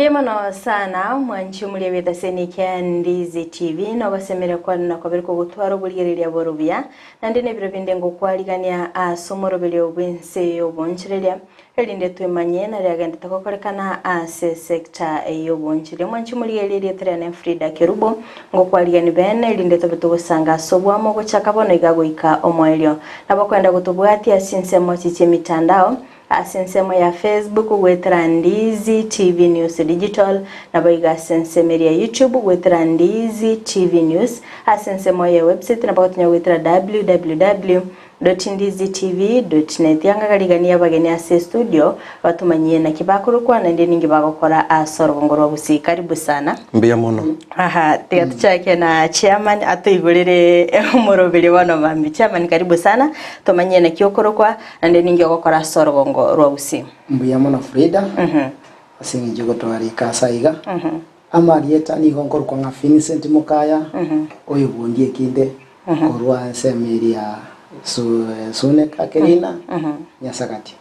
Mbuya mono sana mwanchi omoria bw'etaseni kia Ndizi TV nogosemera kwane na kobere kogotwara oborigereria bore obuya naende nebiro binde ngokwarigania ase omoroberio bw'ense y'obonchoreria erinde twemanye naria agendete gokorekana ase sector y'obonchoreria. Mwanchi omorigereria erieta riane Frida Kerubo ngokwarigani bene erinde tobe togosanga ase obwamo gochaka bono iga goika omoerio. Nabo kwenda gotobwatia ase chinsemo echi chi'emitandao Ase ensemo ya Facebook goetera Ndizi TV News Digital, naboigo ase ensemo eria ya YouTube goetera Ndizi TV News, ase ensemo ye website nabo gotonya goetera www.ndizitv.net. Yanga gariganie abageni ase estudio batomanyie naki bakorokwa naende ninki bagokora ase orogongo rwa Gusii. Karibu sana. Mbuya mono. Aha, tiga tuchake na chairman atoigorere omoroberio bono mambia. Chairman karibu sana, tomanyie naki okorokwa Naende ninki ogokora ase orogongo rwa Gusii? Mbuya mono Frida, ase eng'encho ogotwarika ase aiga. Amarieta nigo nkorokwa ng'a Vincent Mokaya, oyo bwondi ekinde korwa ensemo eria Suneka Kerina, Nyasagati.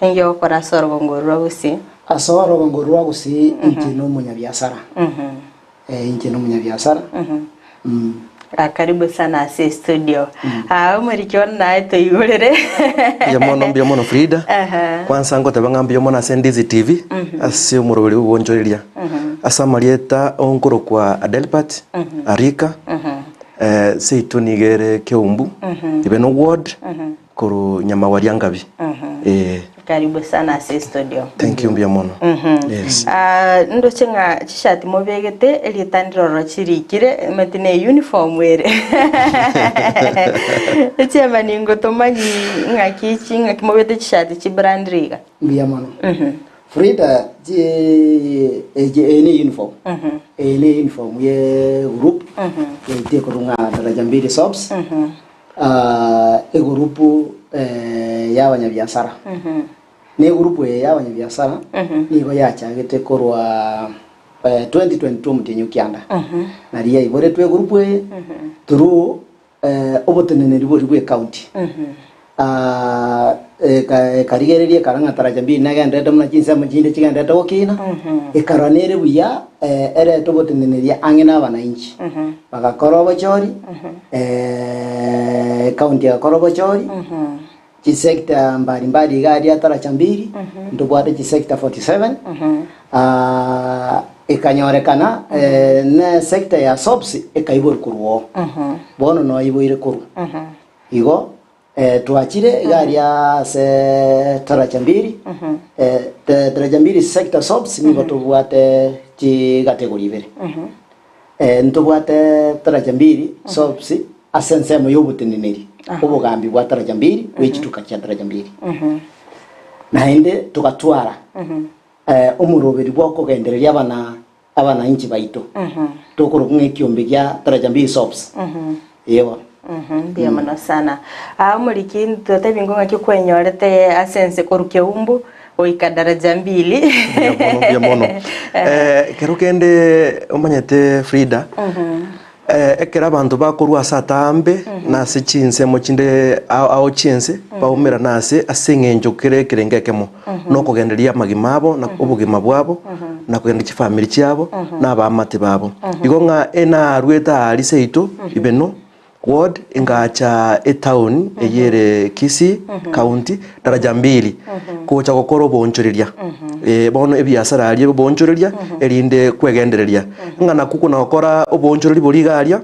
Ninki ogokora ase orogongo rwa Gusii? Ase orogongo rwa Gusii inche nomonyabiasara. Eh, inche nomonyabiasara. Ah, karibu sana ase studio. Ah, omoriki one naye toigorere. Mbuya mono, mbuya mono Frida. Aha. Kwanza ngoteba ng'a mbuya mono ase Ndizi TV ase omoroberi bw'obonchoreria. Ase amarieta onkorokwa Adelbert Arika. Eh, seito nigo ere Keumbu, Ibeno ward, Korwa Nyamagwa Ngabi. Eh. Karibu sana ase studio. Thank you mbuya mono. Yes. Ah, ndoche ng'a chishati mobegete erieta ndiroro chirikire emeti ne uniform ere echiamani ngotomanyi ng'aki echi ng'aki mobete chishati chibrand riga Mbuya mono. Frida chi echi eye ne uniform. Eye ne uniform ye group yaito ekorwa ng'a Daraja Mbili Soaps. Egurupu y'abanyabiasara. Na egurupu eye y'abanyabiasara nigo yachagete korwa 2022 omotienyi o kianda. Nario yaiboretwe egurupu eye through oboteneneri boria bwe ecounty. Ekarigereria ekara ng'a Taraja Mbili negenderete buna chinsemo chinde chigenderete gokina, ekarora nere buya erete oboteneneria ang'e na abananchi. Bagakora obochori, ecounty egakora obochori, chisector mbari mbari iga aria Taraja Mbili, ntobwate chisector 47, ekanyorekana ne sector ya soaps ekaiborwa korwa oo. Bono noiboire korwa. Igo twachire iga aria ase Taraja Mbili, Taraja Mbili sector soaps nigo tobwate chicategory ibere. Ntobwate Taraja Mbili soaps ase ensemo y'oboteneneri, obogambi bwa Taraja Mbili bwe chituka chia Taraja Mbili. Naende togatwara omoroberi bw'okogendereria abana abananchi baito, tokorokwa ng'a ekiombe gia Taraja Mbili Soaps. Eeh. Mbuya mono sana. Aa omoriki totebie ng'o ng'aki kwenyorete ase ense korwa Keumbu goika Daraja Mbili. Mbuya mono, mbuya mono. Eh, kero kende omanyete Frida, eh, ekero abanto bakorwa ase atambe na ase chinsemo chinde ao ao chi'ense, baumerana ase ase eng'encho kere ekerengo ekemo, na okogendereria amagima abo na obogima bwabo, na kogendereria chifamiri chiabo, na abaamate babo. Igo ng'a enarwete aaria seito Ibeno ward, ngacha etown eyio ere Kisii county, daraja mbili, gocha gokora oboonchoreria. Eh, bono ebiasara aria oboonchoreria, erinde kwegendereria. Ng'a nakwo kona gokora oboonchoreri boria iga aria,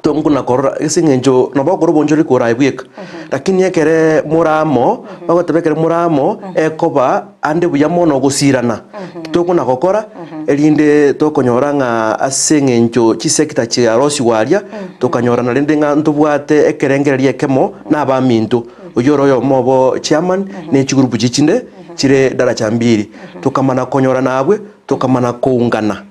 Tokona korora ase eng'encho nabo okora obonchoreri kore aye bweka, lakini ekere more amo, bagoteba ekere more amo, ekoba ande buya mono gosirana. Tokona gokora erinde tokonyora ng'a ase eng'encho chisector chiarosigwa aria, tokanyorana rende ng'a ntobwate ekerengererio ekemo na abaminto, oyio ore oyomo obo chairman, ne chigroup chiria chinde chire daraja mbiri. Tokamana konyorana abwe, tokamana koungana.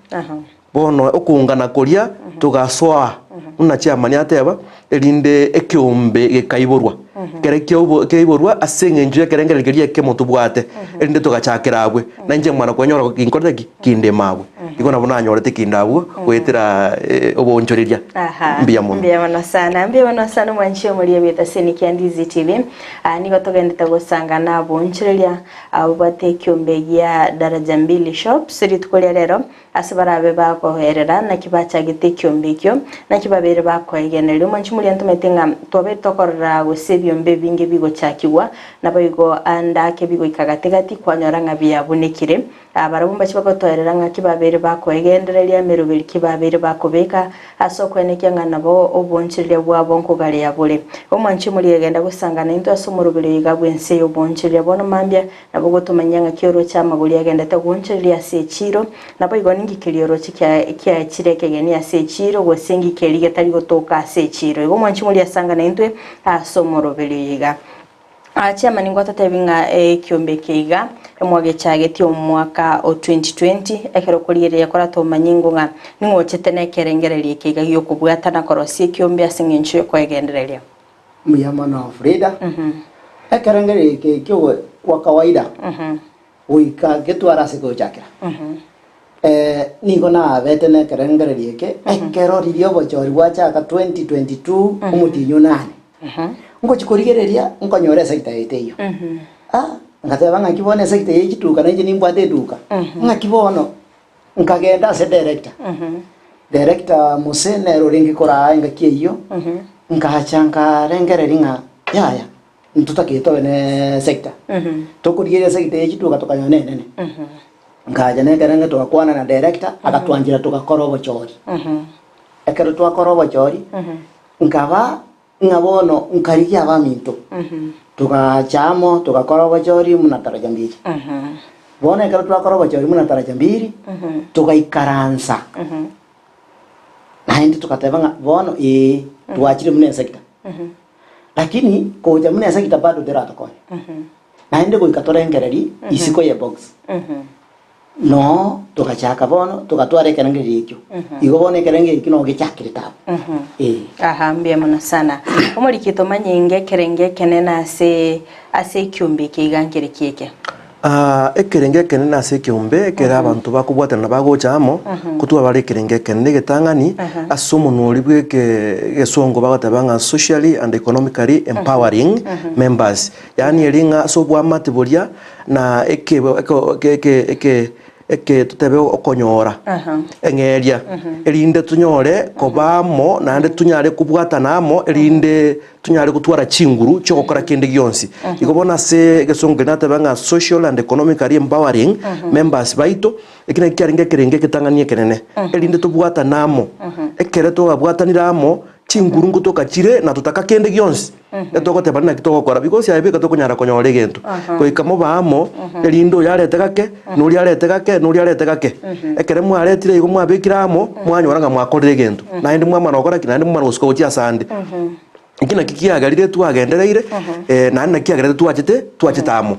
Bono okoungana koria togasoa, buna chiamani ateba, erinde ekeombe gekaiborwa. Ekero kiaubo kiaiborwa ase eng'encho y'ekerengererio keria ekemo tobwate, erinde togachakera abwe. Na inche mwana kwenyora ginkorete ki? Kindema abwe. Igo nabo nanyorete ekende abwo goetera oboonchoreria. Aha. Mbuya mono. Mbuya mono sana. Mbuya mono sana omwanchi omoria bw'etaseni kia Ndizi TV. Ah, nigo togendete gosangana aboonchoreria abwo bwate ekiombe gia Daraja Mbili Shops rituko ria rero ase barabe bagoerera naki bachagete ekiombe ekio naki babeire bakoegeneria. Omwanchi omoria ntomanyete ng'a twabeire tokorora gose ebiombe ebinge bigochakigwa naboigo ande ake bigoika gati gati kwanyora ng'a biabunekire. Barabwo mbache bagotoerera ng'a ki babeire bakoegendereria emeroberi ki babeire bakobeka ase okwenekia ng'a nabo obonchereria bwabo nkogarea bore. Omwanchi omoria egenda gosangana intwe ase omoroberi oyo iga bw'ense y'obonchereria bono mambia, nabo gotomanyia ng'a ki oroche amagori agendete gwonchereria ase echiiro, naboigo ninki keria oroche kiaechire ekegeni ase echiiro, gose inki keria getari gotoka ase echiiro. Igo omwanchi omoria asangane intwe ase omoroberi oyo iga. Chairman ngwatotebi ng'a ekiombe eke iga mwagechagetie omwaka o 2020 ekero okorigereria koratomanye ingo ng'a ning'o ochete na ekerengererio eke iga giokobwatana korosia ekiombe ase eng'encho yokoegendereria. Mbuya mono Frida. Ekerengererio eke kio kwa kawaida goika getware ase gochakera. Nigo nabete nekerengererio eke ekero riria obochori bwachaka 2022 omotienyi onane. Ngochia korigereria nkonyora esector yaito eyio. Ah, ngateba ng'aki bono esector eye chituka nainche nimbwate eduka. Ng'aki bono nkagenda ase director. Director Mose nere orenge koraa engaki eyio, nkacha nkarengereria ng'a yaya. Ntotagete tobe ne sector. Tokorigereria sector eye chituka tokanyora nenene. Nkacha nekerenge togakwana na director agatwanchera togakora obochori. Ekero twakora obochori, nkaba ng'a bono nkarigia abaminto. Togacha amo togakora obochori buna taraja mbiri. Bono ekero twakora obochori buna taraja mbiri, togaikaransa. Naende togateba ng'a bono ee twachire buna esector. Lakini gocha buna esector bado teratokonya. Naende goika torengererie isiko ye box. Noo togachaka bono togatwara ekerengererio ekio. Igo bono ekerengererio ekio noo gechakire taabu. Ee. Aha, mbuya mono sana. Omoriki tomanye inga ekerenge ekenene ase ase ekiombe eke iga nkere ki eke? Ah, ekerenge ekenene ase ekeombe ekere abanto bakobwatana bagocha amo, kotwara bare ekerenge ekenene egetang'ani ase omonwa oria bwa eke egesongo bagoteba ng'a socially and economically empowering members. Yaani eri ng'a ase oboamate boria na eke eko eke eke eke eke totebe okonyora eng'eria, erinde tonyore koba amo naende tonyare kobwatana amo erinde Tonyare gotwara chinguru chi'ogokora kende gionsi. Igo bono ase egesongo keria nateba ng'a social and economically empowering members baito, eki nakio kiarenge ekerengo egetang'ani ekenene, erinde tobwatane amo. Ekere twabwatanire amo, chinguru nkotoka chire na totaka kende gionsi, etogoteba naki togokora because aye bweka tokonyara konyora egento. Goika mobe amo, erinde oyo arete gake, na oria arete gake, na oria arete gake. Ekere mwaretire igo mwabekire amo, mwanyora ng'a mwakorire egento. Naende mwamana gokora ki? Naende mwamana gosuka gochia asande. Eki nakio kiagerire twagendereire, naende nakio kiagerete twachete, twachete amo.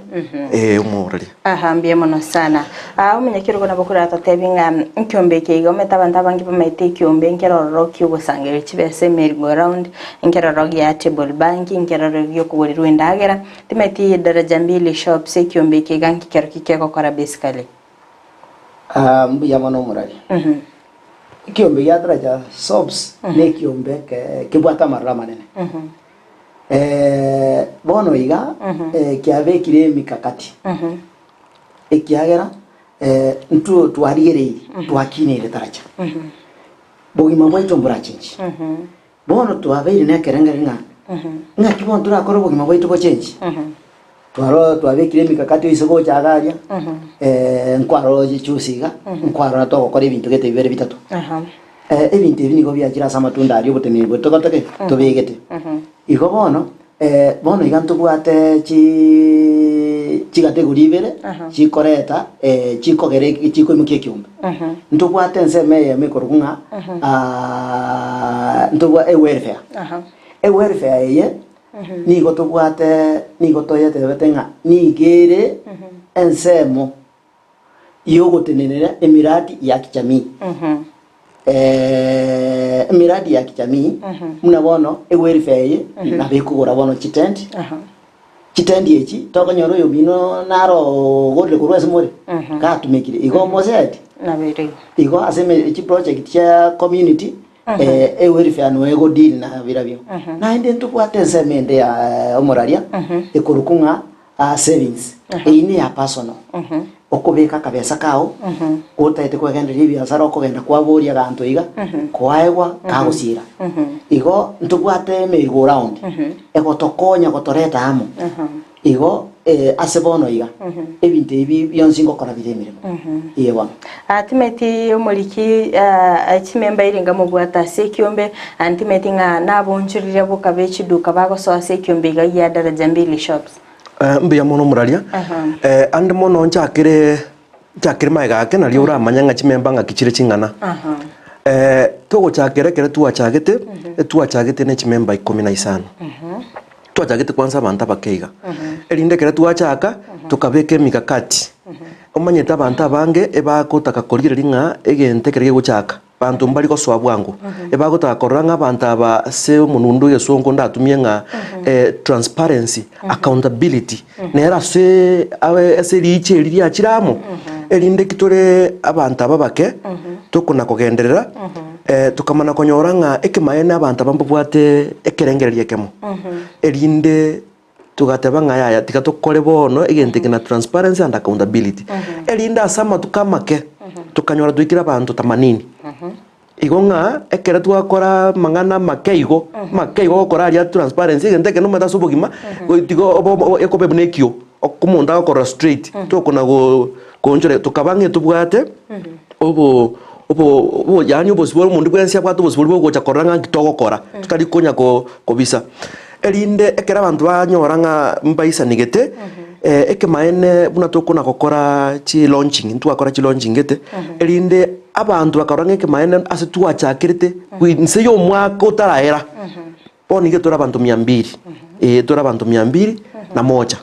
Eh, omoreri. Aha, mbuya mono sana. Ah, omonyakerogo nabo okoratotebie ng'a ekiombe eke iga omanyete abanto abange bamaete ekiombe nkere ororo kiogosangereria chibesa emerry go round, nkere ororo gia table bank, nkere ororo giokogorirwa endagera, timanyeti daraja mbili shops ekiombe eke iga nki kero ki kegokora basically. Ah, mbuya mono omorari. Ekiombe gia Daraja Soaps nekiombe eke kebwate amaroro amanene. Eh, bono iga eh, kiabekire emikakati ekiagera eh, ntwo twarigereiri twakineire Daraja. Bogima bwaito mborachenchi. Bono twabeire nekerengererio ng'a ng'aki bono torakore obogima bwaito bochenchi. Twaro twabekire emikakati oise gocha iga aria, nkwarora chichusi iga, nkwarora togokora ebinto gete bibere bitato. Ebinto ebi nigo biachire ase amatunda aria oboteneneri bwaito togotake tobegete. Igo bono, bono iga ntobwate chi chicategory ibere chikoreta chikogera chikoimokia ekiombe. Ntobwate ensemo eyemo ekorokwa ng'a ntobwa ewelfare. Ewelfare eye Nigo tobwate, nigo toyetebete ng'a nigo ere ensemo y'ogotenenera emiradi ya kijamii. Eh, emiradi ya kijamii buna bono ewelfare eye nabo ekogora bono chitent, chitent echi tokonyora oyomino naro ogorire korwa ase more, gatumekire igo omoseti. Nabo ere igo. Igo ase eme chiproject chia community ewelfare no ego deal na birabio. Naende ntobwate ensemo ende ya omoraria ekorokwa ng'a savings, eyio neya personal. Okobeka akabesa kao, otaete kwegendereria ebiasara okogenda kwaboria aganto iga, kwaegwa kagosiira. Igo ntobwate emerry go round egotokonya gotoreta amo. Igo ase bono iga ebinto ebi bionsi ngokora bire emeremo. Ee bono. Timeti omoriki chimemba ere ngamobwata ase ekiombe, ntimeti ng'a nabonchoreria boka be chiduka bagosoa ase ekiombe iga gia Daraja Mbili Shops. Mbuya mono omoraria. Ande mono nchakere nchakere magega ake nario oramanye ng'a chimemba ng'aki chire ching'ana. Togochakera ekero twachagete, etwachagete ne chimemba ikomi na isano. Twachagete kwansa abanto abake iga, erinde ekero twachaka tokabeka emikakati. Omanyete abanto abange ebagotaka korigereria ng'a egento ekero kegochaka, banto mbari gosoa bwango, ebagotaka korora ng'a abanto aba ase omonundo egesongo ndatumie ng'a transparency, accountability, nere ase ase riicho eri riachire amo, erinde ki tore abanto aba abake, tokona kogenderera. Tokamana konyora ng'a ekemaene abanto aba mbabwate ekerengererio ekemo, erinde togateba ng'a yaya tiga tokore bono egento eke na transparency and accountability, erinde ase amatuko amake tokanyora twaikire abanto themanini. Igo ng'a ekero twakora amang'ana amake igo, amake igo ogokora aria transparency egento eke nomanyete ase obogima, tiga obe ekobe buna ekio, omonto agokorora straight, tokona go koonchora tokaba ng'a etobwate. Obo obo obo yaani obosibore omonto bwensi abwate obosibore bwa ogocha korora ng'a nki togokora, totari konya ko kobisa. Erinde ekero abanto banyora ng'a mbaisanegete, ekemaene buna tokona gokora chi launching, ntwakora chi launching gete, erinde abanto bakarora ng'a ekemaene ase twachakerete, inse ya omwaka otaraera. Bono nigo tore abanto mia mbiri, ee tore abanto mia mbiri na moja,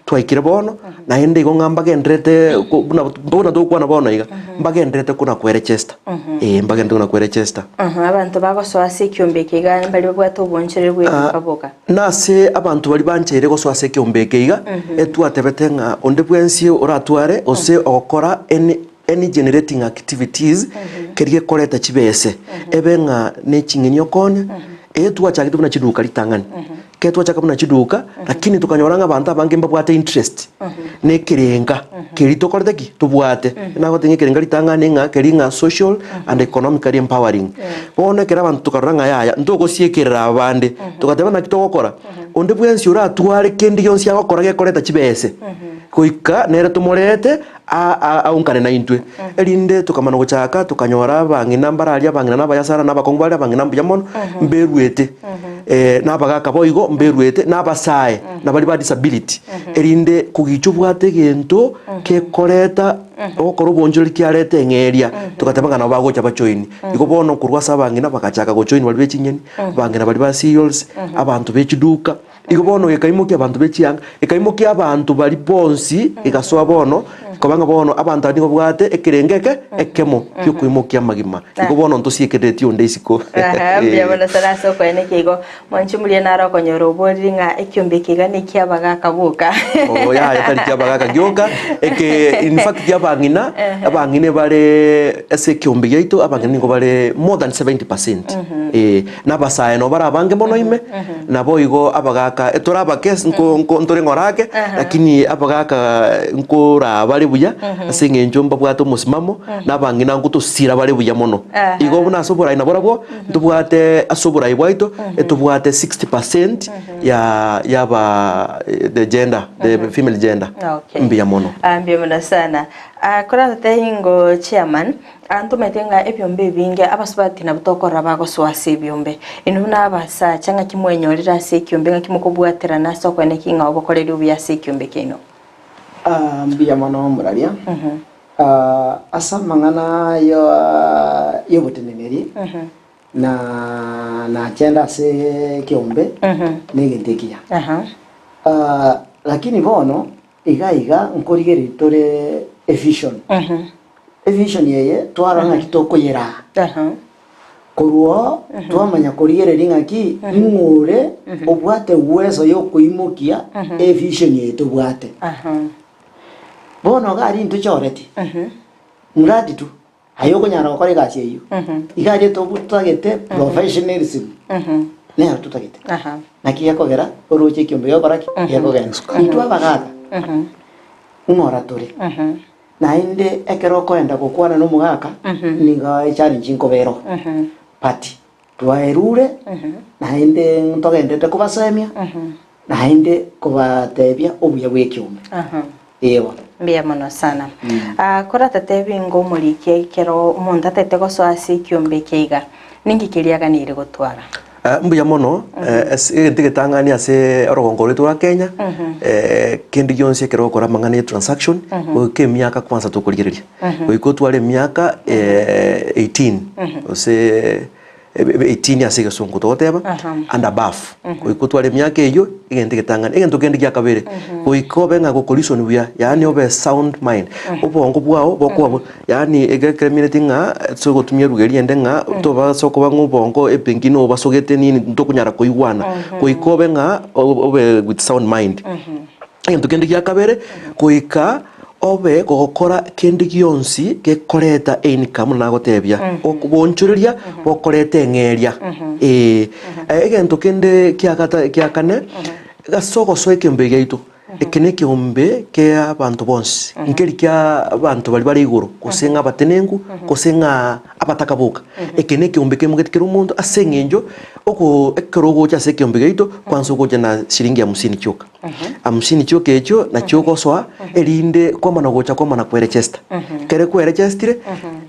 twaikire bono, naende igo ng'a mbagendererete ko buna buna togokwana bono iga, mbagendererete kona kweregister, ee mbagendererete kona kweregister. Abanto bagosoa ase ekiombe eke iga mbari babwate obonchereri bw'eduka boka. Nase abanto baria bancheire gosoa ase ekiombe eke iga, etwatebete ng'a onde bwensi oratware gose ogokora any any generating activities keria gekoreta chibese, ebe ng'a ne ching'eni okonya, eye twachagete buna chiduka ritang'ani, ekero twachaka buna chiduka, lakini tokanyora ng'a abanto abange mbabwate interest na ekerenga keria tokorete ki? Tobwate. Nagoteba ng'a ekerenga ritang'ani ng'a keria ng'a social and economically empowering. Bono ekero abanto tokarora ng'a yaya, ntogosiekerera abande, togateba naki togokora, onde bwensi oratware kende gionsi agokora gekoreta chibese, goika nere tomorete. Aungane naintwe. Erinde tokamana gochaka, tokanyora abang'ina mbararia, abang'ina na abayasara, na abakongu baria, abang'ina mbuya mono, mberuete, na abagaka boigo mberuete, na abasae, na baria ba disability, erinde kogicha obwate egento kekoreta ogokora obonchoreri kiareta eng'eria, togateba ng'a nabo bagocha bajoini. Igo bono korwa ase abang'ina bagachaka gojoin baria be chinyeni, abang'ina baria ba cereals, abanto be chiduka. Igo bono gekaimokia abanto be chianga, ekaimokia abanto baria bonsi, egasoa bono, koba ng'a bono abanto aba nigo babwate ekerengo eke ekemo gi'okoimokia amagima. Igo bono ntosiekerereti onde isiko. Aha, mbuya mono sana ase okoenekia igo. Mwanche omoria naro okonyora oboriri ng'a ekiombe eke iga nekiabagaka boka. Oo yaya tari kiabagaka gioka, eke in fact kiabang'ina, abang'ina ebare ase ekiombe giaito, abang'ina nigo bare more than 70%. Eh, na abasae nabo bare abange mono ime, Naboigo abagaaka, tore abake nko nko ntore ng'ora ake, lakini abagaaka nkoraa bare buya ase eng'encho mbabwate omosimamo, na abang'ina ngotosira bare buya mono. Igo buna ase oborai naborobwo, ntobwate ase oborai bwaito, etobwate 60% ya yaba the gender, the female gender. Okay. Mbuya mono. Ah, mbuya mono sana. Ah, koratotebi ngo chairman, Aa ntomanyete ng'a ebiombe ebinge abasubati nabwo tokorora bagosoa ase ebiombe. Inwe buna abasacha ng'aki mwenyorire ase ekiombe ng'aki mokobwaterana ase okoeneki ng'a obokoreri obuya ase ekiombe kiaino? Aa mbuya mono omoraria. Aa ase amang'ana y'oboteneneri na nachenda ase ekiombe negento ekiya. Aa lakini bono Iga iga nkorigereria tore evision. Evision eye twarora ng'aki tokoyeraa. Korwa oo twamanya korigereria ng'aki ng'o ore obwate uwezo yokoimokia evision eye tobwate. Bono iga aria intochoreti, mradi tu. Aye okonyara gokora egasi eyio. Iga aria totagete professionalism nero totagete. Naki gekogera oroche ekiombe gegokora ki? Gekogenda. Intwe abagaka ng'ora tore. Naende ekero okoenda gokwana na omogaka nigo echallenge nkoba ero. But twaerure naende ntogenderete kobasemia naende kobatebia obuya bwa ekiombe. Ee bono. Mbuya mono sana. Ah, koratatebi ng'a omoriki ekero omonto atete gosoa ase ekiombe eke iga, ninki keria aganire gotwara? Eh, mbuya mono eh, ase egento egetang'ani ase orogongo rwaito rwa Kenya eh, kende gionsi ekero ogokora amang'ana ya transaction goika emiaka kwanza tokorigereria goika otware emiaka eh, 18 gose 18 ase egesongo togoteba and above goika otware emiaka eyio egento egetang'ani. Egento kende gia kabere goika obe ng'a gokoreason buya yaani obe sound mind obongo bwao bokoba bo yaani egekeremineti ng'a ase ogotumia eruga eria ende ng'a tobasa koba ng'a obongo ebenki nobasogete nini ntokonyara koigwana goika obe ng'a obe with sound mind. Egento kende gia kabere goika Obe gogokora kende gionsi gekoreta eincome buna nagotebia, oboonchoreria bokoreta eng'eria. Ee. Egento kende kiagata kia kane, ase ogosoa ekeombe giaito, eke na ekeombe kia abanto bonsi, nkeri kia abanto baria bare igoro, gose ng'a abatenenku, gose ng'a abataka boka. Eke na ekeombe kemogete kera omonto ase eng'encho oko ekero ogocha ase ekeombe giaito, kwansa ogocha na shilingi hamsini chioka. Hamsini chioka echio nachio ogosoa erinde kwamana gocha kwamana kwerechesta. Ekero kwerechestire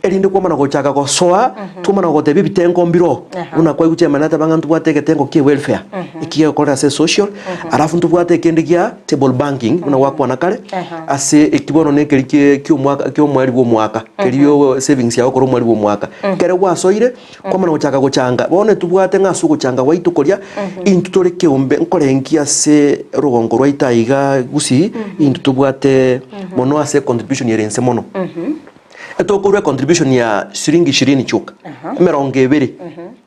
erinde kwamana gochaka gosoa twamana gogotebia ebitengo mbiroo buna kwaigwa chairman ateba ng'a ntobwate egetengo kia welfare eki gegokorera ase social alafu ntobwate ekende gia table banking buna gwakwana kare ase eki bono nekeri kie kiomwaka kiomweri bwa omwaka kerio savings yago okore omweri bwa omwaka. Ekero gwasoire Kwamana gochaka gochanga, bono etobwate ng'a ase ogochanga gwaito koria, intwe tore keombe nkorengia ase rogongo rwaito aiga Gusii, intwe tobwate mono ase econtribution ere inse mono. Etokorwa econtribution ya shilingi ishirini chioka, emerongo ebere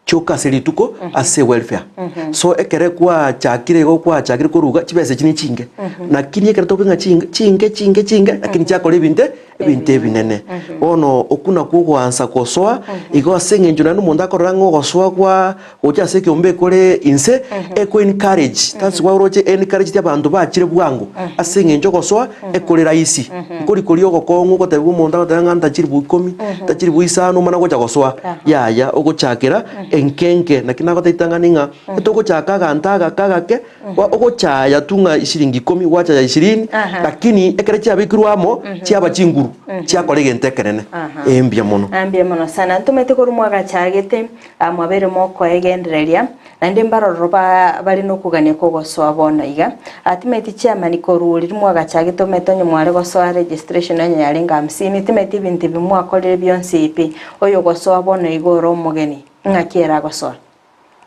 chioka ase rituko ase welfare. So ekere kwachakire igo kwachakire koruga chibesa echi nechinge, lakini ekero tokoigwa ng'a chinge chinge chinge chinge lakini chiakora ebinto ebinto ebinene. Bono okwo nakwo ogoansa gosoa, igo ase eng'encho naende omonto akorora ng'a ogosoa kwa gocha ase ekeombe ekore inse, eko encourage, that's why oroche encourageti abanto bachire bwango, ase eng'encho ogosoa ekore rahisi. Nkori koria ogokong'u ogotebiwa omonto agoteba ng'a ntachiri ikomi, ntachiri isano omana gocha gosoa, yaya ogochakera enke enke. Naki nagotebia ritang'ani ng'a etogochaka aganto agake agake. Ogochaya tu ng'a ishiringi ikomi, gwachaya ishirini, lakini ekero chiabekirwe amo, chiaba chinguru, chiakora egento ekenene. Ee, mbuya mono. Ah, mbuya mono sana. Ntomanyete korwa mwagachagete, ah, mwabeire mokoegendereria, naende mbarororo ba bare nokogania kogosoa bono iga. Ah, timanyeti chairman korwa riria mwagachagete omanyete onye mware gosoa registration onye yarenge hamsini, timanyeti ebinto ebi mwakorire bionsi pi, oyogosoa bono iga ore omogeni, ng'aki ere agosoa?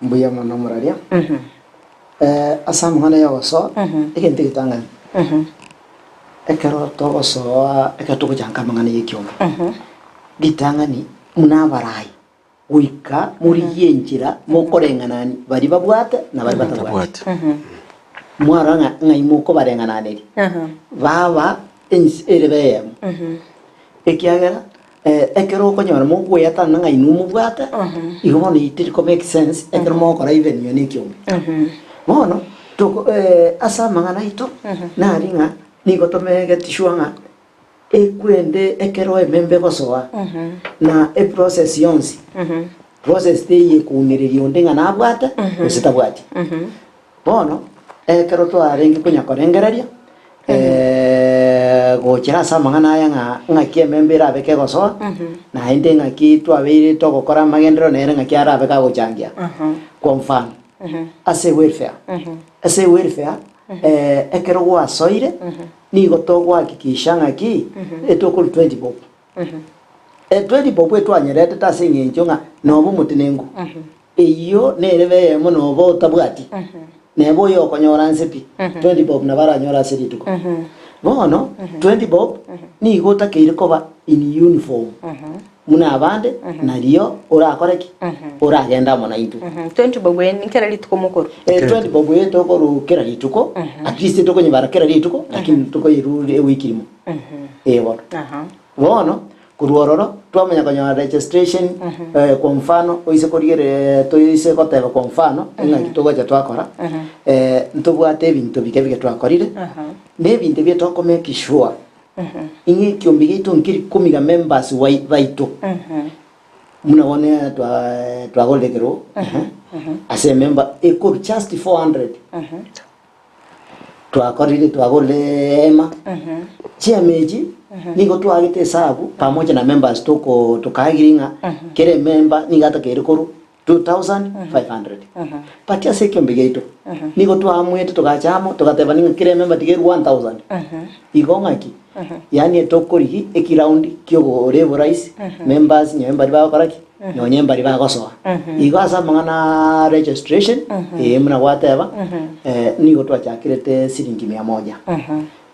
Mbuya mono moraria. Ase amang'ana y'ogosoa, egento egetang'ani, ekero togosoa ekero togochanga amang'ana y'ekiombe, ritang'ani buna abarai goika morigie enchera mokoreng'anani baria babwate na baria batabwati. Mwarora ng'a ng'ai mokobareng'ananeria, baba ense ere eyemo, ekiagera Ekero okonyora mokweyatana ng'a inwe mobwate, igo bono it ko make sense ekero mogokora even nonya na ekiombe. Bono toko ase amang'ana aito nari ng'a nigo tomegeti sure ng'a ekwende ekero ememba egosoa na eprocess yonsi, process teiyo ekounereria onde ng'a nabwate gose tabwati. Bono ekero twarenge konya korengereria, gochera ase amang'ana aya ng'a ng'aki ememba erabe kegosoa, naende ng'aki twabeire togokora amagenderero nere ng'aki arabe kagochangia. Kwa mfano, ase welfare, ase welfare ekero gwasoire, nigo togohakikisha ng'aki, etokorwa 20 bob. 20 bob etwanyeretete ase eng'encho ng'a nobe omotenenku. Eyio nerebe eyemo noba otabwati, neba oyo okonyora nse pi, 20 bob nabo aranyore ase rituko. Bono 20 bob nigo otakeire koba in uniform buna abande nario orakore ki? Oragende amo naintwe. 20 bob eye nkera rituko mokorwa? Eh, 20 bob eye tokorwa kera rituko, at least tokonyebara kera rituko, lakini tokoyerwa ewiki rimo. Eh bono. Bono. Korwa ororo twamanya konyora registration kwa mfano oise korigereria toise goteba kwa mfano eng'aki togocha twakora ntobwate ebinto bike bike twakorire na ebinto ebio toko make sure ing'a ekiombe giaito nkeri komiga members wai baito buna bono twa twagorire ekerogo ase emember ekoru just 400. Twakorire twagorire eema, chiema echi nigo twagete esabu pamoja na members toko tokaagire ng'a kera emember nigo atakeire korwa 2500. But ase ekiombe giaito nigo twaamuete togacha amo togateba ng'a kera emember tiga erwe 1000. Igo ng'aki? Yaani tokorigi ekiraundi kiogokora eborahisi members nonye mbari bagokora ki? Nonye mbari bagosoa. Igo ase amang'ana aa registration, ee buna gwateba, nigo twachakirete siringi mia moja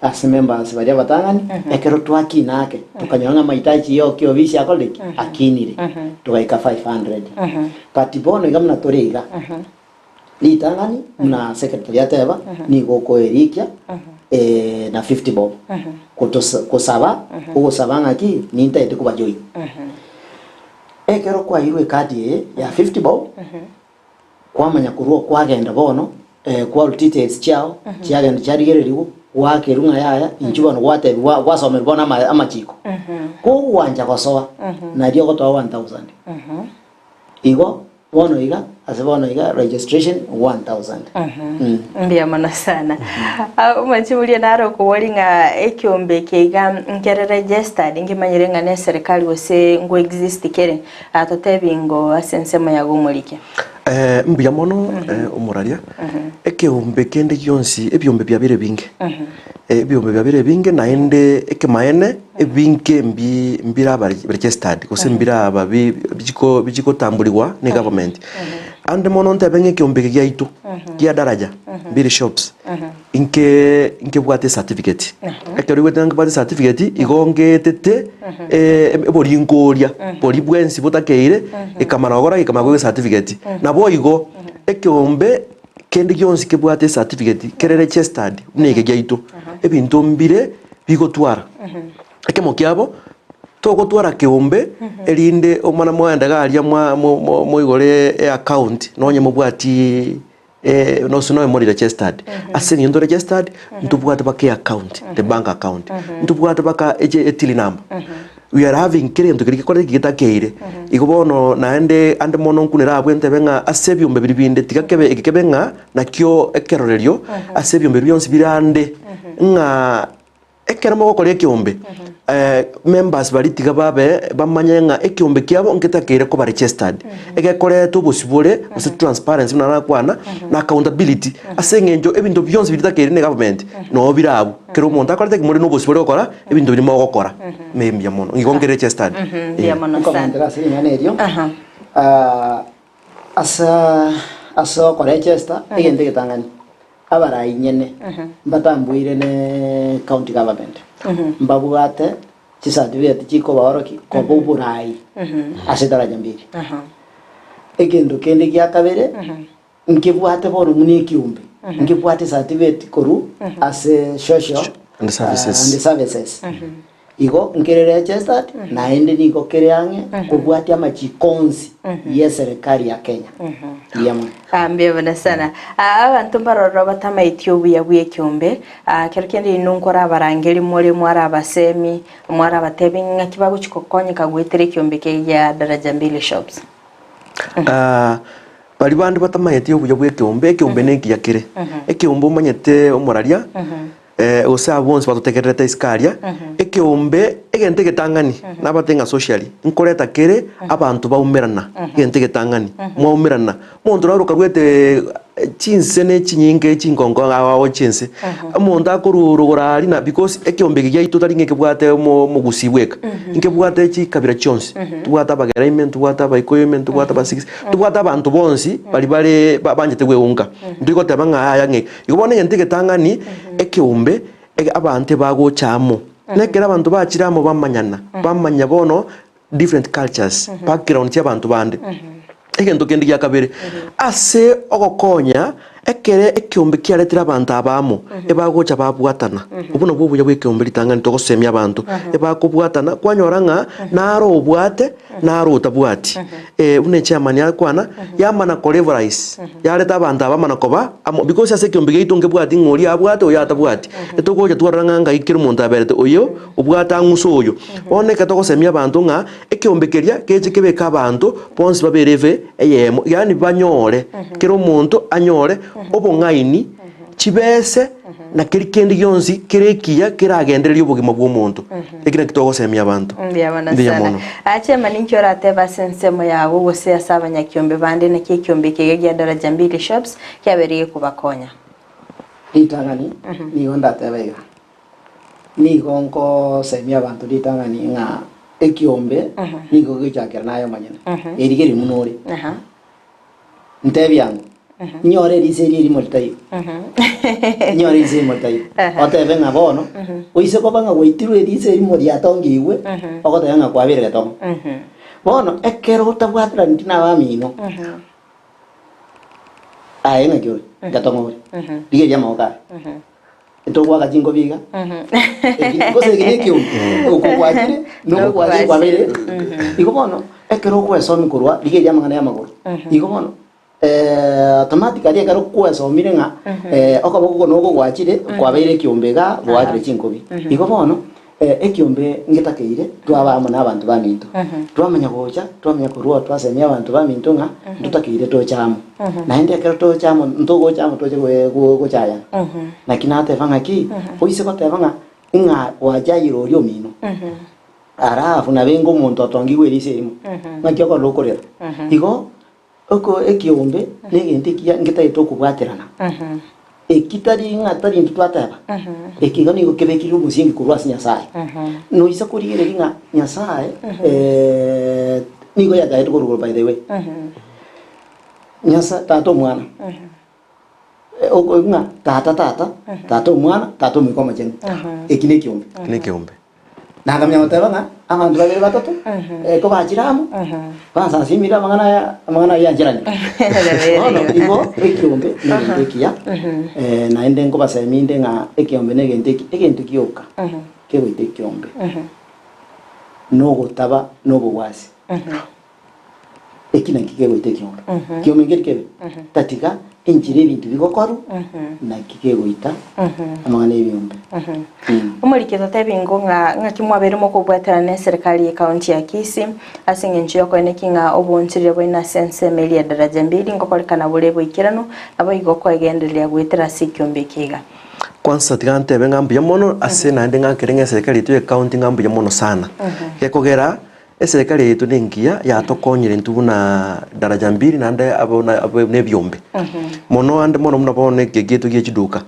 ase members baria abatang'ani, ekero twakina ake, tokanyora ng'a amahitaji ya ekiofisi akorire ki? Akinire, togaika 500. But bono iga buna tore iga, Ritang'ani, buna secretary ateba, nigo okoerikia na 50 bob. Gotosa- Gosaba, ogosaba ng'aki, nintaete kobajoin. Ekero kwairwe ekadi eye ya 50 bob, kwamanya korwa kwagenda bono, kwarwa details chiao, chiagenda chiarigererigwa, gwakerwa ng'a yaya, inchuo bono gwatebiwa gwasomerwa bono ama- amachiko. Kogwancha gosoa, nario ogotoa 1000. Igo Bono iga, ase bono iga registration 1000. Mm. Mbuya mono sana. Ah, Omochie oria naro okobori ng'a ekiombe eke iga nkere registered nkemanyire ng'a ne serikali gose ngo exist kere. Ah, totebi ngo ase ensemo yago omorike. Eh, mbuya mono eh, omoraria ekeombe kende gionsi ebiombe biabeire ebinge Eh, ebiombe biabeire ebinge naende ekemaene Ebinto ebi mbiraba registered gose mbiraba bi bichiko bichigotamburigwa ne government. Ande mono ntebe ng'a ekeombe eke giaito kia daraja mbiri shops inke nkebwate ecertificate. Ekero oigwete ng'a nkebwate ecertificate igo ngetete oboringoria boria bwensi botakeire ekamana gokora ki? Ekamana koegwa ecertificate. Naboigo ekeombe kende gionsi kebwate ecertificate kere registered buna eke giaito ebinto mbire bigotwara. Ekemo kiabo, togotwara keombe erinde omwana mwaende iga aria mwa mo- mo- moigore eaccount nonye mobwati nonsi nonya more registered. Ase eng'encho ntore registered, ntobwate mpaka eaccount, the bank account, ntobwate mpaka eche etill number. We are having kera egento keria gekorete ki getakeire. Igo bono naende ande mono nkunere abwo ntebe ng'a ase ebiombe biria binde tiga kebe eke kebe ng'a nakio ekerorerio ase ebiombe biria bionsi bire ande ng'a ekero mogokora ekeombe members baria tiga babe bamanye ng'a ekeombe kiabo nketakeire koba registered. Egekoreta obosibore gose transparency buna nakwana na accountability ase eng'encho ebinto bionsi biria bitakeire ne government noo bire abwo. Kera omonto akorete ki? More na obosibore gokora ebinto biria mogokora. Mbuya mono. Igo nkere registered. Mbuya mono sana. Nkomentera ase ring'ana erio, Aha. ah, ase ase okoregesta egento egetang'ani, abarai nyene mbatambuire ne county government, mbabwate chicertificate chikobaorokia koba oborai ase daraja mbiri. Aha. Egento kende gia kabere, Nkebwate bono buna ekiombe, nkebwate certificate korwa ase social And services. and services. Igo nkere registered naende nigo kere ang'e kobwatia amachiko onsi y'eserekari ya Kenya. Mbuya mono. Ah, mbuya mono sana. Ah, abanto mbarororo batamaeti obuya bw'ekiombe. Ah, kero kende inwe nkorabarangeri more mware abasemi, mware abatebi ng'aki bagochi gokonyeka goetera ekiombe eke gia Daraja Mbili Shops. Ah, Baria bande batamanyeti obuya bw'ekeombe, ekeombe nekiya kere. Ekeombe omanyete omoraria, gose abwo bonsi batotegererete isiko aria, ekeombe egento egetang'ani nabate ng'a socially, nkoreta kere abanto baumerana, egento egetang'ani, mwaumerana. Omonto naro okaruete chinse ne chinyinge chinkonko ao ao chinse, omonto akorwa rogoro aria na because ekeombe eke giaito tari ng'a ekebwate omo omogusii bweka, nkebwate chikabira chionsi, ntobwate abagera ime, ntobwate abaikoyo ime, ntobwate abasigisi. Tobwate abanto bonsi baria bare banchete gweunka, ntori goteba ng'a yaya ng'a igo bono egento egetang'ani ekeombe ege abanto ebagocha amo. Na ekero abanto bachire amo bamanyana, bamanya bono different cultures, background chia abanto bande. Egento kende gia kabere, ase ogokonya. Ekere ekeombe kiaretire abanto aba amo, ebagocha babwatana. Obwo nabwo obuya bw'ekeombe ritang'ani togosemia abanto. Ebakobwatana, kwanyora ng'a naro obwate, naro otabwati. Eh, buna echairman akwana, yamana koleverage, yareta abanto aba bamana koba amo, because ase ekeombe giaito nkebwati ng'a oria abwate oyo atabwati. Etogocha twarora ng'a ngai kera omonto aberete oyo obwate ang'use oyo. Bono ekero togosemia abanto ng'a ekeombe keria keche kebeke abanto bonsi babere eve eyemo, yaani banyore, kera omonto anyore obong'aini, chibese, na keri kende gionsi kere ekiya keragendererie obogima bw'omonto. Eki nakio togosemia abanto. Mbuya mono Mbuya sana. mono. Ache ninki oratebe ase ensemo yago gose ase abanyakiombe bande naki ekiombe eke iga gia Daraja Mbili Shops kiabeire gekobakonya? Ritang'ani nigo ndatebe iga, Nigo ngosemia abanto ritang'ani ng'a ekiombe nigo gegochakera naye omonyene, erigerio buna ore. Ntebie ango, inyore eriso eria erimo ritaiyo, inyore eriso erimo ritaiyo, otebe ng'a bono, oise koba ng'a gwaitirwe eriso erimo riatongigwe, ogoteba ng'a kwabeire getongo. Bono ekero otabwataraneti na abamino, aye ng'aki ore? Getongo ore, rigereria amaboko aye. Ntogwaka chinkobi iga Eki- gose eki nekiombe oko gwachire noko gwachire kwabeire igo bono ekero okwesomia korwa rigeria amang'ana ya amagoro igo bono automatically ekero kwesomire ng'a okoboko oko noko gwachire kwabeire ekiombe igaa gwakire chinkobi igo bono ekiombe ngetakeire twaba amo na abanto baminto twamanya gocha twamanya korwa oo twasemia abanto baminto ng'a ntotakeire toche amo naende ekero toche amo ntogocha amo toche goe gochayana naki nateba ng'aki oise goteba ng'a ng'a gwachayire oria omino alafu nabe omonto otongigwe eriso erimo ng'aki okorora okorera igo Oko ekiombe negento ekiya ngetagete okobwaterana. Eki tari ng'a tari intwe twateba, eki iga nigo kebekirire omosingi korwa ase Nyasaye. Noisa korigereria ng'a Nyasaye nigo yachagete korwa igoro by the way. Nyasa tata omwana, oko ng'a tata tata, tata omwana, tata omoika omochenu. Eki nekiombe. Nekiombe. Nakamanya goteba ng'a abanto babere batato kobachire amo, bansasimire amang'ana aya, amang'ana ayio yancheranie. Bono igo ekiombe negento ekiya, naende nkobasemia inde ng'a ekiombe negento eki, egento gioka kegoita ekiombe, nogotaba na obogwasi. Eki nakio kegoita ekiombe. Kiombe nkeri kebe, tatiga enchera ebinto bigokorwa, naki kegoita amang'ana y'ebiombe. Omoriki totebi ingo ng'a ng'aki mwabeire mokobwaterana na eserikari ye county ya Kisii ase eng'encho yokoeneki ng'a oboonchoreria bwaino ase ensemo eria ya Daraja Mbili ngokorekana bore boikeranu naboigo koegendereria goetera ase ekiombe eke iga. Kwanza tiga ntebe ng'a mbuya mono ase naende ng'akere ng'a eserikari yaito ye county ng'a mbuya mono sana. Gekogera Eserekari yaito nengiya yatokonyire intwe buna daraja mbili naende abo na abo na ebiombe. Mono ande mono buna bono eke giaito gie chiduka.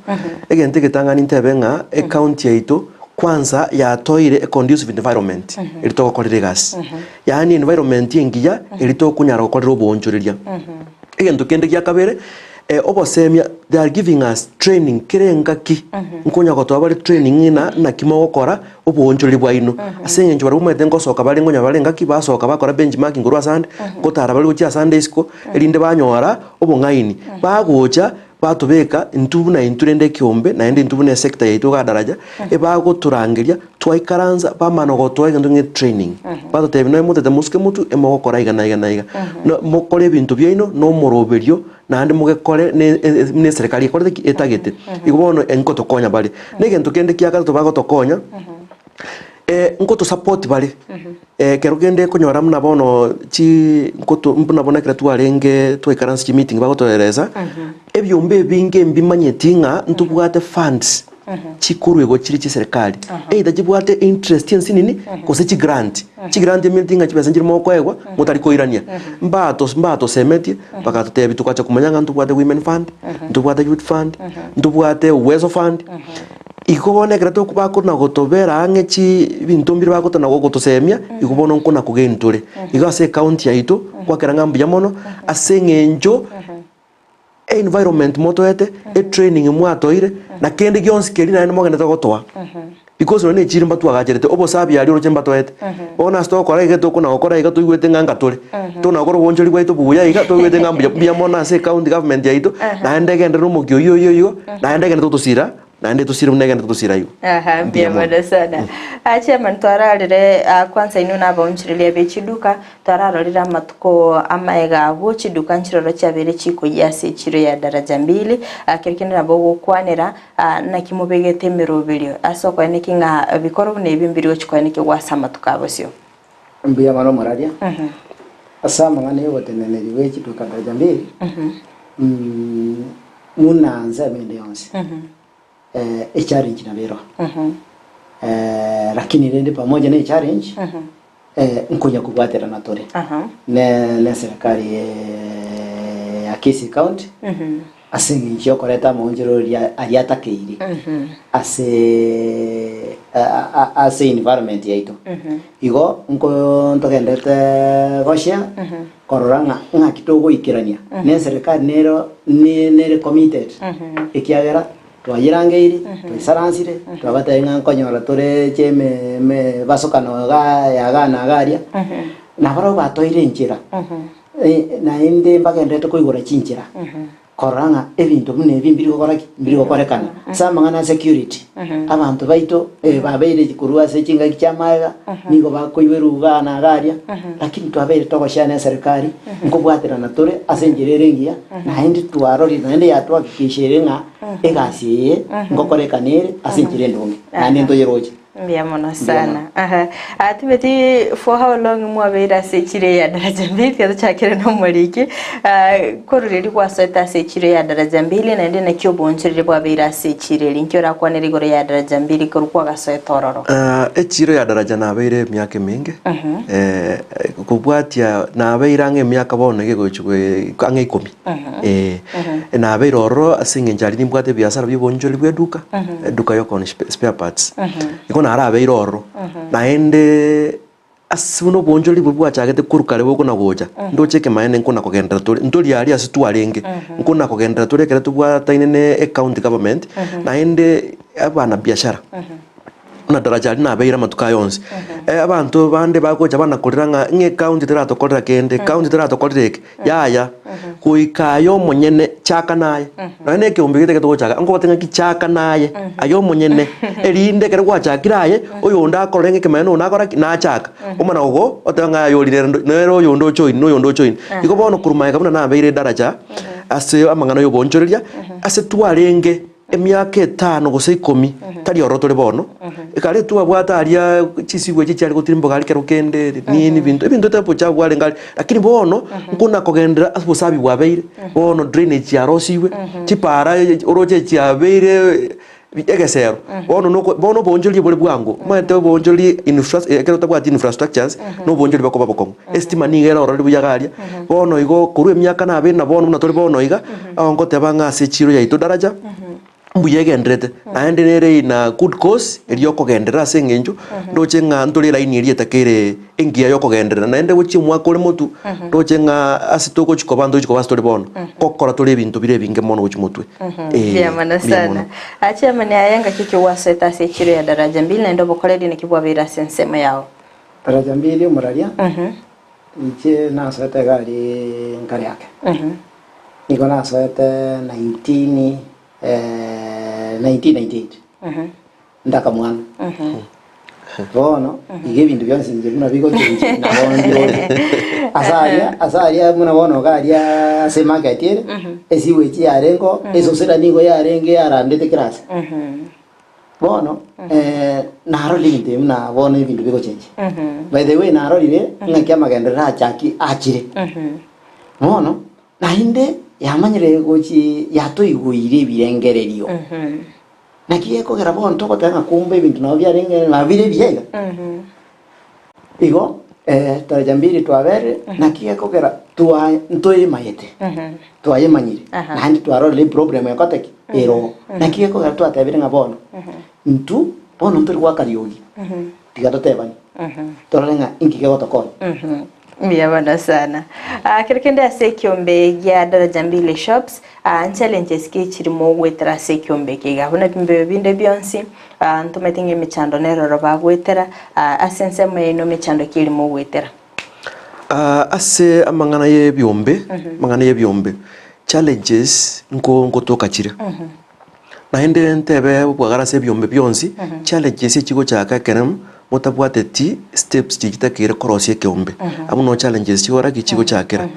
Egento egetang'ani ntebe ng'a ecounty yaito kwanza yatoeire a conducive environment eria togokorera egasi. Yaani environment engiya eria tokonyara gokorera oboonchoreria. Egento kende gia kabere, obosemia they are giving us training kera engaki nkonya gotoa bare training ng'a naki mogokora oboonchoreria bwaino. Ase eng'encho barabwo omanyete ngosoka bare nkonya bare engaki basoka bakora benchmarking korwa ase ande, ngotara bare gochia ase ande isiko, erinde banyora obong'aini. Bagocha batobeka intwe buna intwe rende ekeombe naende intwe buna esector yaito iga daraja, ebagotorangeria twaikaransa bamana gotoa egento ng'a etraining. Batotebia nonya motete mosuke motwe emogokora iga na iga na iga. No mokore ebinto biaino na omoroberio naende mogekore ne buna eserekari ekorete ki? Etagete. Igo bono nkotokonya bare. Na egento kende kia gatato bagotokonya, nkotosupport bare, ekero kende okonyora buna bono chi nkoto buna bono ekero twarenge twaikaransa chimeeting bagotoeresa, ebiombe ebinge mbimanyeti ng'a ntobwate funds chikorwa igo chire chi'eserekari, either chibwate interest ensinini gose chigrant. Chigrant eminti ng'a chibesa nchire mokoegwa motari koirania. Mbato mbatosemetie bagatotebia togacha komanya ng'a ntobwate women fund, ntobwate youth fund, ntobwate uwezo fund. Igo bono ekero tokobakona gotobera ang'e chi ebinto mbire bagotana gotosemia, igo bono nkona kogeni tore. Igo ase ecounty yaito, gwakera ng'a mbuya mono ase eng'encho. Environment motoete, etraining mwatoire, na kende gionsi keria naende mogenderete gotoa. Because nonya ne echiro mbatwagacherete, obosabi aria oroche mbatoete. Bono ase togokora iga tokona gokora iga toigwete ng'a ngatore. Tokona gokora obonchori bwaito buya iga toigwete ng'a mbuya mbuya mono ase ecounty government yaito, naende egenderere omokia oyio oyio oyio, naende egende totosira, naende etosire buna egende totosira igo. Aha, Mbuya mbuya mono. mono sana. Ah, chairman twararire ah, kwanza inwe na abaonchoreria be chiduka twararorire amatuko amaega abwo chiduka nchiroro chiabeire chikoyia ase echiro ya daraja mbili ah, kero kende nabo ogokwanera ah, naki mobegete emeroberio ase okoeneki ng'a bikoro buna ebi mbiri gochi koenekigwa ase amatuko abosio. Mbuya mono omoraria, ase amang'ana y'oboteneneri bwe chiduka daraja mbili, buna nsemo ende yonsi. Echallenge nabo ero. Lakini rende pamoja ne echallenge, nkonya kobwaterana tore ne ne serikali ya Kisii County ase eng'encho yokoreta amaonchoreria aria atakeire ase ase environment yaito. Igo nko ntogenderete goshare korora ng'a ng'aki togoikerania ne eserekari nero nere committed ekiagera twayerangeiri twaisaransire twabatebia ng'a nkonyora tore chieme emebasokano igaa ya igaa na iga aria, nabarabwo batoire enchera naende mbagendererete koigora chinchera. Korora ng'a ebinto buna ebi mbiri gokora ki? Mbiri gokorekana. Ase amang'ana a security, abanto baito babeire korwa ase chingaki chia amaega, nigo bakoiberwa igaa na iga aria, lakini twabeire togoshare na eserikari, nkobwaterana tore ase enchera ere engiya, naende twarorire naende yatwahakikisheire ng'a egasi eye ngokorekana ere ase enchera endonge, naende ntoyeroche. Mbuya mono sana. Aha. Ah, timeti for how long mwabeire ase echiro ya daraja mbili tiga tochakere na omoriki Ah, korwa riria gwasoete ase echiro ya daraja mbili naende naki obonchoreri bwabeire ase echiro eri nki orakwanere igoro ya daraja mbili korwa kwagasoete ororo Ah, echiro ya daraja nabeire emiaka emenge eh, kobwatia nabeire ang'e emiaka bono iga egochi gwe ang'e ikomi eh, nabeire ororo ase eng'encho aria nimbwate ebiasara bia obonchori bwa eduka, eduka ya okoonia spare parts. Igo narabeire ororo, naende ase buna obonchori bobwo bwachagete korwa kare bokona gocha, ndoche ekemanyererio nkona kogenderera tore, ntori aria ase twarenge, nkona kogenderera tore ekero tobwataine na ecounty government, naende abanabiashara. Buna daraja aria nabeire amatuko aya onsi, abanto bande bagocha banakorera ng'a ng'a ecounty teratokorera kende, ecounty teratokorera eke, yaya, goika aye omonyene chaka naye, nonya na ekeombe gete getogochaka, nkogotebi ng'aki chaka naye, aye omonyene, erinde ekero gwachakire aye, oyonde akorore ng'a ekemanyererio noyo nakora ki? Nachaka, omana gogo oteba ng'a aye ori nere ndo nere oyonde ojoin na oyonde ojoin. Igo bono korwa magega buna nabeire edaraja, ase amang'ana ya oboonchoreria, ase twarenge. Emiaka etano gose ikomi, tari ororo tore bono, ekare twabwate aria chisigo echi chiare gotirimboka aria kero kende nini binto, ebinto etari bochafu bwarenge aria, lakini bono nkona kogenderera ase obosabi bwabeire, bono drainage chiarosigwe, chipara oroche chiabeire egesero, bono noko bono oboonchoreria bore bwango, omanyete oboonchoreria infra ekero otabwati infrastructures, na oboonchoreria bokoba bokong'u. Estima nigo ere ororo buya iga aria, bono igo korwa emiaka nabeire na bono buna tore bono iga, Aho ngoteba ng'a ase echiro yaito daraja mbuya egenderete, naende nere in a good course eria yokogenderera ase eng'encho ndoche ng'a ntore elaini eria etakeire engiya yokogenderera. Naende gochia omwaka ore motwe, ndoche ng'a ase togochi koba ntogochi koba ase tore bono, ngokora tore ebinto bire ebinge mono gochia motwe. Eh, Mbuya mono mbuya sana. mono. Ah, Chairman aye ngaki ki gwasoete ase echiro ya daraja mbili naende obokoreri naki bwabeire ase ensemo yao? Daraja mbili omoraria, Inche nasoete egari nkare ake. Nigo nasoete 19 1998 ndakamwana. Bono iga ebinto bionsi inche buna bigochenji nabo mbirore. Ase aria ase aria buna bono iga aria ase emarket ere, esewage yarengeo, esosera nigo yarenge yarandete kera ase. Bono narorire ebinto ebi buna bono ebinto bigochenjia. By the way narorire ng'aki amagenderero achaki achire. Bono naende yamanyire gochi yatoigoire ebirengererio. Naki gekogera bono togoteba ng'a kumbe ebinto nabo biarenge nabo bire ebiya iga. Igo daraja mbili twaberire naki gekogera twa ntoyemanyete twayemanyire naende twarorire eproblem ekote ki ere oo. Naki gekogera twatebire ng'a bono intwe bono ntori goaka riogi tiga totebani torore ng'a inki kegotokonya. Mbuya mono sana. Ah, kero kende ase ekiombe gia Daraja Mbili Shops, ah, nchallenges ki chiri mogwetera ase ekiombe eke iga? Buna ebiombe binde bionsi, ah, ntomanyete ng'a emechando neroro bagwetera, ah, ase ensemo yaino emechando ki eri mogwetera? Ah, ase amang'ana ya ebiombe, amang'ana ya ebiombe, challenges nko nkotoka chire. Naende ntebe obwagare ase ebiombe bionsi, challenges echigochaka ekero motabwateti steps chiria chitakeire korosia ekeombe. Abwo noo challenges chigokora ki? Chigochakera.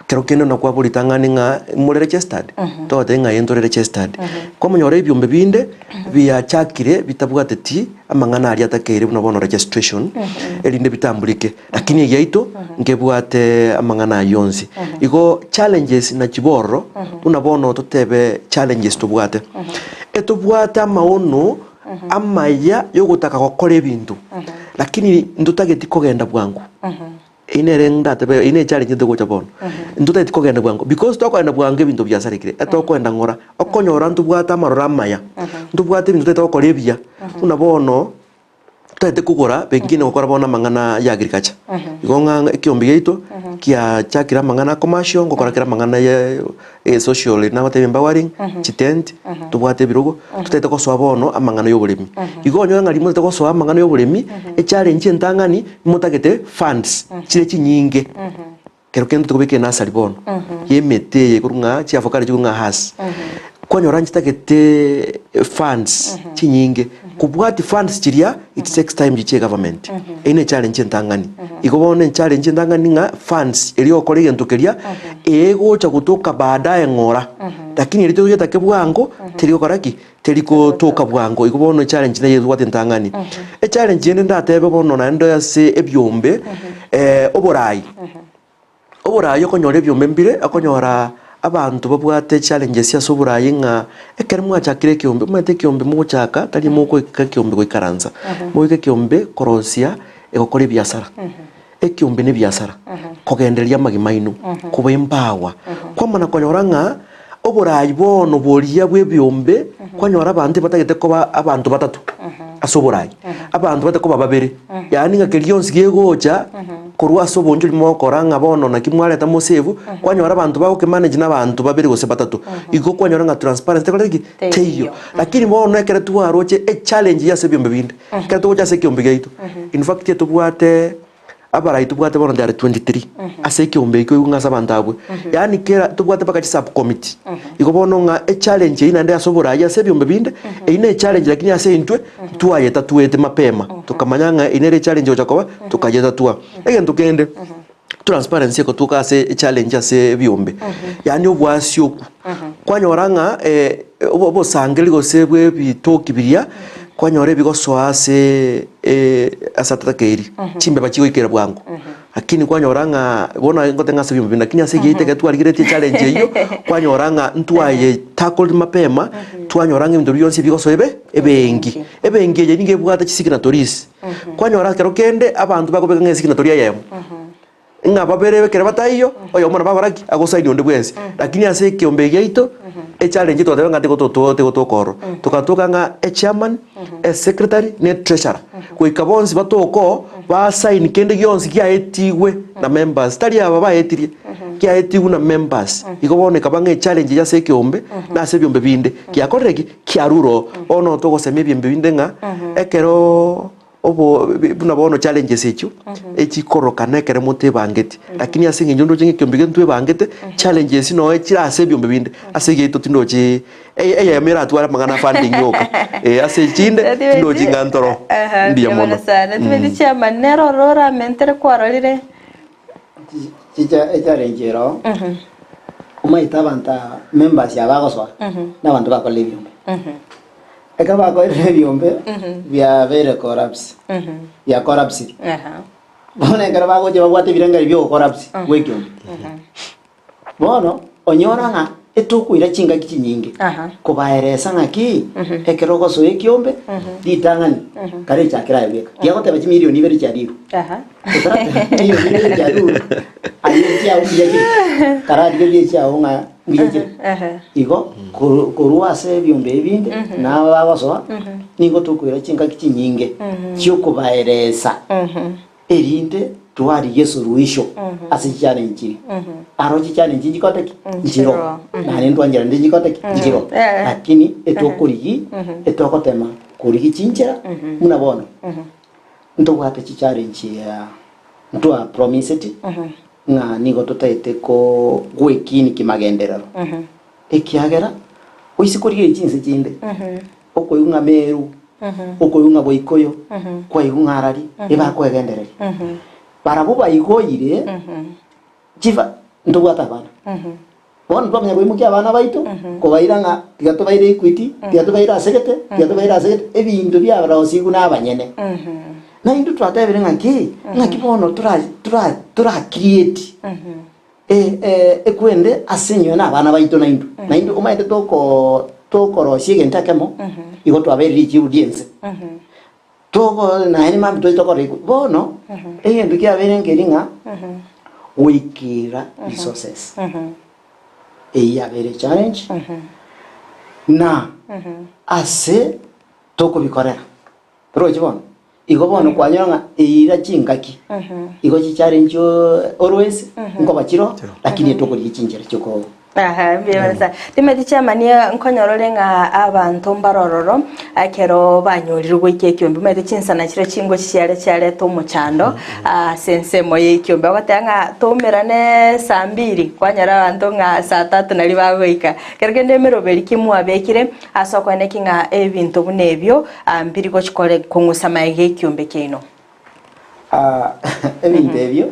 Kero kende nakwabora ritang'ani ng'a more registered? Togoteba ng'a ee ntore registered. Kwamonyora ebiombe binde biachakire bitabwateti amang'ana aria atakeire buna bono registration, erinde bitamburike. Lakini egiaito nkebwate amang'ana ayio onsi. Igo challenges nachibwo ororo, buna bono totebe challenges tobwate. Etobwate amaono amaya yogotaka gokora ebinto, lakini ntotageti kogenda bwango. Eyio nere ndatebe eyio ne challenge togocha bono. Ntotageti kogenda bwango because tokogenda bwango ebinto biasarekire, etokoenda ng'ora, okonyora ntobwate amaroro amaya, ntobwate ebinto totagete gokora ebiya, buna bono. Totagete kogora pengine gokora bono amang'ana ya agriculture. Igo ng'a ekiombe giaito kiachakire amang'ana a commercial, ngokora kere amang'ana ya social nagotebia empowering, chitent, tobwate ebirogo, totagete gosoa bono amang'ana ya oboremi. Igo onyore ng'a riria motagete gosoa amang'ana ya oboremi, echallenge entang'ani, motagete funds chire chinyinge. Kero kende tokobeka enasari bono, y'emete eye korwa ng'a chiavocado chikorwa ng'a hass, kwanyora nchitagete funds chinyinge, kobwatia funds chiria it takes time chiche egovernment. Eyio ne echallenge entang'ani. Igo bono echallenge entang'ani ng'a funds eria ogokora egento keria, egocha gotoka baadaye ng'ora, lakini eria toyetake bwango teri gokora ki? Teri gotoka bwango. Igo bono echallenge neye tobwate entang'ani. Echallenge ende ndatebe bono naende ase ebiombe, oborai. Oborai okonyora ebiombe mbire, okonyora abanto babwate challenges ase oborai ng'a ekero mwachakire ekiombe, omanyete ekiombe mogochaka tari mogoika ekiombe goikaransa, mogoika ekiombe korosia egokora ebiasara. Ekiombe na ebiasara, kogendereria amagima aino, koba embawa. Kwamana konyora ng'a oborai bono boria bw'ebiombe, kwanyora abanto ebatagete koba abanto batato ase oborai, abanto batagete koba babere, yaani ng'a keria gionsi gegocha korwa ase obonchori mogokora ng'a bono naki mwareta mosave, kwanyora abanto bagokemanage na abanto babere gose batato. Igo kwanyora ng'a transparency tekoreti ki? Teiyo. Lakini bono ekero twaroche echallenge ya ase ebiombe binde, Ekero togocha ase ekeombe giaito, in fact etobwate abarai tobwate bono they are 23 ase ekeombe ekio oigwe ng'a ase abanto abwo. Yaani kera tobwate mpaka chisubcommittee. Igo bono ng'a echallenge eyio naende ase oborai ase ebiombe binde, eyio ne echallenge lakini ase intwe twayetatuete mapema. Tokamanya ng'a eyio nere echallenge egocha koba, tukayetatua. Egento kende, transparency egotuka ase echallenge ase ebiombe, yaani obwasioku, kwanyora ng'a obo- obosangeri gose bwa ebitoki biria, kwanyora ebigosoa ase ase atatakeiri, chimbeba chigoikera bwango. Lakini kwanyora ng'a bono aye ngote ng'a ase ebiombe binde, lakini ase egeita ekero twarigeretie echallenge eyio, kwanyora ng'a ntwaye tackle mapema, twanyora ng'a ebinto bionsi ebigosoa ebe ebengi. Ebengi eye nigo ebwate chisignatories. Kwanyora ekero kende abanto bakobeka ng'a esignatory eyemo, ng'a babere ekero bataiyo, oyomo nabo agokora ki? Agosaini onde bwensi. Lakini ase ekeombe eke giaito, echallenge twateba ng'a tigototo tigotoka ororo. Togatoka ng'a echairman, esecretary, na etreasurer, goika bonsi batoke oo, basaini kende gionsi giaetigwe na members, tari aba baetirie, giaetigwe na members. Igo bono ekaba ng'a echallenge eye ase ekeombe, na ase ebiombe binde, giakorire ki? Kiarure oo. Bono togosemia ebiombe binde ng'a ekero obo buna bono challenges echio, echikorokana ekero motebangeti, lakini ase eng'encho ndoche ng'a ekiombe ekia ntwebangete, challenges noe chire ase ebiombe binde, ase egiaito tindochi eye eyemo eratware amang'ana a funding yoka, eh ase echinde tindochi ng'a ntoro mbuya mono. Timanyeti chairman nere ororo oramentere kwarorire. Chicha echallenge ero omanyete abanto aba members aba bagosoa na abanto bakorire ebiombe. Ekero bakorire ebiombe biabeire collapse bia collapsire. Bono ekero bagocha babwate ebirengererio bia ogocollapse bwa ekiombe. Bono onyora ng'a etokoira chingaki chinyinge kobaeresa ng'aki ekero ogosoa ekiombe ritang'ani kare echakere aye bweka. Tiagoteba chimilioni ibere chiarirwe. Otarateba chimilioni ibere chiarirwe aye echiao mbuya chire. Kararigererie echiao ng'a mbuya chire. Igo korwa ase ebiombe ebi binde na aba bagosoa nigo tokoira chingaki chinyinge chiokobaeresa. Erinde twarigie esuluhisho ase chichallenge chiria. Aro chichallenge nchikote ki? Nchiro. Naende ntwancherane nchikote ki? Nchiro. Lakini etokorigi, etogotema korigi chinchera buna bono ntobwate chichallenge ntwa promiseti ng'a nigo totaete ko gwekini kimagenderero. Ekiagera oise korigereria chinse chinde, okoigwa ng'a Meru, okoigwa ng'a Boikoyo, kwaigwa ng'a Arari, ebakoegendereria. Barabwo baigoire chifa ntobwate abana. Bono twamanya koimokia abana baito, kobaira ng'a tiga tobaire Equity, tiga tobaire ase gete, tiga tobaire ase gete, ebinto biarosigwe na abanyene. Na intwe twatebire ng'aki, ng'aki bono tora tora tora create Ekwende ase inwe na abana baito naintwe, naintwe omanyete toko tokorosia egento ekemo, igo twabeire richibu ri'ense. Togo naende mambia toche tokore igo. Bono, egento kiabeire nkeri ng'a goikera resources, eyio yabeire echallenge, na ase tokobikorera. Torochi bono? Igo bono kwanyora ng'a eira chingaki, igo chichallenge always, nkoba chiro, lakini etokorigia chinchera chioko Aha, mbuya mono sana. Timothy chairman nkonyora ore ng'a abanto mbare ororo ekero banyorire goika ekiombe omanyete chinsana chire chingochi chiare chiareta omochando ase ensemo ya ekiombe ogoteba ng'a toumerane saa mbiri kwanyora abanto ng'a saa tatu naria bagoika. Kero kende emeroberi ki mwabekire Ase okoeneki ng'a ebinto buna ebio mbiri gochi kore kong'usa magega ekiombe kiaino. Ah, ebinto ebio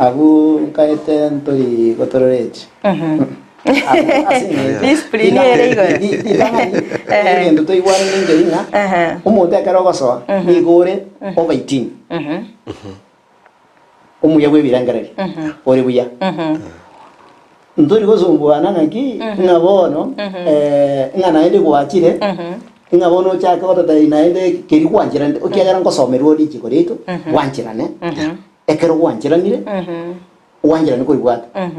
abwo nkaete ntori gotororeti Abwo ase eng'encho Discipline ere igoro. ritang'ani egento toigwanane nkeri ng'a omonto ekero ogosoa nigo ore over 18 omuya bw'ebirengererio ore buya. Ntori gosumbuana ng'aki ng'a bono ng'a naende gwachire ng'a bono ochake gototebia naende keri gwancheranete ekiagera ngosomerwa ore richiko riaito bwancherane ekero gwancheranire gwancherane koibwata.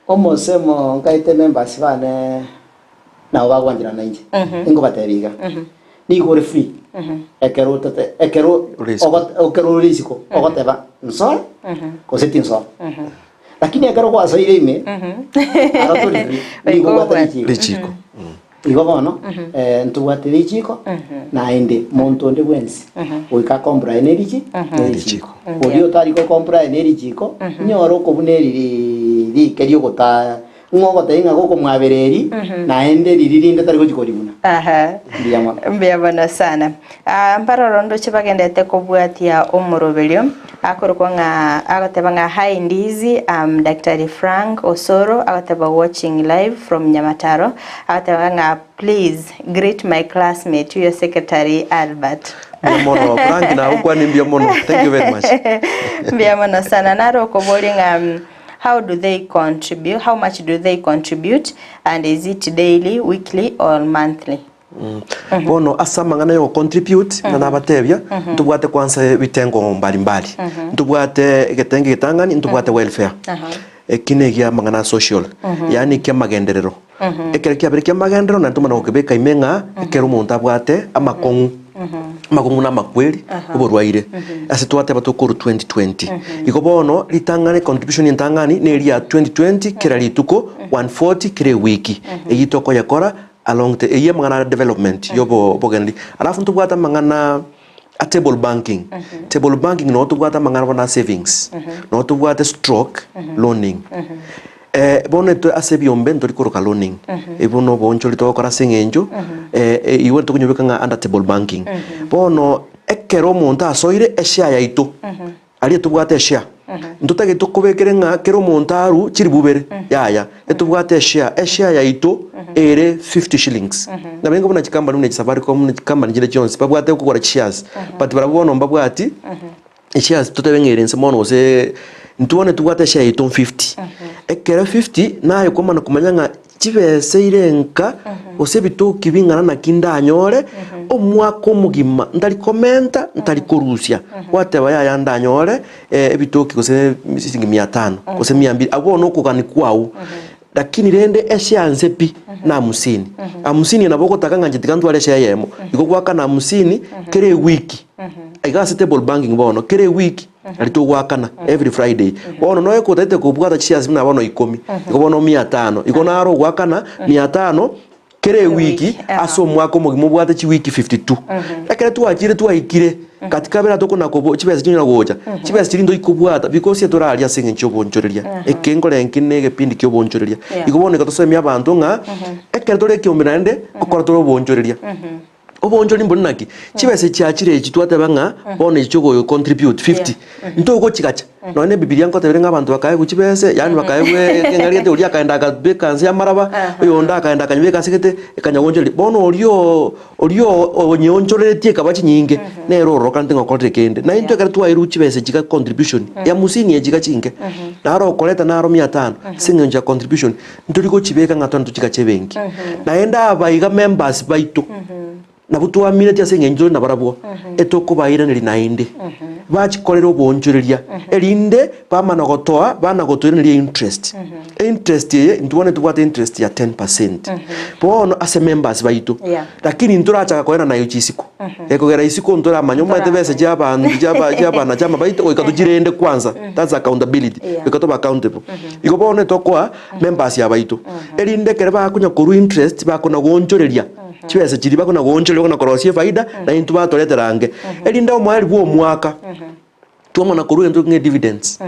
Omosemo nkaete members bane nabo bagwancherana nainche inkobatebia iga nigo ore free ekero otate ekero Ore isiko. ogo ekero ore isiko ogoteba nsoe gose tinsoa lakini ekero gwasoire ime aro tori free nigo obwate richiko Richiko. Igo bono ntobwate richiko naende monto onde bwensi goika akomply ne richi ne richiko. Oria otari gokomply ne richiko nyore okobuna eri rike riogota ng'a ogotebia ng'a gokomwabera eri naende riri rinde tari gochi koribuna. Aha. Mbuya mono. Mbuya mono sana. Ah, mbaroro ndoche bagenderete kobwatia omoroberio akorokwa ng'a agoteba ng'a hi Ndizi I'm Daktari Frank Osoro agoteba watching live from Nyamataro agoteba ng'a please greet my classmate your secretary Albert. Mbuya mono Frank nagokwania mbuya mono thank you very much. Mbuya mono sana naro okoboria ng'a mm, how do they contribute how much do they contribute and is it daily weekly or monthly? Bono ase amang'ana ya ogocontribute, buna nabatebia, ntobwate kwanza ebitengo mbali mbali. Ntobwate egetengo egetang'ani, ntobwate welfare. Eki na egia amang'ana a social, yaani ekia amagenderero. Ekero kiabere kia amagenderero naende tomana gokebeka ime ng'a ekero omonto abwate amakong'u, amakong'u na amakweri, oborwaire. Ase twateba tokorwa 2020. Igo bono ritang'ani contribution entang'ani na eria ya 2020 kera rituko 140 kera ewiki. Eyio tokoyekora Along the eyio amang'ana a development ya obo obogeneri. Alafu ntobwate amang'ana a table banking. Table banking noo tobwate amang'ana bono a savings, noo tobwate stroke loaning. Bono intwe ase ebiombe ntori koroka loaning, ebwo na oboonchori togokora ase eng'encho igo tokonyobeka ng'a under table banking. Bono ekero omonto asoire eshare yaito. Aria tobwate eshare, ntotagete tokobekere ng'a kera omonto arue chilifu ibere, yaya, etobwate eshare, eshare yaito ere 50 shillings. Nabo buna chikampani buna chisafaricom, buna chikampani chinde chionsi, babwate okogora chishares, but barabwo bono mbabwati eshares totebe ng'a ere inse mono gose, intwe bono tobwate eshare yaito 50. Ekero 50, naye kwamana komanya ng'a Chibesa ire nka, gose ebitoki bing'ana naki ndanyore, omwaka omogima ntari komenta, ntari korusia. Gwateba yaya ndanyore ebitoki gose siringi mia tano, gose mia mbiri, abwo bono okogania kwao. Lakini rende eshare nse pi na hamsini. Hamsini nabo ogotaka ng'a inche tiga ntware eshare eyemo. Igo goakana hamsini kera ewiki. Iga ase table banking bono, kera ewiki nari togoakana every Friday. Bono noe kotagete kobwata chishares buna bono ikomi, igo bono mia tano. Igo naro ogoakana mia tano kera ewiki ase omwaka omogima obwate chiwiki 52. Ekero twachire twaikire katika bera tokona kobo chibesa chinyara gocha, chibesa chiria ntoikobwata because etoraria ase eng'encho ya obonchoreria. Eke nkore nki na egepindi kia obonchoreria. Igo bono iga tosemie abanto ng'a ekero tore ekeombe naende, ngokora tore obonchoreria. Oboonchori mbori naki? Chibesa echi chiachire echi twateba ng'a bono echi chiogo contribute 50 ntogochigacha nonya na ebibilia nkotebire ng'a abanto bakaegwa chibese yaani bakaegwa ekeng'ari gete oria akaenda akabeka nse y'amaraba oyonde akaenda akanyebeka ase gete ekanya goonchoreria. Bono oria oo oria oo onyeonchoreretie ekaba chinyinge nere ororokanete ng'a okorire kende. Na intwe ekero twaerwe chibesa echi iga contribution ya hamsini echi iga chinke naro okoreta naro mia tano ase eng'encho ya contribution Ntori gochibeka ng'a tore ntochigache ebenki. Naende aba iga members baito, nabwo twaminetie ase eng'encho tore nabarabwo, etokobairaneria naende. Bachikorera oboonchoreria, erinde bamana gotoa, bana gotoiraneria interest. Interest eye, intwe bono ntobwate interest ya 10%. Bono ase members baito, Yeah. lakini ntorachaka koena nayo chisiko. Ekogera isiko ntoramanya omanyete besa chia abanto chia chia abanachama baito goika tochirende kwanza, that's accountability, Yeah. goika tobe accountable. Igo bono etokoa members abaito, erinde ekero bakonya korwa interest bakona goonchoreria chibesa chiria bakona goonchoreria bakona korosia efaida na intwe batoretera ange. Erinde omoerio bwa omwaka twamana korwa egento ng'a dividends,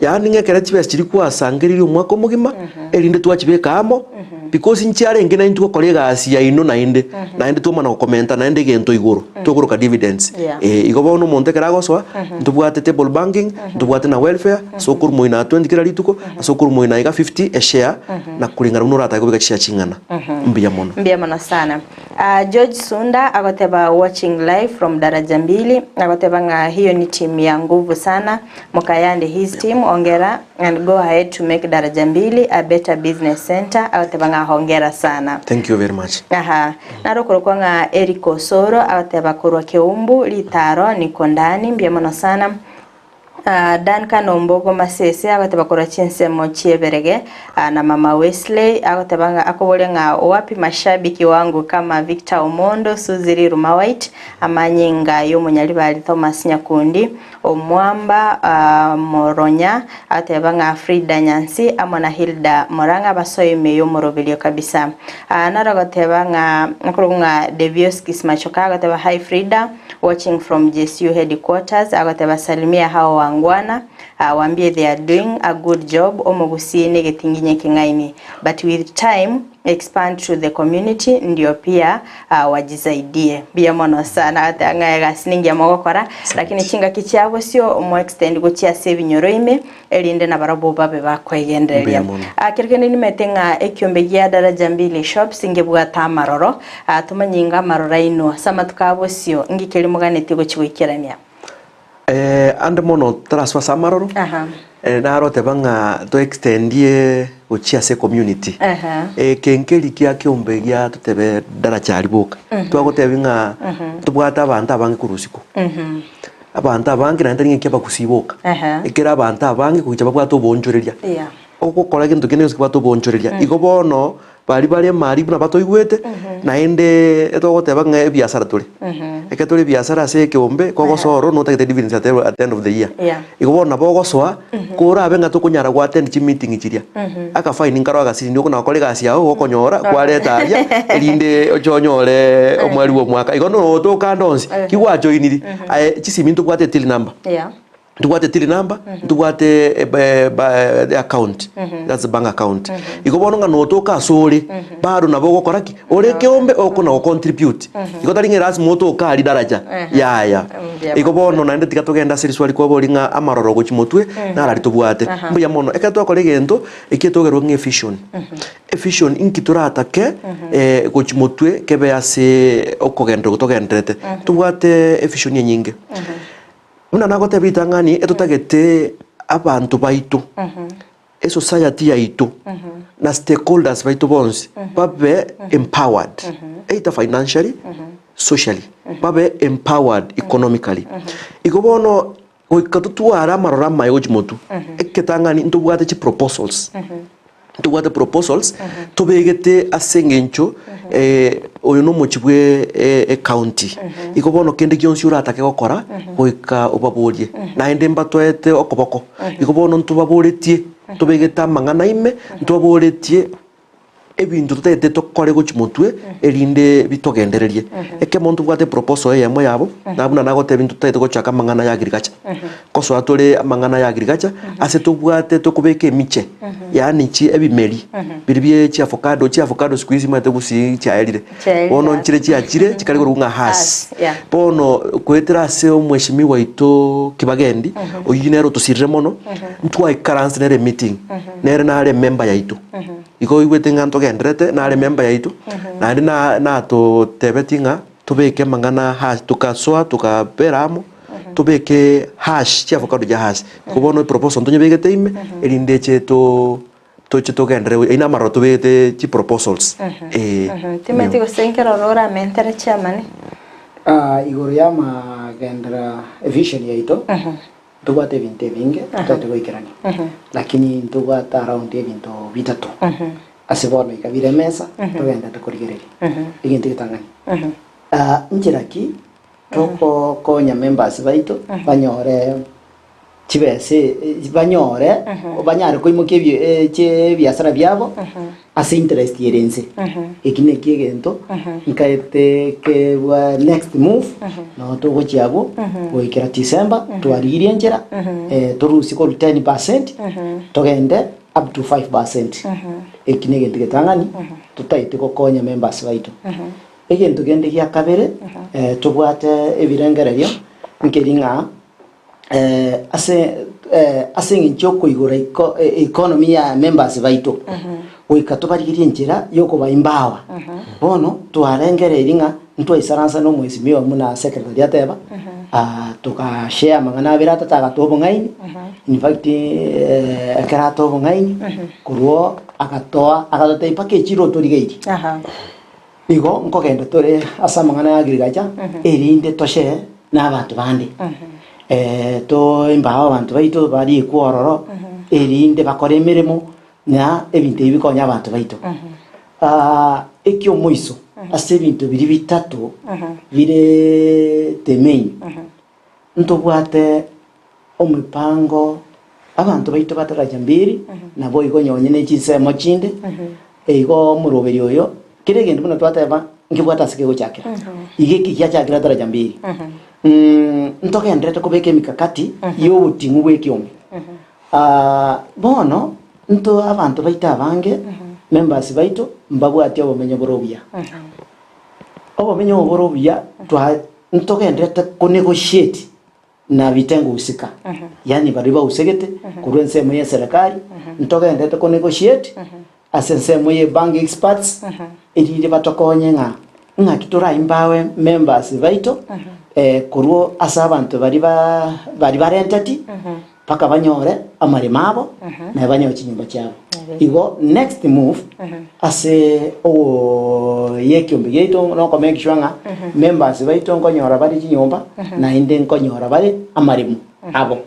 yaani ng'a ekero chibesa chiria kwasangereria omwaka omogima erinde twachibeka amo because nchiarenge naintwe gokora egasi yaino naende, naende twamana gokomenta naende egento igoro tokoroka dividends. Yeah. Eh, igo bono omonto ekero agosoa ntobwate table banking, ntobwate na welfare, ase okorwa moino 20 kera rituko, Ase okorwa moino aiga 50 eshare na koreng'ana buna oratake kobeka chishare ching'ana. Mbuya mono. Mbuya mono sana. Uh, George Sunda agoteba watching live from Daraja Mbili agoteba ng'a hiyo ni team ya nguvu sana Mukayande his team ongera and go ahead to make Daraja Mbili a better business center agoteba ng'a hongera sana. Thank you very much. Aha. Naro okorokwa ng'a Eric Osoro agoteba korwa Keumbu Ritaro niko ndani mbuya mono sana. Duncan Ombogo Masese agoteba korwa chinsemo chi'eberege na mama Wesley agoteba ng'a akoboria ng'a wapi mashabiki wangu kama Victor Omondo, Suzy Riruma White, amanyinga y'omonyaribari Thomas Nyakundi, Omwamba Moronya agoteba ng'a Frida Nyansi amo na Hilda Murang'a basoe ime y'omoroberio kabisa. Naro agoteba ng'a okorokwa ng'a Devioskis Machoka agoteba hi Frida. Watching from GSU headquarters agoteba salimia hao wangwana wambie they are doing a good job omogusii negetinginye ekeng'aini but with time expand to the community ndio pia wajisaidie mbuya mono sana agoteba ng'a egasi nengiya mogokora lakini chingaki chia bosio mo extend gochia ase ebinyoro ime erinde nabarabwo babe bakoegendereria. Mbuya mono. Ah, kero kende nimete ng'a ekiombe gia Daraja Mbili Shops ngebwate amaroro, ah, tomanye inga amaroro aino ase amatuko a bosio inki keria moganetie gochia goikerania. Eh, ande mono tarasoa ase amaroro, Aha. eh, naroteba ng'a to extendie gochia ase ecommunity. Aha. Eke nkeri kia kiombe gia totebe Daraja aria boka. Twagotebia ng'a tobwate abanto abange korwa isiko. Abanto abange naende tari ng'a ekiabagusii boka, Ehe. ekere abanto abange goicha babwate oboonchoreria. Yeah. Ogokora gento kende gionsi kebwate oboonchoreria. Igo bono, baria bare emari buna batoigwete, naende etogoteba ng'a ebiasara tore. Ekero tore ebiasara ase ekeombe, kogosoa ororo notagete dividends at at the end of the year. Yeah. Igo bono nabo ogosoa, korabe ng'a tokonyara go attend chimeeting chiria, akafaini nkaro agasini okona gokora egasi yago gokonyora kwareta aria erinde oche onyore omweri bwa omwaka. Igo notoka ande onsi, ki gwajoiniri, aye chisimi ntobwate till number, Yeah. ntobwate till number, ntobwate eba account, that's bank account. Igo bono ng'a notoka asore, bado nabo ogokora ki? Ore ekeombe okona go contribute. Igo tari ng'a erasima otoke aria daraja, yaya. Igo bono naende tiga togende ase riswali kwaboria ng'a amaroro gochia motwe narari tobwate. Mbuya mono, ekero twakora egento, ekio togerwa ng'a evision. Evision inki toratake gochia motwe kebe ase okogenderera togendererete. Tobwate evision enyinge. Buna nagoteba ritang'ani, etotagete abanto baito. Esociety yaito na stakeholders baito bonsi babe empowered either financially, socially, babe empowered economically. Igo bono goika totware amaroro amaye gochia motwe, egetang'ani ntobwate chiproposals. Ntobwate proposals tobegete ase eng'encho oyo na omochie bwe ecounty. Igo bono kende gionsi oratake gokora goika obaborie. Naende mbatoete okoboko. Igo bono ntobaboretie tobegete amang'ana ime, ntobaboretie ebinto totagete tokore gochia motwe erinde bitogendererie. Ekemo ntobwate eproposal eyemo yabo, na buna nagotebia ntotagete gochaka amang'ana ya agriculture. Nkosoa tore amang'ana ya agriculture ase tobwate tokobeka emiche yaani chi ebimeri biria bie chiavocado, chiavocado siku hizi omanyete gusii chiaerire. Chiaerire Bono ase. nchire chiachire chikare korokwa ng'a hass. Hass, yeah. Bono goetera ase omweshimiwa oito Kibagendi, oyio nere otosirire mono, ntwaikaranse nere emeeting, nere nare emember yaito. Igo oigwete ng'a ntogendererete, nare emember yaito, naende na natotebetie ng'a tobeke amang'ana hass, tokasoa tokabera amo, tobeke hash, chiavocado chia hass. Igo bono eproposal ntonyebegete ime, erinde eche to toche togenderere eyio namaroro tobegete chiproposals eh. Timanyeti gose nkerora oramentere chairman. Ah, igoro y'amagenderera evision yaito, ntobwate ebinto ebinge totagete goikerania, lakini ntobwate around ebinto bitato ase bono iga bire emesa togenderete korigereria. Egento egetang'ani, ah, nchera ki togokonya members baito banyore chibesa banyore banyare koimokia ebiasara biabo ase interest ere inse. Eki nakio egento nkaete kebwa next move nabo togochia abwo goikera December twarigirie enchera torusie korwa 10% togende up to 5%. Eki negento getang'ani totaete gokonya members baito. Egento kende gia kabere tobwate ebirengererio nkeri ng'a ase ase eng'encho y'okoigora eko economy ya members baito, goika tobarigerie enchera y'okoba empower. Bono twarengereiri ng'a ntwaisaransa na omwesimigwa buna secretary ateba, togashare amang'ana abere atato agatoa obong'aini, in fact ekero atoa obong'aini, korwa oo agatoa agatotebia mpaka echiro otorigeiri. Igo nkogenda tore ase amang'ana ya agriculture, erinde toshare na abanto bande. Toembawe abanto baito bariekwe ororo, erinde bakore emeremo na ebinto ebi bikonye abanto baito. Ekiomoiso ase ebinto biria bitato bire the main, ntobwate omopango abanto baito bataracha mbiri, naboigo nonye ne chinsemo chinde, igo omoroberi oyo, kera egento buna twateba nkebwate ase kegochakera. Iga eki giachakire taracha mbiri. Ntogenderete kobeka emikakati ya oboting'u bwa ekiombe. Bono, nto abanto baito abange, members baito, mbabwati obomenyo bore obuya. Obomenyo obo bore obuya, twa ntogenderete konegotiate na bitengo husika, yaani baria bahusegete korwa ensemo ye serikali, ntogenderete ko negotiate ase ensemo ye bank experts, erinde batokonye ng'a ng'aki tora empower members baito korwa ase abanto baria ba baria barenteti mpaka banyore amaremo abo naye banyore chinyomba chiabo. Igo next move ase ogoyia ekiombe giaito na oko make sure ng'a members baito nkonyora bare chinyomba naende nkonyora bare amaremo abo.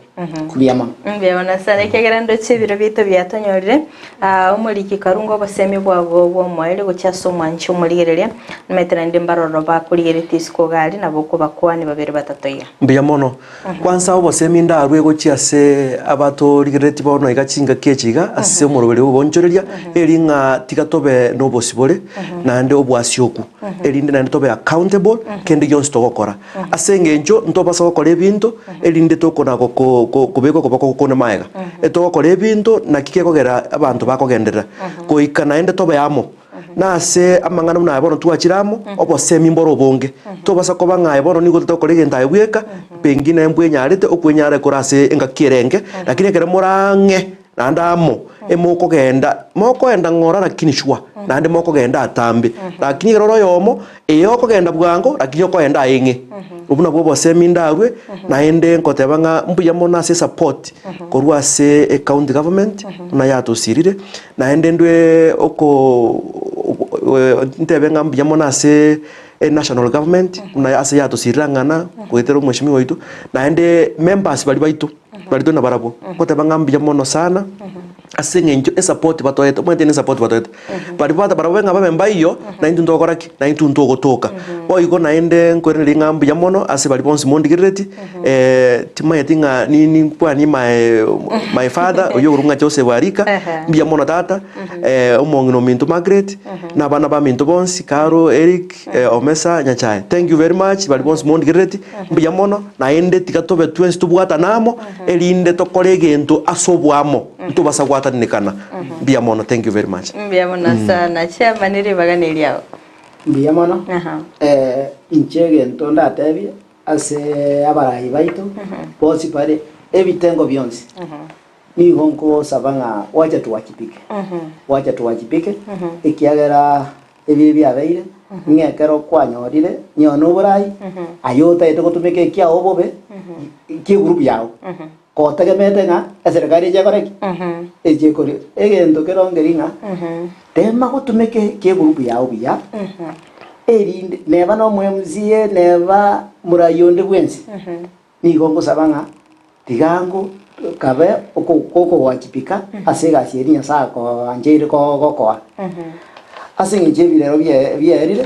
Mbuya mono. Mbuya mono sana ekiagera ndoche ebiro biaito biatonyorire Ah, omoriki karunga obosemi bwago bw'omoerio gochia ase omwanchi omorigereria nimaete naende mbaroro bakorigeretie isiko iga aria nabo okobakwani babere batato iga. Mbuya mono. Kwansa obosemi ndarue gochia ase abatorigereretie bono iga chingaki echi iga ase omoroberi bw'oboonchoreria, eri ng'a tiga tobe nobosibore naende obwasioku, erinde naende tobe accountable kende gionsi togokora. Ase eng'encho ntobasa gokora ebinto erinde tokona goko ko kobeka okoboko kone magega. Etogokora ebinto naki kekogera abanto bakogenderera, goika naende tobe amo. Na ase amang'ana buna aya bono twachire amo, obosemi mbore obonge. Tobasa koba ng'a aye bono nigo otagokora egento aye bweka, pengine mbwenyarete, okwenyara kore ase engaki ere enke, lakini ekero more ang'e naende amo, emokogenda, mokoenda ng'ora lakini sure, naende mokogenda atambe. Lakini ekero ore oyomo, ee okogenda bwango lakini okoenda aeng'e. Obwo nabwo obosemi ndarwe, naende nkoteba ng'a mbuya mono ase esupport korwa ase ecounty government, buna yatosirire. Naende ndwe oko ntebe ng'a mbuya mono ase enational government buna ase yatosirire ang'ana goetera omweshimiwa oito, naende members baria baito, baria tore nabarabwo, ngoteba ng'a mbuya mono sana. Ase eng'encho esapoti batoete, omanyete ne esapoti batoete, baria bata barabwo ng'a babe mbaiyo, na intwe ntogokora ki? Na intwe ntogotoka. Boigo naende nkoiraneria ng'a mbuya mono ase baria bonsi mondigerereti, timanyeti ng'a nini nkwani my my father oyio okorokwa ng'a Joseph Arika, mbuya mono tata, omong'ina ominto Margaret, na abana baminto bonsi, Caro, Eric, Omesa, Nyachae. Thank you very much baria bonsi mondigerereti, mbuya mono, naende tiga tobe twensi tobwatane amo, erinde tokore egento ase oboamo, ntobasa gwatanenekana. Mbuya mono, thank you very much. Mbuya mono sana. Chairman ribaga neriao. Mbuya mono. Aha. Eh, inche egento ndatebie ase abarai baito bonsi bare ebitengo bionsi nigo nkosaba ng'a wacha tuwachibike wacha tuwachibike ekiagera Ebibe biabeire, ng'a ekero kwanyorire nyowe noborai, aye otagete gotumeka ekiao obobe ki'egurupu yao, kotegemete ng'a eserekari eche ekore ki? Eche ekore. Egento kero nkeri ng'a tema gotumeka eki'egurupu yao buya, erinde neba na omo MCA neba morai onde bwensi, nigo ngosaba ng'a tiga ango kabe okogwachibika ase egasi eria Nyasae akoancheire gokoa. Ase eng'encho y'ebirero biaerire,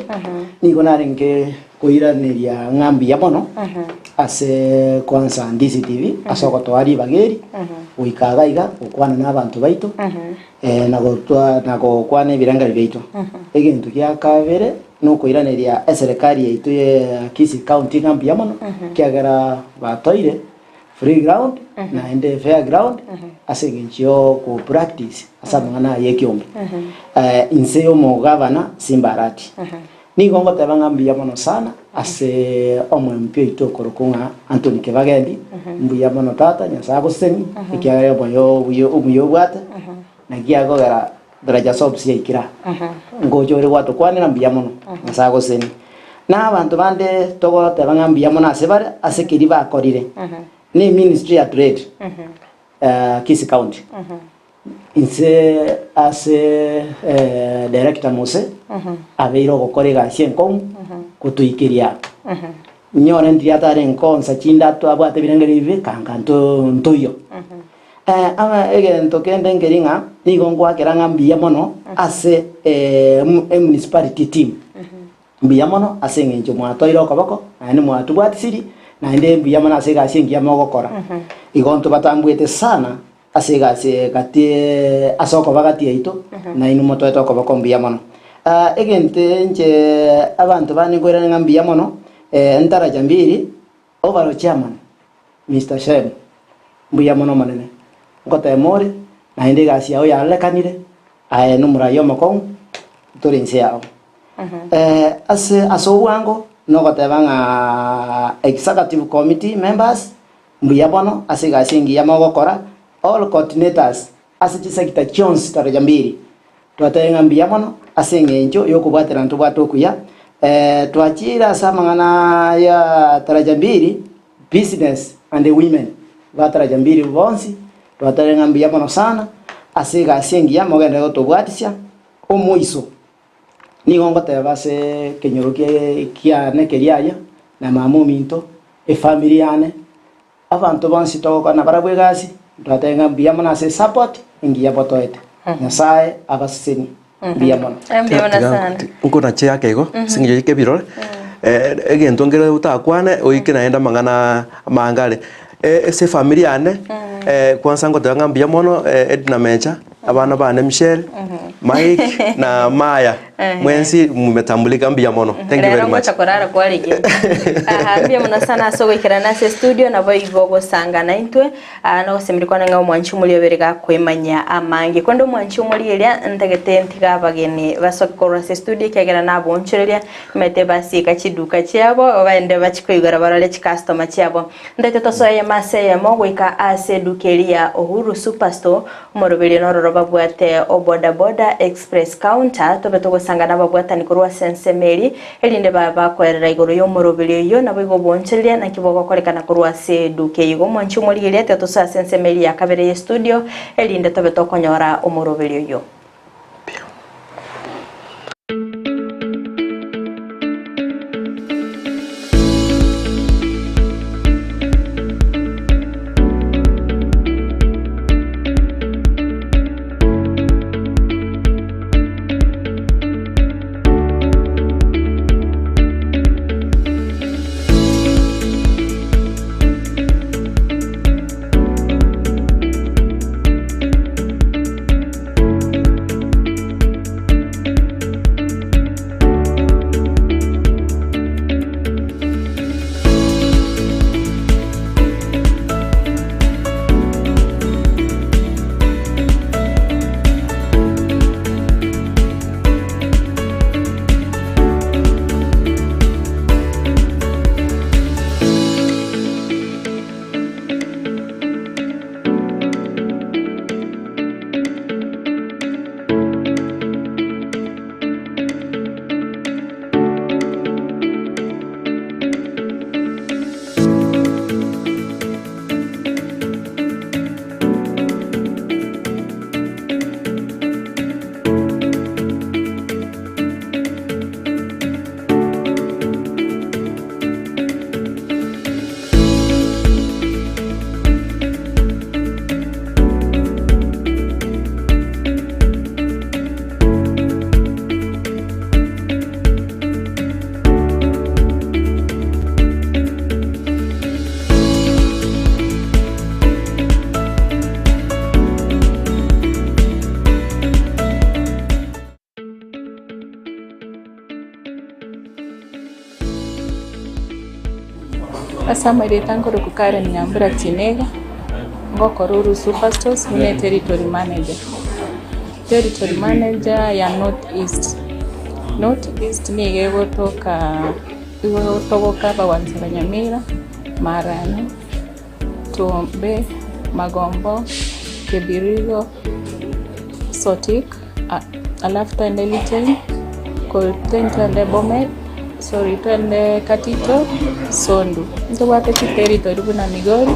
nigo narenge koiraneria ng'a mbuya mono ase kwansa DCTV ase ogotoa ribaga eri goika iga iga gokwana na abanto baito na gotwa na gokwana ebirengererio biaito. Egento gia kabere nokoiraneria eserekari yaito ya Kisii County ng'a mbuya mono ekiagera batoire free ground naende fair ground ase eng'encho yo practice ase amang'ana aya ekiombe inse y'omogavana Simba Arati. Nigo ngoteba ng'a mbuya mono sana ase omoempi oito okorokwa ng'a Anthony Kibagendi, mbuya mono tata, Nyasae agosesenie ekiagera omoyo obuya omuya obwate, naki akogera Daraja Soaps yaikire aa. Ngocha ore gwatokwanera mbuya mono, Nyasae agosesenie. Na abanto bande togoteba ng'a mbuya mono ase bare ase keria bakorire, ne eministry ya trade Kisii County. Inse ase director Mose abeire ogokora egasi enkong'u gotoikeria aa. Nyore ndiri atare nkonsa chinde abwate ebirengererio ebibe kanka ntoiyo. Ama egento kende nkeri ng'a nigo ngoakera ng'a mbuya mono ase emunicipality team. Mbuya mono ase eng'encho mwatoire okoboko, naende mwatobwatisiri, naende mbuya mono ase egasi engiya mogokora. Igo ntobatambuete sana ase egasi eye gati ase okoba gati yaito, nainwe motoete okoboko mbuya mono. Egento inche abanto bane nkoirana ng'a mbuya mono, ntaracha mbiri, Overall chairman, Mister Shem, mbuya mono omonene, ngotema ore, naende egasi yao yarorekanire, aye nomorai omokong'u, tore inse yao. Ase ase obwango nogoteba ng'a executive committee members, mbuya mono ase egasi engiya mogokora, all coordinators ase chisector chionsi taraja mbiri, twatebire ng'a mbuya mono ase eng'encho yokobwaterana ntobwate okuya, twachire ase amang'ana ya taraja mbiri, business and women ba taraja mbiri bonsi, twatebire ng'a mbuya mono sana ase egasi engiya mogenderere gotobwatisia omoiso. Nigo ngoteba ase ekenyoro kiane keria aria, na mama ominto, efamiri yane, abanto bonsi togokora nabarabwo egasi, twateba ng'a mbuya mono ase esupport engiya botoete. Nyasae abasesenie, mbuya mono. Mbuya mono sana. Nkonache ake igo, ase eng'encho ya ebirore, egento nkere otakwane oike naende amang'ana amange are. Ase efamiri yane, kwansa ngoteba ng'a mbuya mono Edna Mecha, Abana bane Michelle, Mike na Maya mwensi mumetambulika mbuya mono. Thank you Rero very much. ngocha korara kwarenge. Aha, mbuya mono sana ase ogoikerana ase studio nabo igo ogosangana intwe ah, nogosemeria kwane ng'a omwanchi omoria obere gakoemanya amange. Korende omwanchi omoria eria ntagete ntiga abageni basoke korwa ase studio ekiagera naboonchoreria nimanyete basieka chiduka chiabo baende bachie koigora barore chicustomer chiabo. Ntagete tosoe eyemo ase eyemo goika ase eduka eria ya Uhuru Superstore Omoroberio nororo babwate o Boda Boda Express Counter, tobe togosanga nababwatani korwa ase ensemo eria, erinde babe bakoerera igoro y'omoroberio oyio, naboigo obonchoreria naki bogokorekana korwa ase eduka eyio. Igo omwanchi omorigereria, tiga tosoe ase ensemo eria ya kabere y'estudio, erinde tobe tokonyora omoroberio oyio. Ase amarieta nkorokwa Karen Nyambura Tinega, ngokora Uru Superstores buna eteritory manager. Territory manager ya North East. North East nigo egotoka egotogoka abagwansi ba Nyamira, Marani, Tombe, Magombo, Kebirigo, Sotik, alafu twende Litein, korwa Litein twende Bomet, sorry twende Katito, Sondu. Ntobwate chiteritory buna Migori,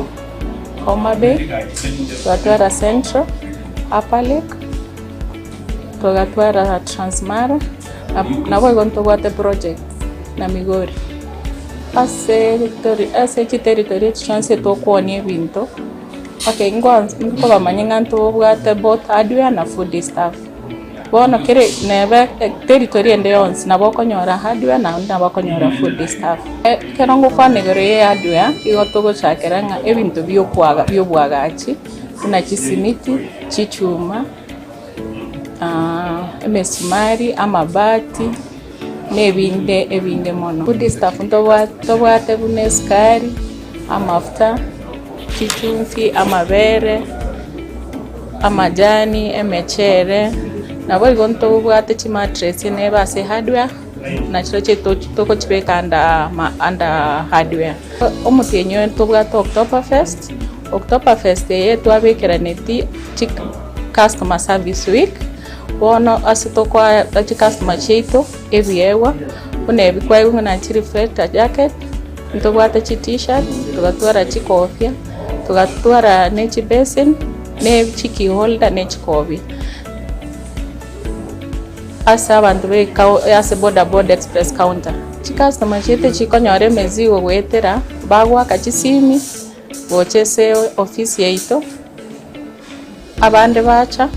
Homa Bay, twatwara Central, Upper Lake, togatwara Transmara, naboigo ntobwate projects na Migori. Ase ase chiteritory echi chionsi tokwonia ebinto, okay nkobamanyia ng'a ntobwate both hardware na food stuff. Bono kere nebe territory ende yonsi nabo okonyora hardware naende nabo okonyora food stuff. Ekero ngokwana igoro ya hardware, igo togochakera ng'a ebinto bia oboagachi buna chisimiti, chichuma, emesumari, amabati na ebinde ebinge mono. Food stuff ntobwate buna esukari, amafuta, chichumbi, amabere, amajani, emechere, naboigo ntobwate chimattress nebe ase hardware, nachirochio togochibeka under under hardware. Omotienyi oyo ntobwate Oktoberfest, Oktoberfest eye twabekeraneti chi customer service week, bono ase tokoa chicustomer chiaito ebiegwa, buna ebi kwaigwa buna chireflector jacket, ntobwate chi t-shirt, togatwara chikofia, togatwara ne chibasin, ne chikey holder, ne chikobia. Ase abanto be ase boda boda express counter, chicustomer chiaito chikonyora emezigo goetera bagoaka chisimi gocha ase ofisi yaito, abande bacha.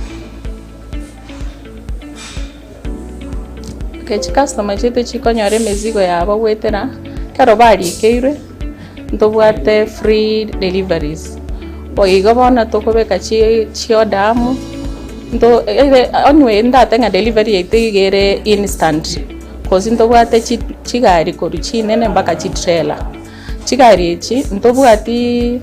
Okay, chicustomer chiaito chikonyora emizigo yabo goetera ekero barikeirwe, ntobwate free deliveries. Boigo bono tokobeka chi chiorder amo, nto ere anyway ndate ng'a delivery yaito iga ere instant, cause ntobwate chi chigari korwa chinene mpaka chitrailer. Chigari echi ntobwati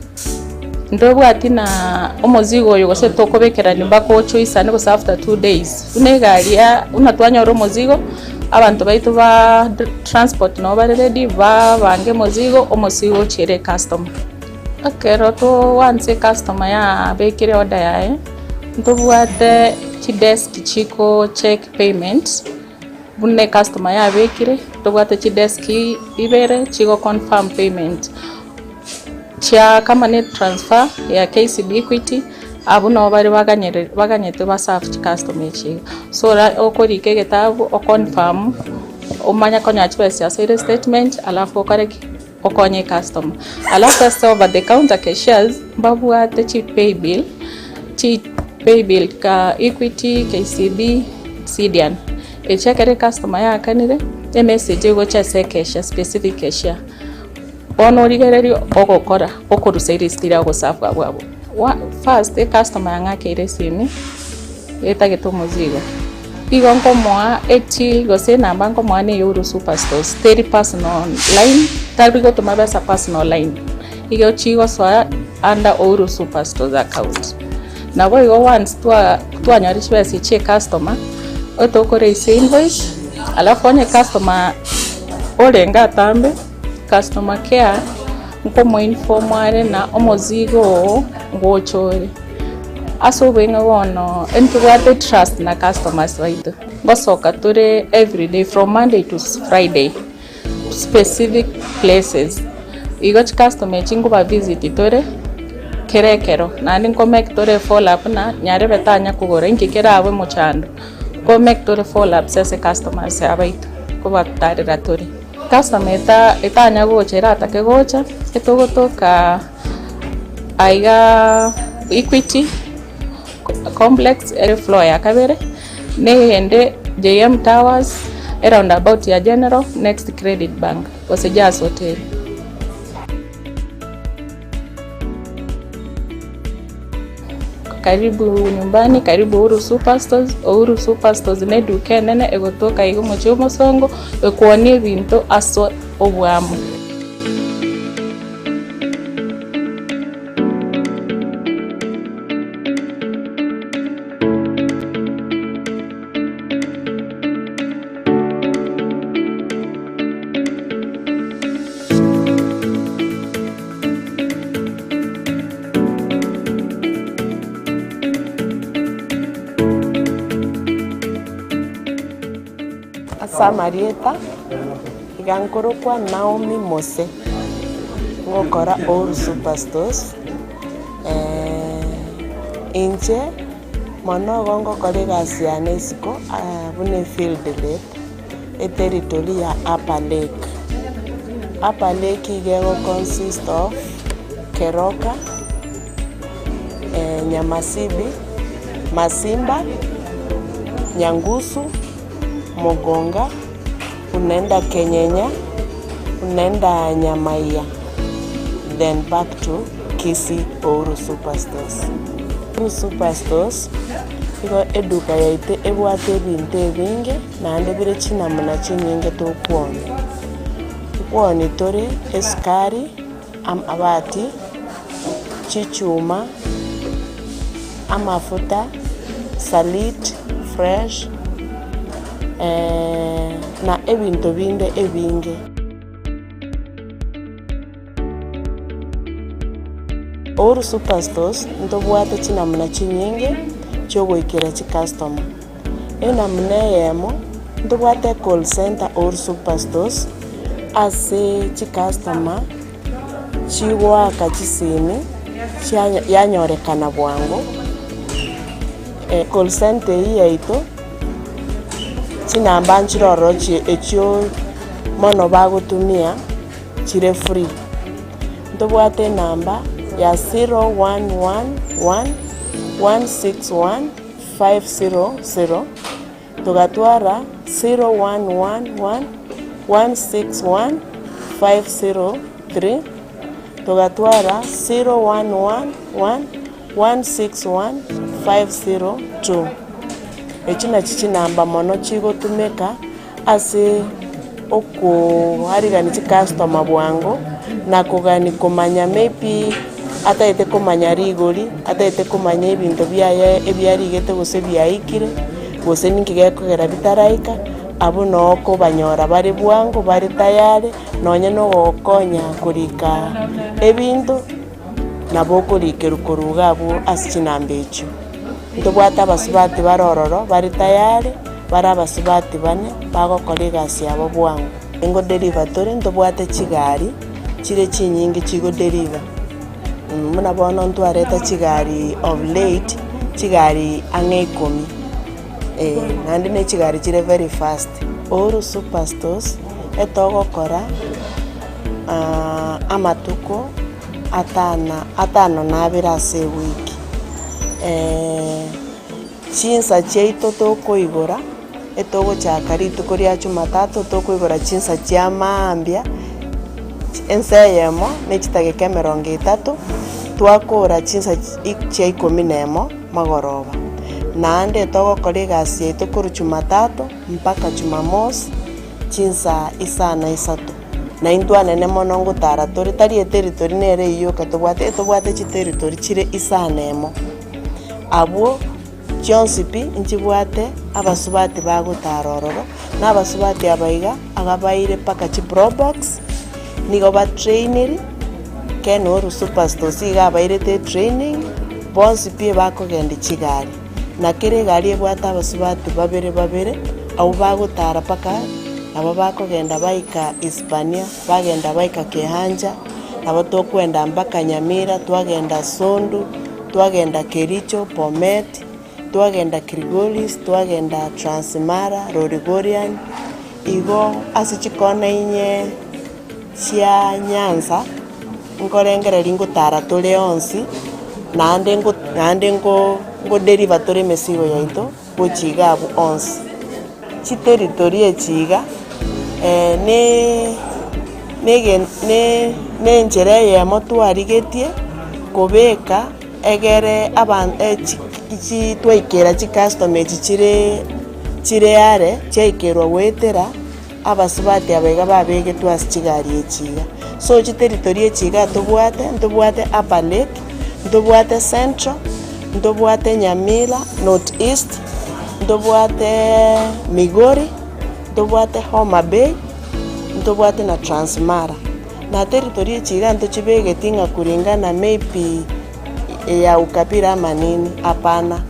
ntobwati na omozigo oyo gose tokobekerania mpaka ochoisane gose after 2 days. Buna egari ya buna twanyora omozigo, abanto baito ba transport nabo bare ready babange omozigo, omozigo ochiere ecustomer. Ekero toanse ecustomer yabekire order yaye, ntobwate chidesk chiko check payment, buna ecustomer yabekire, ntobwate chidesk ibere chigo confirm payment. Chia kama ne transfer ya KCB Equity, abwo nabo bare baganyere baganyete baserve chicustomer echi iga. So ora okorika egetabu oconfirm, omanye konyora chibesa chiasoire statement alafu okore ki? Okonye ecustomer. Alafu ase over the counter cashiers, mbabwate chi paybill, chi paybill ka Equity, KCB, Sidian. Echi ekero ecustomer yaakanire, emessage egocha ase ecashier, specific cashier. Bono origererie ogokora, okorusia erisiti riago ogosafu abwo abwo. First ecustomer yang'akeire esimi, etagete omozigo, igo nkomoa etill gose enamba nkomoa na eya Uru Superstores, teri personal line, tari gotoma besa personal line, igo chigosoa under Ouru Superstores account. Nabo igo once twa twanyora chibesa echi chia ecustomer, otokoraisia invoice, alafu onye ecustomer orenge atambe. Customer care nkomoinform are na omozigo oo ngocha ore. Ase obweng'e bono ntobwate trust na customers baito, ngosoka tore everyday from Monday to Friday specific places. Igo chicustomer echi nkoba visit tore kera ekero, naende nko make tore follow up na nyarebe tanya kogora inki kerabe mochando, nko make tore follow ups ase customers abaito nkobatarera tore. Customer eta etanya gocha eratake gocha, etogotoka aiga Equity complex ere floor ya kabere, na eyende JM Towers, eroundabout ya General next Credit Bank gose Jazz Hotel. Karibu nyumbani, karibu Uhuru Superstores, Uhuru Superstores na eduka enene egotoka iga omochie omosongo, ekwonia ebinto ase obwamo. Ase amarieta, iga nkorokwa Naomi Mose, ngokora Old Super Stores, inche mono igo ngokora egasi yane isiko buna efield rep, eterritory ya Upper Lake. Upper Lake iga ego consist of Keroka, Nyamasibi, Masimba, Nyangusu, Mogonga, unaenda Kenyenya, unaenda Nyamaiya, then back to Kisii Uhuru Superstores. Uhuru Superstores igo eduka yaito ebwate ebinto ebinge naende bire chinamuna chinyinge tokwonia. Nkwonia tore esukari, amabati, chichuma, amafuta, salit, fresh, na ebinto binde ebinge. Uhuru Superstores ntobwate chinamuna chinyinge chiogoikera chicustomer. Enamuna eyemo, ntobwate ecall center Uhuru Superstores ase chicustomer chigoaka chisimi yanyorekana bwango. Call center eyio yaito, chinamba nchire ororo echio mono bagotumia chire free. Ntobwate enamba ya 0111 161 500, togatwara 0111 161 503, togatwara 0111 161 502. Echio nachio chinamba mono chigotumeka ase okoarigania chicustomer bwango, na kogani komanya maybe atagete komanya rigori, atagete komanya ebinto biaye ebiarigete gose biaikire, gose ninki gekogera bitaraika, abwo noo okobanyora bare bwango bare tayari, nonye na ogokonya korika ebinto, nabo okorikerwa korwa iga abwo ase chinamba echio. Ntobwate abasubati bare ororo bare tayari, bare abasubati bane bagokora egasi yabo bwango. Ngoderiva tore ntobwate chigari chire chinyinge chigoderiva, buna bono ntwareta chigari of late, chigari ang'e ikomi, eh, naende ne chigari chire very fast. Uhuru Superstores etogokora amatuko atana atano na abere ase ewiki. Chinsa chiaito tokoigora, etogochaka rituko ria Jumatatu tokoigora chinsa chia maambia, ensa eyemo ne chidageka emerongo etato, twakora chinsa chia ikomi na emo magoroba. Naende togokora egasi yaito korwa Jumatatu mpaka Jumamosi, chinsa isano na isato. Na intwe anene mono ngotara tore, tari eteritori nere eyio yoka tobwate, etobwate chiteritori chire isano emo. Abwo chionsi pi nchibwate abasubati bagotara ororo, na abasubati aba iga agabaire mpaka chiprobox, nigo batrainiri, Ken Oru Superstores iga abairete etraining, bonsi pi ebakogenda chigari. Na kera egari ebwate abasubati babere babere, abwo bagotara mpaka nabo bakogenda baika Hispania, bagenda baika Kehancha, nabo tokwenda mpaka Nyamira, twagenda Sondu, twagenda Kericho, Bomet, twagenda Kilgoris, twagenda Transmara, Lolgorian, igo ase chikona inye chia Nyanza, nkorengereria ngotara tore onsi, naende ngo naende ngo ngodeliver tore emesigo yaito gochia iga abwo onsi. Chiteritory echi iga, ne nege ne nenchera eyemo twarigetie kobeka egere aban chi chi twaikera chicustomer echi chire chire are, chiaikerwa goetera abasubati aba iga babegetwe ase chigari echi iga. So chiteritory echi iga tobwate, ntobwate Upper Lake, ntobwate Central, ntobwate Nyamira North East, ntobwate Migori, ntobwate Homa Bay, ntobwate na Transmara. Na territory echi iga ntochibegeti ng'a kulingana maybe ya ukabila ama nini, hapana.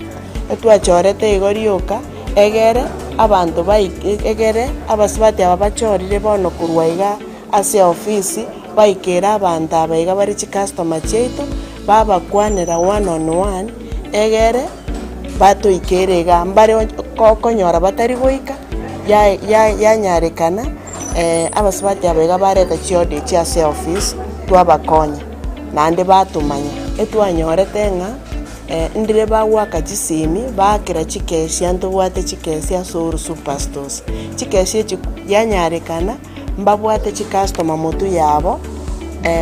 Etwachorete igo rioka, egere. Abanto baike egere abasubati aba bachorire bono korwa iga ase ofisi, baikere abanto aba iga bare chicustomer chiaito, babakwanera one on one, egere batoikere igaa. Mbare okonyora batari goika, ya ya yanyarekana abasubati aba iga bareta chiorder echi ase ofisi, twabakonya, naende batomanya. Etwanyorete ng'a ndire bagoaka chisimi, baakera chikesia ntobwate chikesia ase Uhuru Superstores. Chikesia echi yanyarekana, mbabwate chicustomer motwe yabo,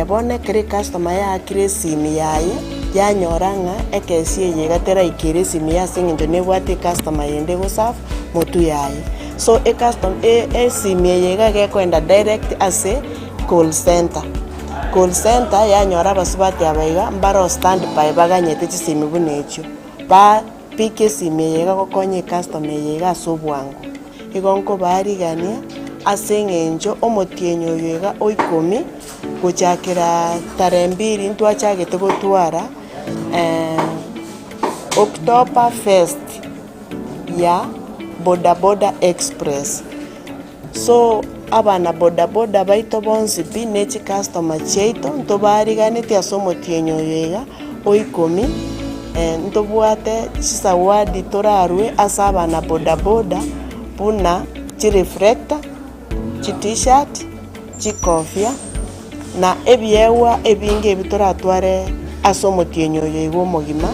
bono ekero ecustomer yaakire esimi yaye, yanyora ng'a ekesi eye iga teraikera esimi yaye ase eng'encho nebwate ecustomer yende egoserve motwe yaye. So ecustom esimi eye iga gekoenda direct ase call centre. Call centre yanyora abasubati aba iga mbare o stand by baganyete chisimi buna echio, ba pick esimi eye iga gokonya ecustomer eye iga ase obwango. Igo nkobaarigania ase eng'encho omotienyi oyo iga o ikomi gochakera tarehe mbiri ntwachagete gotwara October first ya bodaboda express. So abana bodaboda baito bonsi pi ne chicustomer chiaito ntobaariganetie ase omotienyi oyo iga o ikomi, ntobwate chisawadi torarue ase abana bodaboda buna chireflector, chitshirt, chikofia na ebiegwa ebinge ebi toratware ase omotienyi oyo iga omogima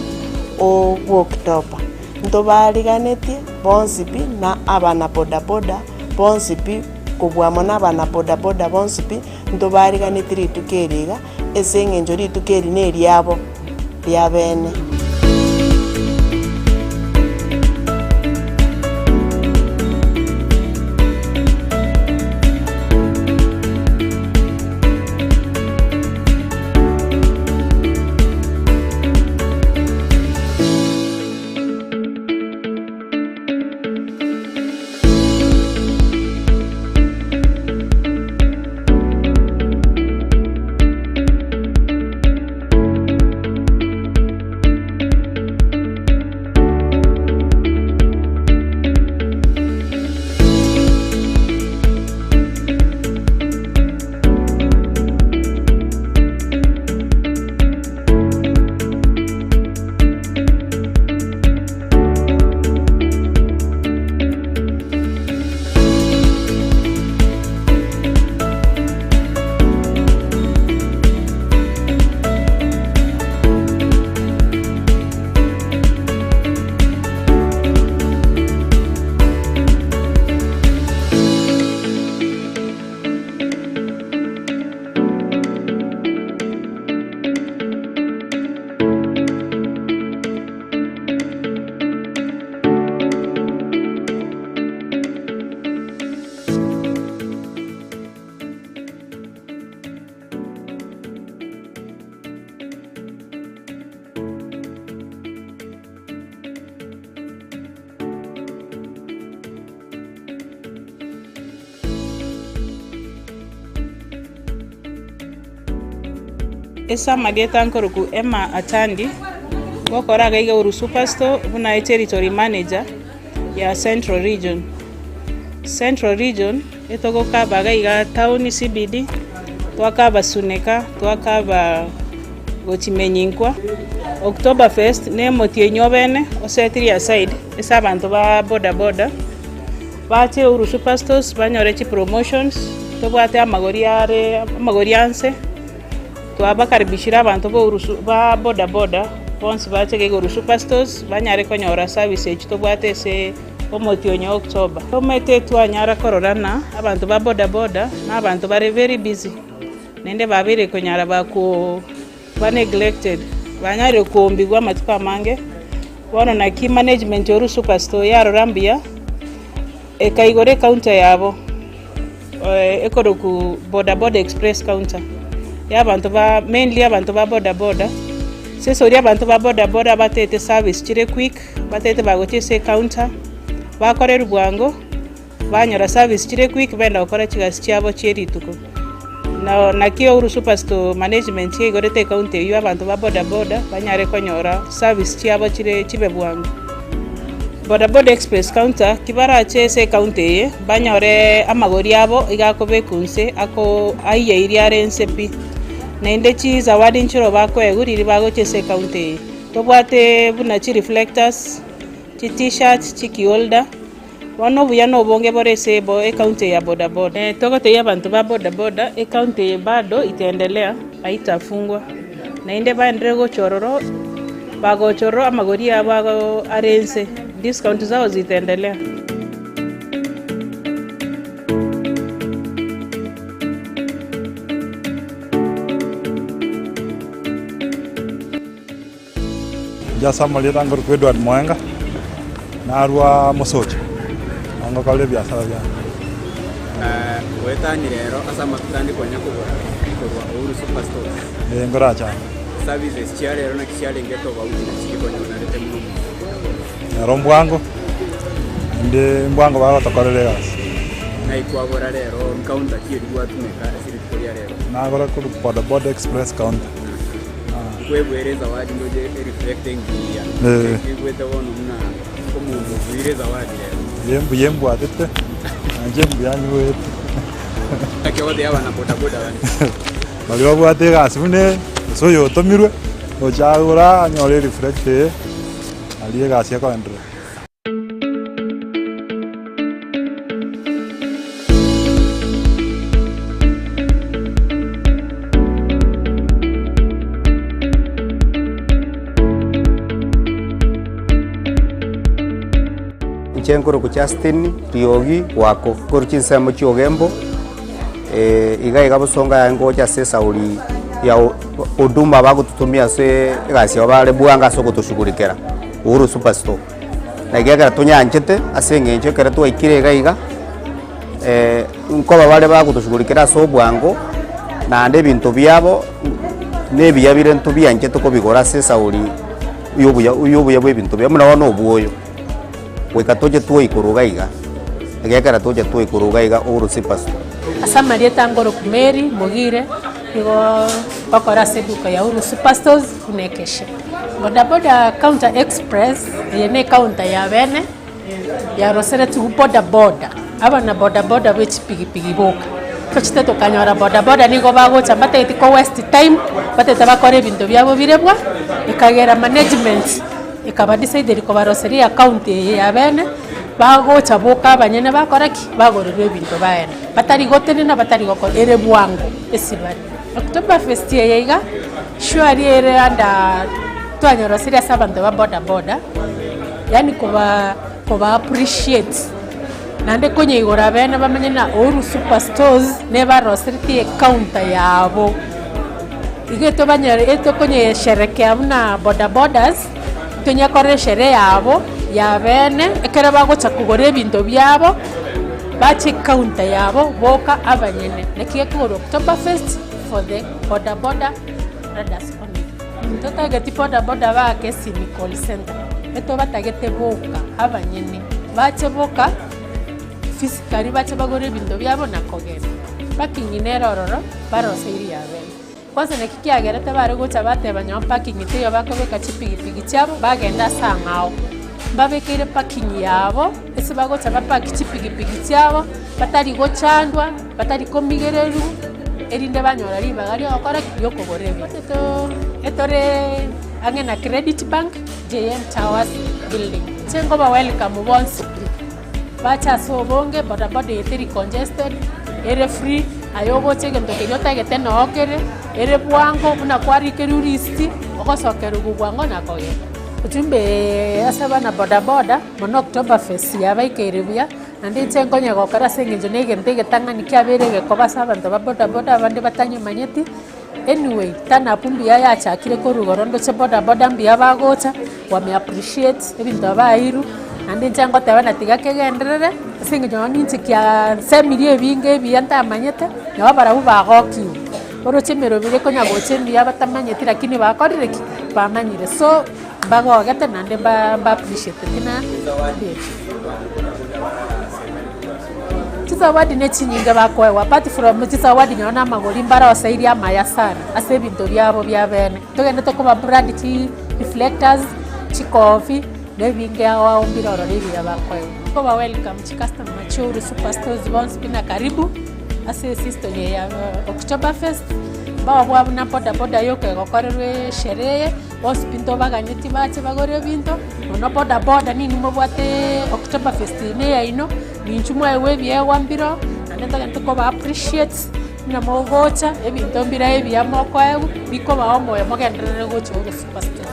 o bwa October. Ntobaariganetie bonsi pi na abana bodaboda bonsi pi kobua mono abana bodaboda bonsi pi, ntobaariganetie rituko eri iga, ase eng'encho rituko eri neriabo riabene. Ase amarieta nkorokwa Emma Atandi, ngokora iga iga Uru Superstore buna eterritory manager ya Central Region. Central Region etogokaba iga iga town CBD, twakaba Suneka, twakaba gochimenyinkwa. Oktoberfest na emotienyi obene osetiri aside ase abanto ba boda boda. Bache Uhuru Superstores banyore chipromotions, tobwate amagori are amagori anse, twabakaribishire abanto ba Uhuru Su ba boda boda bonsi bache iga Uhuru Superstores banyare konyora service echio tobwate ase omotienyi onya October. Omanyete twanyara kororana abanto ba boda boda na abanto bare very busy, naende babeire konyara bakoo ba neglected, banyarire koombigwa amatuko amange. Bono naki management ya Uhuru Superstore yarora mbuya, ekaigora ecounter yabo ekorokwa boda boda express counter, ya abanto ba mainly abanto ba boda boda, ase esori abanto ba boda boda batete service chire quick, batete bagochia ase ecounter, bakorerwa bwango. Banyora service chire quick benda gokora chigasi chiabo chie rituko. Na naki Uhuru Superstore management yaigorete ecounter eyio abanto ba boda boda banyare konyora service chiabo chire chibe bwango. Bodaboda Express Counter ki barache ase ecounty eye banyore amagori abo iga akobekwa inse ako aiyeirie are inse pi. Naende chizawadi nchiroo bakoegwa riria bagocha ase ecounty eye. Tobwate buna chireflectors, chi t-shirts, chikiholder, bono obuya na obonge bore ase ebo ecounty eye ya bodaboda. Togotebia abanto ba bodaboda ecounty eye bado itaendelea haitafungwa, naende baenderere gocha ororo. Bagocha ororo amagori abo ago are ense, discount zao zitaendelea. Inche ase amarieta nkorokwa Edward Moenga, narwa Mosocho, nabo ngokora ebiasara biane. Goetania rero ase amatuko ande kwanya kogora korwa Uhuru Superstores. Ee, nkorachande. Services chia rero naki chiarenge tofauti na chiria konya onarete mono mono. Ero mbwango, naende mbwango bagotokorera egasi. Ng'ai kwagora rero encounter ki eria gwatumeka ase rituko ria rero? Nagora korwa Boda Boda Express counter. Nkwebwere ezawadi ndoche ereflector engiya. Eh. Nkoigwete bono buna omonto obuire ezawadi rero. Eye mbuya embwatete, nainche mbuya nyigwete. Naki ogotebia abana boda boda bande? Baria babwate egasi buna eye, gose oyo otomirwe, gocha agora anyore ereflector eye, aria egasi ekoenderea. Inche nkorokwa Justin Riogi Wako, korwa chinsemo chia Ogembo, iga iga bosongo aye ngocha ase esauri ya Huduma bagototumia ase egasi yabo bare bwango ase ogotoshughulikera, Uhuru Superstore. Na ekiagera tonyanchete ase eng'encho ekero twaikire iga iga, nkoba bare bagotoshughulikera ase obwango, naende ebinto biabo na ebiya bire ntobianchete kobigora ase esauri ya obuya ya obuya bwa ebinto biabo, buna bono obwoyo, goika toche twaikorwa iga iga, ekiagera tocha twaikorwa iga iga Uhuru Superstore. Ase amarieta ngoroku Mary Mogire, nigo ngokora ase eduka ya Uhuru Superstores buna ekesha. Bodaboda Counter Express, eye ne ecounter ya bene yaroseretigwe bodaboda, abana bodaboda bwe chipigipigi boka. Tochete tokanyora bodaboda nigo bagocha mbatageti ko waste time, batagete bakore ebinto biabo bire bwa, ekagera management ekaba decided kobaroseria eaccount eye ya bene, bagocha boka abanyene bakora ki? Bagorerwa ebinto baenda, batari gotenena batari gokora, ere bwango ase bare. Oktoberfest eye iga, surely ere under twanyorosirie ase abanto ba boda boda, yaani koba koba appreciate naende konyeigora abene bamenye na Uhuru super stores nebaroseretie ecounter yabo. Iga etobanyore etokonyesherekea buna boda bodas, tonyekore esherehe yabo ya bene, ekero bagocha kogora ebinto biabo, bache ecounter yabo boka abanyene. Naki gekogorwa Oktoberfest for the boda boda riders only. Ntotageti boda boda baake esimi call center, etobatagete boka abanyene, bache boka physically bache bagore ebinto biabo na kogenda. Parking nere ororo, baroseirie abene. Kwanza naki kiagerete bare gocha bateba nyowe parking teiyo bakobeka chipigipigi chiabo, bagenda ase ang'ao. Mbabekeire parking yabo, ase bagocha bapark chipigipigi chiabo, batari gochandwa, batari komigererwa, erinde banyora ribaga riogokora ki? Riokogora ebinto. Eto etore ang'e na Credit Bank, JM Towers building. Inche nkoba welcome bonsi pi, bache ase obonge, bodaboda eye teri congested, ere free, aye ogocha egento keria otagete noo kere, ere bwango buna kwarikeirwe risiti, ogosokerigwa bwango na kogenda. Ojumbe ase abana bodaboda, mono Oktoberfest yabaikeire buya, Naende inche nkonya gokora ase eng'encho na egento egetang'ani kiabeire egekoba ase abanto ba bodaboda abande batanyemanyeti, anyway, turn up mbuya yachakire korwa igoro ndoche bodaboda mbuya bagocha, wame appreciate ebinto bairwe, naende inche ngoteba na tiga kegenderere, ase eng'encho nonye ninche kiansemirie ebinge ebiya ntamanyete, nabo barabwo bagokigwe, oroche emeroberi ekonya gocha emiya batamanyeti lakini bakorire ki? Bamanyire so. Mbagogete naende mba appreciateti na Chizawadi ne chinyinge bakoegwa apart from chizawadi nonye na amagori mbaroseirie amaya sana ase ebinto biabo bia bene. Togenderete koba brand chi reflectors, chikofi. Na ebinge ao ao mbire ororo ebiya bakoegwa. Nkoba welcome chicustomer chia Uhuru Superstores bonsi pi na karibu ase esystem eye ya Oktoberfest, mbao bwa buna bodaboda yoka egokorerwa esherehe eye, bonsi pi ntobaganyeti bache bagore ebinto, mono bodaboda ninwe mobwate Oktoberfest eye neyaino, ninchu mwaegwa ebiegwa mbiroo, naende ntogende koba appreciate buna mogocha, ebinto mbire ebiya mokoegwa, bikobaa omoyo mogenderere gocha Uhuru Superstores.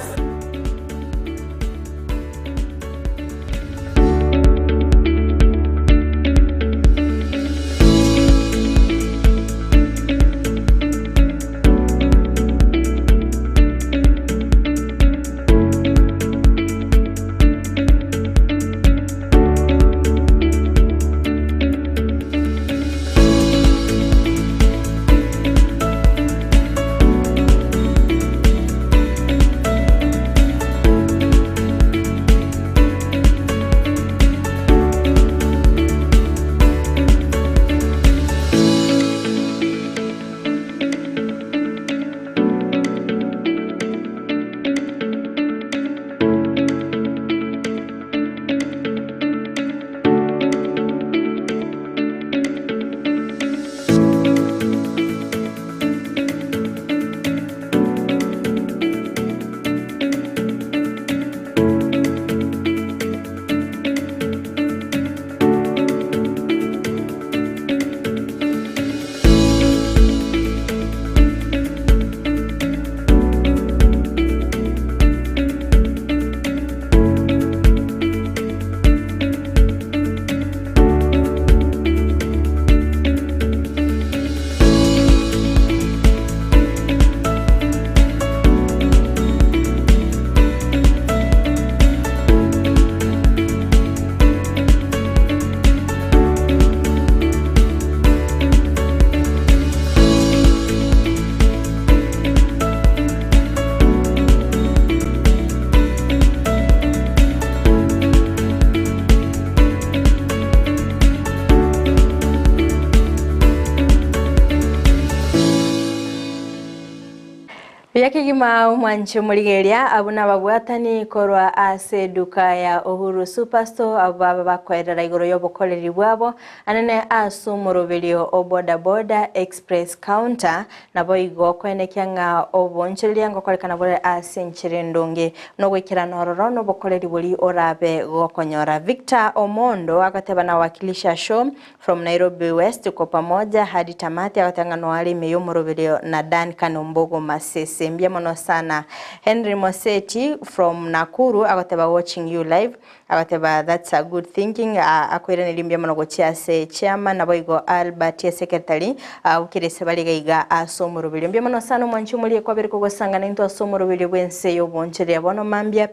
Buya kegima omwanche omorigereria abwo nababwatani korwa ase eduka ya Uhuru Superstore abwo baba bakoerera igoro y'obokoreri bwabo anene ase omoroberio o bodaboda express counter Naboigo koenekia ng'a oboonchoreria ngokorekana bore ase enchera endonge, nogoikerana ororo nobokoreri boria orabe gokonyora. Victor Omondo agateba nawakilisha show from Nairobi West tuko pamoja hadi tamati agateba ng'a noare ime y'omoroberio na Duncan Ombogo Masese mbuya mono sana. Henry Moseti from Nakuru agoteba watching you live Agateba that's a good thinking akoiraneria mbuya mono gochia ase chairman naboigo Albert secretary gokera ase bare iga iga ase omoroberio. Mbuya mono sana omwanchi omoria kwabere kogosangana intwe ase omoroberio bwense y'obonchoreria bono mambia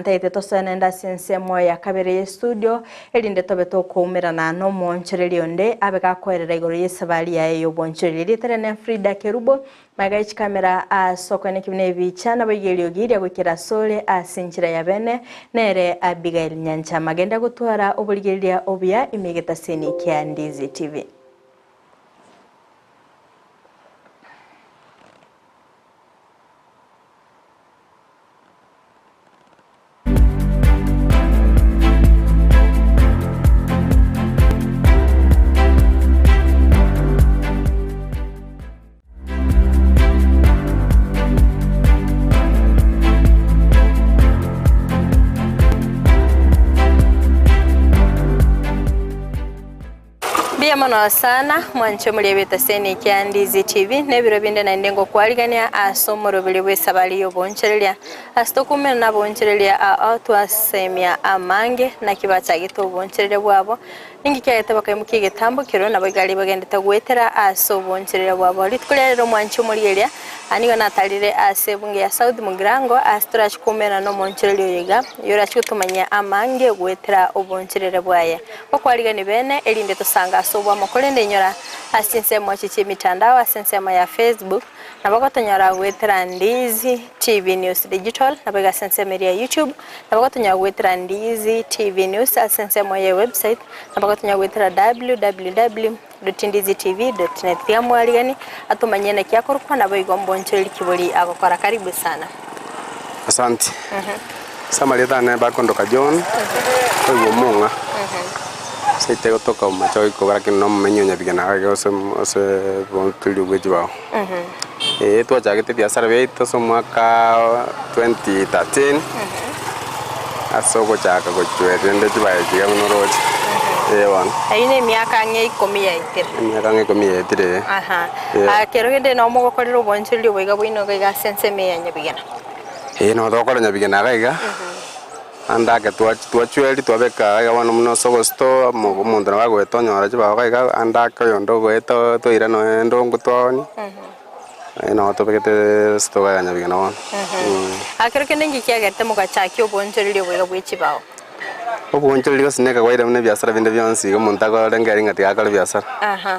ntagete tosoe naende ase ensemo ya kabere ye studio erinde tobe tokoumerana nomoonchoreria onde abe gakoerera igoro y'esabari yaye y'obonchoreria. Erieta riane Frida Kerubo Magega ye chikamera ase okoeneki buna ebicha naboigo eriogi ria goikera asore ase enchera ya bene, nere Abigail Nyanchama. Genda gotwara oborigereria obuya ime egetaseni kia Ndizi TV. Mbuya mono sana mwanche omoria bw'etaseni kia Ndizi TV na ebiro binde naende ngokwarigania ase omoroberi bw'esabari y'oboonchoreria. Ase tokoumera naboonchoreria ao twasemia amange naki bachagete oboonchoreria bwabo, ninki kiagete bakaimokia egetambo keria nabo igari bagendete goetera ase oboonchoreria bwabo. Rituko ria rero mwanche omorigereria nigo natarire ase ebunge ya South Mugirango ase torache koumerana nomoonchoreria oyo iga, oyorache gotomanyia amange goetera oboonchoreria bwaye. Gokwarigani bene, erinde tosange ase oboamo, korende inyora ase chinsemo echi chi'emitandao ase ensemo ya Facebook, nabo gotonyora goetera Ndizi TV News Digital, naboigo ase ensemo eria ya YouTube, nabo gotonyora goetera Ndizi TV News ase ensemo ye website, nabo gotonyora goetera www.ndizitv.net. Tiga mwarigani atomanyie naki akorokwa, naboigo mbonchoreri kibori agokora. Karibu sana. Asante. Ase amarieta ane bakondoka John, nkoigwa omong'a, ase ite gotoka omochie oiko lakini na omomenyi o Nyabigena iga ase ase oboturi bwe chibao. Eeh twachagete ebiasara biaito ase omwaka 2013, ase ogochaka gochweria rende chibae chiga buna oroche, eh bono. Eyio na emiaka ang'e ikomi yaetire. Emiaka ang'e ikomi yaetire eh. Aha. Eh. Ah, kero kende nabo mogokorera obwanchereria oboiga bwaino iga iga ase ensemo eye ya Nyabigena. Ee nabo togokora Nyabigena iga iga, naende ake twachweria twabeka iga bono buna ase obosito, omonto nabo agoeta onyora chibao iga iga, ande ake oyonde ogoeta twaira nonya endongo twaonia, nabo tobegete ase togoika Nyabigena bono. Ekero kende nki kiagerete mogachakia obonchoreria oboiga bwe chibao? Obonchoreria gose nekawaida buna ebiasara binde bionsi iga omonto akorengeri ng'a tiga akore ebiasara.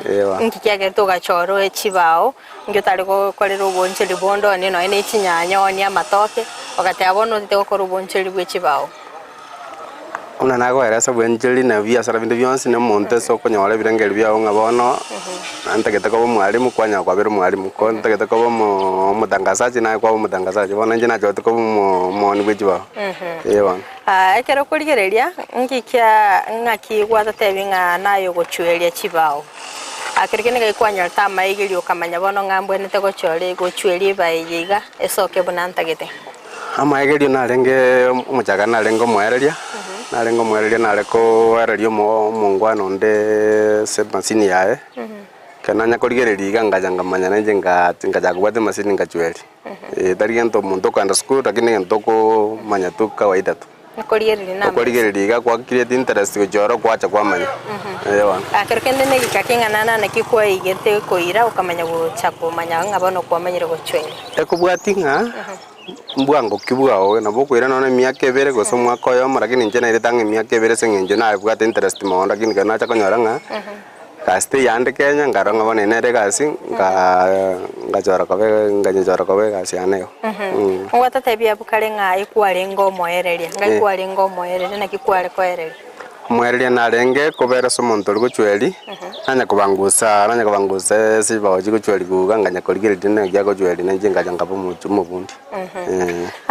Ee bono. Nki kiagerete ogachora chibao Inki otare gokorera obonchori bonde one nonya ne chinyanya one amatoke, ogateba bono otete gokora obonchori bwe chibao? Buna nagoeresa obonchori na ebiasara binde bionsi na omonto ase okonyora ebirengererio biago ng'a bono ntagete koba omwalimu kwanyora kwabera omwalimu, ko ntagete koba omo omotangazaji naye kwaba omotangazaji, bono inche nachorete koba omo omooni bwe chibao, eh bono. Ekero okorigereria, nki kia ng'aki gwatotebi ng'a naye ogochweria chibao? Ekero kende nigo kwanyorete amaigerio okamanya bono ng'a mbwenerete gochora gochweria ebae eye iga esoke buna ntagete. Amaigerio narenge omochakano narenge omoereria, narenge omoereria nare koereria omo omongwana onde ase emasini yaye, ekero nanya korigereria iga ngacha nkamanya nainche nga ngachaka kobwata emasini ngachweria. Tari gento omonto okoenda sukuru lakini egento okomanya tu kawaida tu. Okorigereria na amaiso. Okorigereria iga gwa create interest gochia oro gwacha kwamanya. Ee bono. Ekero kende na egeka keng'ana na naki kwaigete koira okamanya gocha komanya ng'a bono kwamanyire gochweria. Ekobwatia ng'a mbwango ki bwao nabo okoira nonya na emiaka ebere gose omwaka oyomo lakini inche nairete ang'e emiaka ebere ase eng'encho nabwate interest mono lakini ekero nacha konyora ng'a gasi teyande Kenya nkarora ng'a bono eye nere egasi nkaa ngachora koba nganyechora koba egasi yane igo. Ogwatatebia abwo kare ng'a ekwarenge omoereria, ng'ai kwarenge omoereria naki kware koereria? Omoereria narenge kobera ase omonto oria gochweria, nanya kobangusa nanya kobangusa ase chibao chigochweria iga nganya korigereria naki agochweria nainche ngacha nkaba omoch omobundi.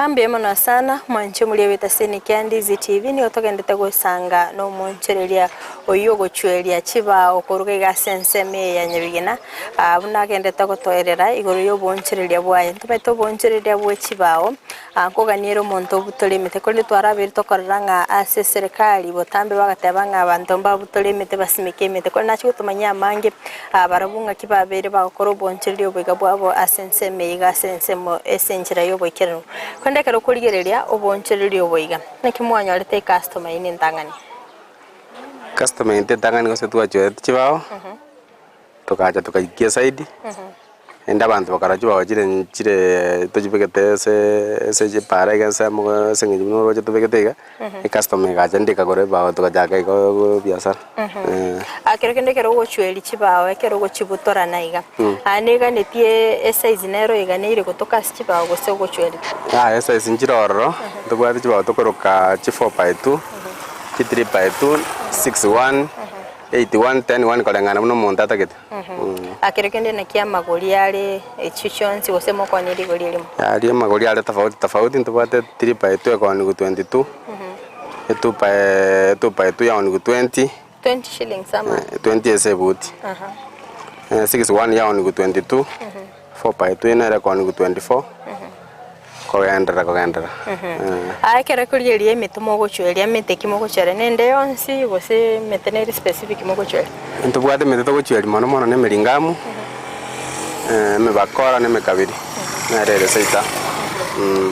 Mbuya mono sana mwanche omoria oete ase Nikia Ndizi TV nigo togendete gosanga nomonchereria oyio ogochweria chibao koruga iga ase ensemo eye ya Nyabigina buna agendete gotoerera igoro y'obonchereria bwaye. Ntomaete obonchereria bwe chibao nkoganiere omonto obutore emete korende twarabeire tokorora ng'a ase eserekari botambe bagateba ng'a abanto mbabutore emete basimeke emete korende nachia gotomanyia amange Barabwo ng'aki babeire bagokora obonchoreria oboiga bwabo ase ensemo eye iga ase ensemo ase enchera y'oboikeranu. Korende ekero okorigereria obonchoreria oboiga, naki mwanyorete ecustomer yaino entang'ani? Customer yaito entang'ani gose twachorete chibao, togacha tokaikia esaidi, Naende abanto bakarora chibao chire chire tochibegete ase ase chipara iga ensemo ase eng'encho buna oroche tobegete iga, ecustomer egacha naende ekagora ebao togachaka igo ebiasara eh. Ekero kende ekero ogochweria chibao ekero ogochibutorana iga, neganetie esize nero eganeire gotoka ase chibao gose ogochweria? Yaya esize nchire ororo, ntobwate chibao tokoroka chi four by two, chi three by two, six one, eight one, ten one koreng'ana buna omonto atagete. Ekero kende naki amagori are echio chionsi gose mokoonia rigori erimo? Aria amagori are tofauti tofauti ntobwate three by two ekooniwa 22, e two by two by two yaoniwa 20, 20 shillings ama? 20 ase ebuti, six one yaoniwa 22, four by two nere ekooniwa 24. Kogenderera, kogenderera. Aa ekero ekorigereria emete mogochweria, emete ki mogochweria? Nende yonsi gose emete nere specific mogochweria? Ntobwate emete togochweria mono mono na emeringamu, emebakora na emekabiri, nere ere seita.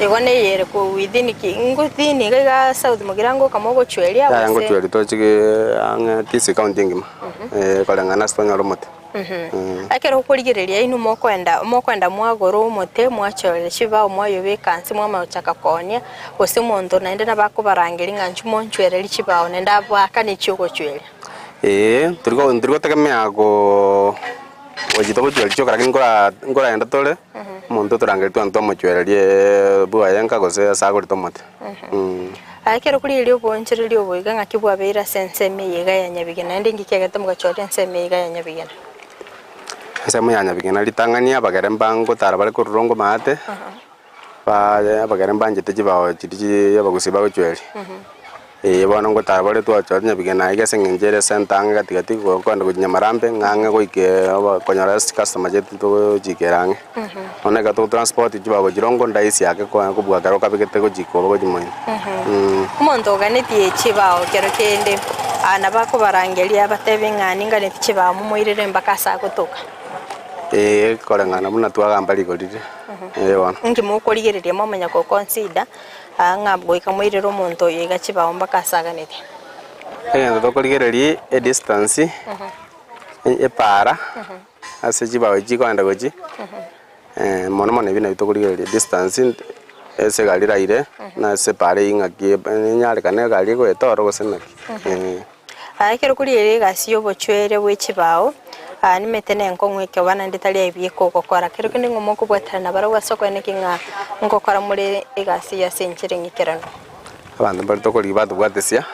Igo neye ere ko within ki within iga iga south mogirango oka mogochweria Yaya gose? ngochweria toche ang'e Kisii county engima, koreng'ana ase twanyora omote. Ekero okorigereria inwe mokoenda mokoenda mwagora omote, mwachorera chibao mwayobeka inse mwamanya gochaka koonia, gose omonto naende nabo akobarangeria ng'a inchuo monchwererie chibao naende abaakane chiogochweria. Eeh, ntori ntori gotegemea koo gochia togochweria chioka lakini nkora nkoraenda tore, omonto otorangeretie twagenda twamochwereria bwaye nka gose ase agorete omote. Aya ekero okorigereria oboonchoreria obo iga ng'aki bwabeire ase ensemo eye iga ya Nyabigena, naende inki kiagerete mogachorera ensemo eye iga ya Nyabigena? Ensemo ya Nyabigena ritang'ani abagere mbangotara bare korwa rongo maate, Ba abagere mbanchete chibao chiria chi abagusii bagochweria. Eeh bono ngotara bare twachora nyabigena aiga ase eng'encho ere esenta ang'e gati gati gokoenda gochia Nyamarambe ng'a ang'e goika obo konyora ase chicustomer chiaito togochikera ang'e. Bono ekero togotransport chibao gochia rongo ndahisi ake konya kobua ekero okabegete gochia koba gochia moino. Omonto oganetie chibao kero kende, nabo akobarangeria abatebie ng'a ninganeti chibao momoirere mpaka ase agotoka. Eeh koreng'ana buna twagamba rigori riria, eh bono. Inki mokorigereria mwamanya go consider ng'a goika moirere omonto oyo iga chibao mpaka ase aganetie? Egento tokorigereria edistance, epaara, ase chibao echi chikoenda gochia, mono mono ebi nabio tokorigereria distance, ase egari eraire, na ase epaara eywo ng'aki nenyarekane egari egoeta ororo gose naki. Aa ekero korigereria egasi y'obochwere bwe chibao, aa nimete nenkong'u ekeba naende tari aibi ekogokora. Kero kende ng'o mokobwatana nabarabwo ase okoeneki ng'a ngokora more egasi eye ase enchera eng'ikeranu. Abanto mbare tokorigia batobwatesia,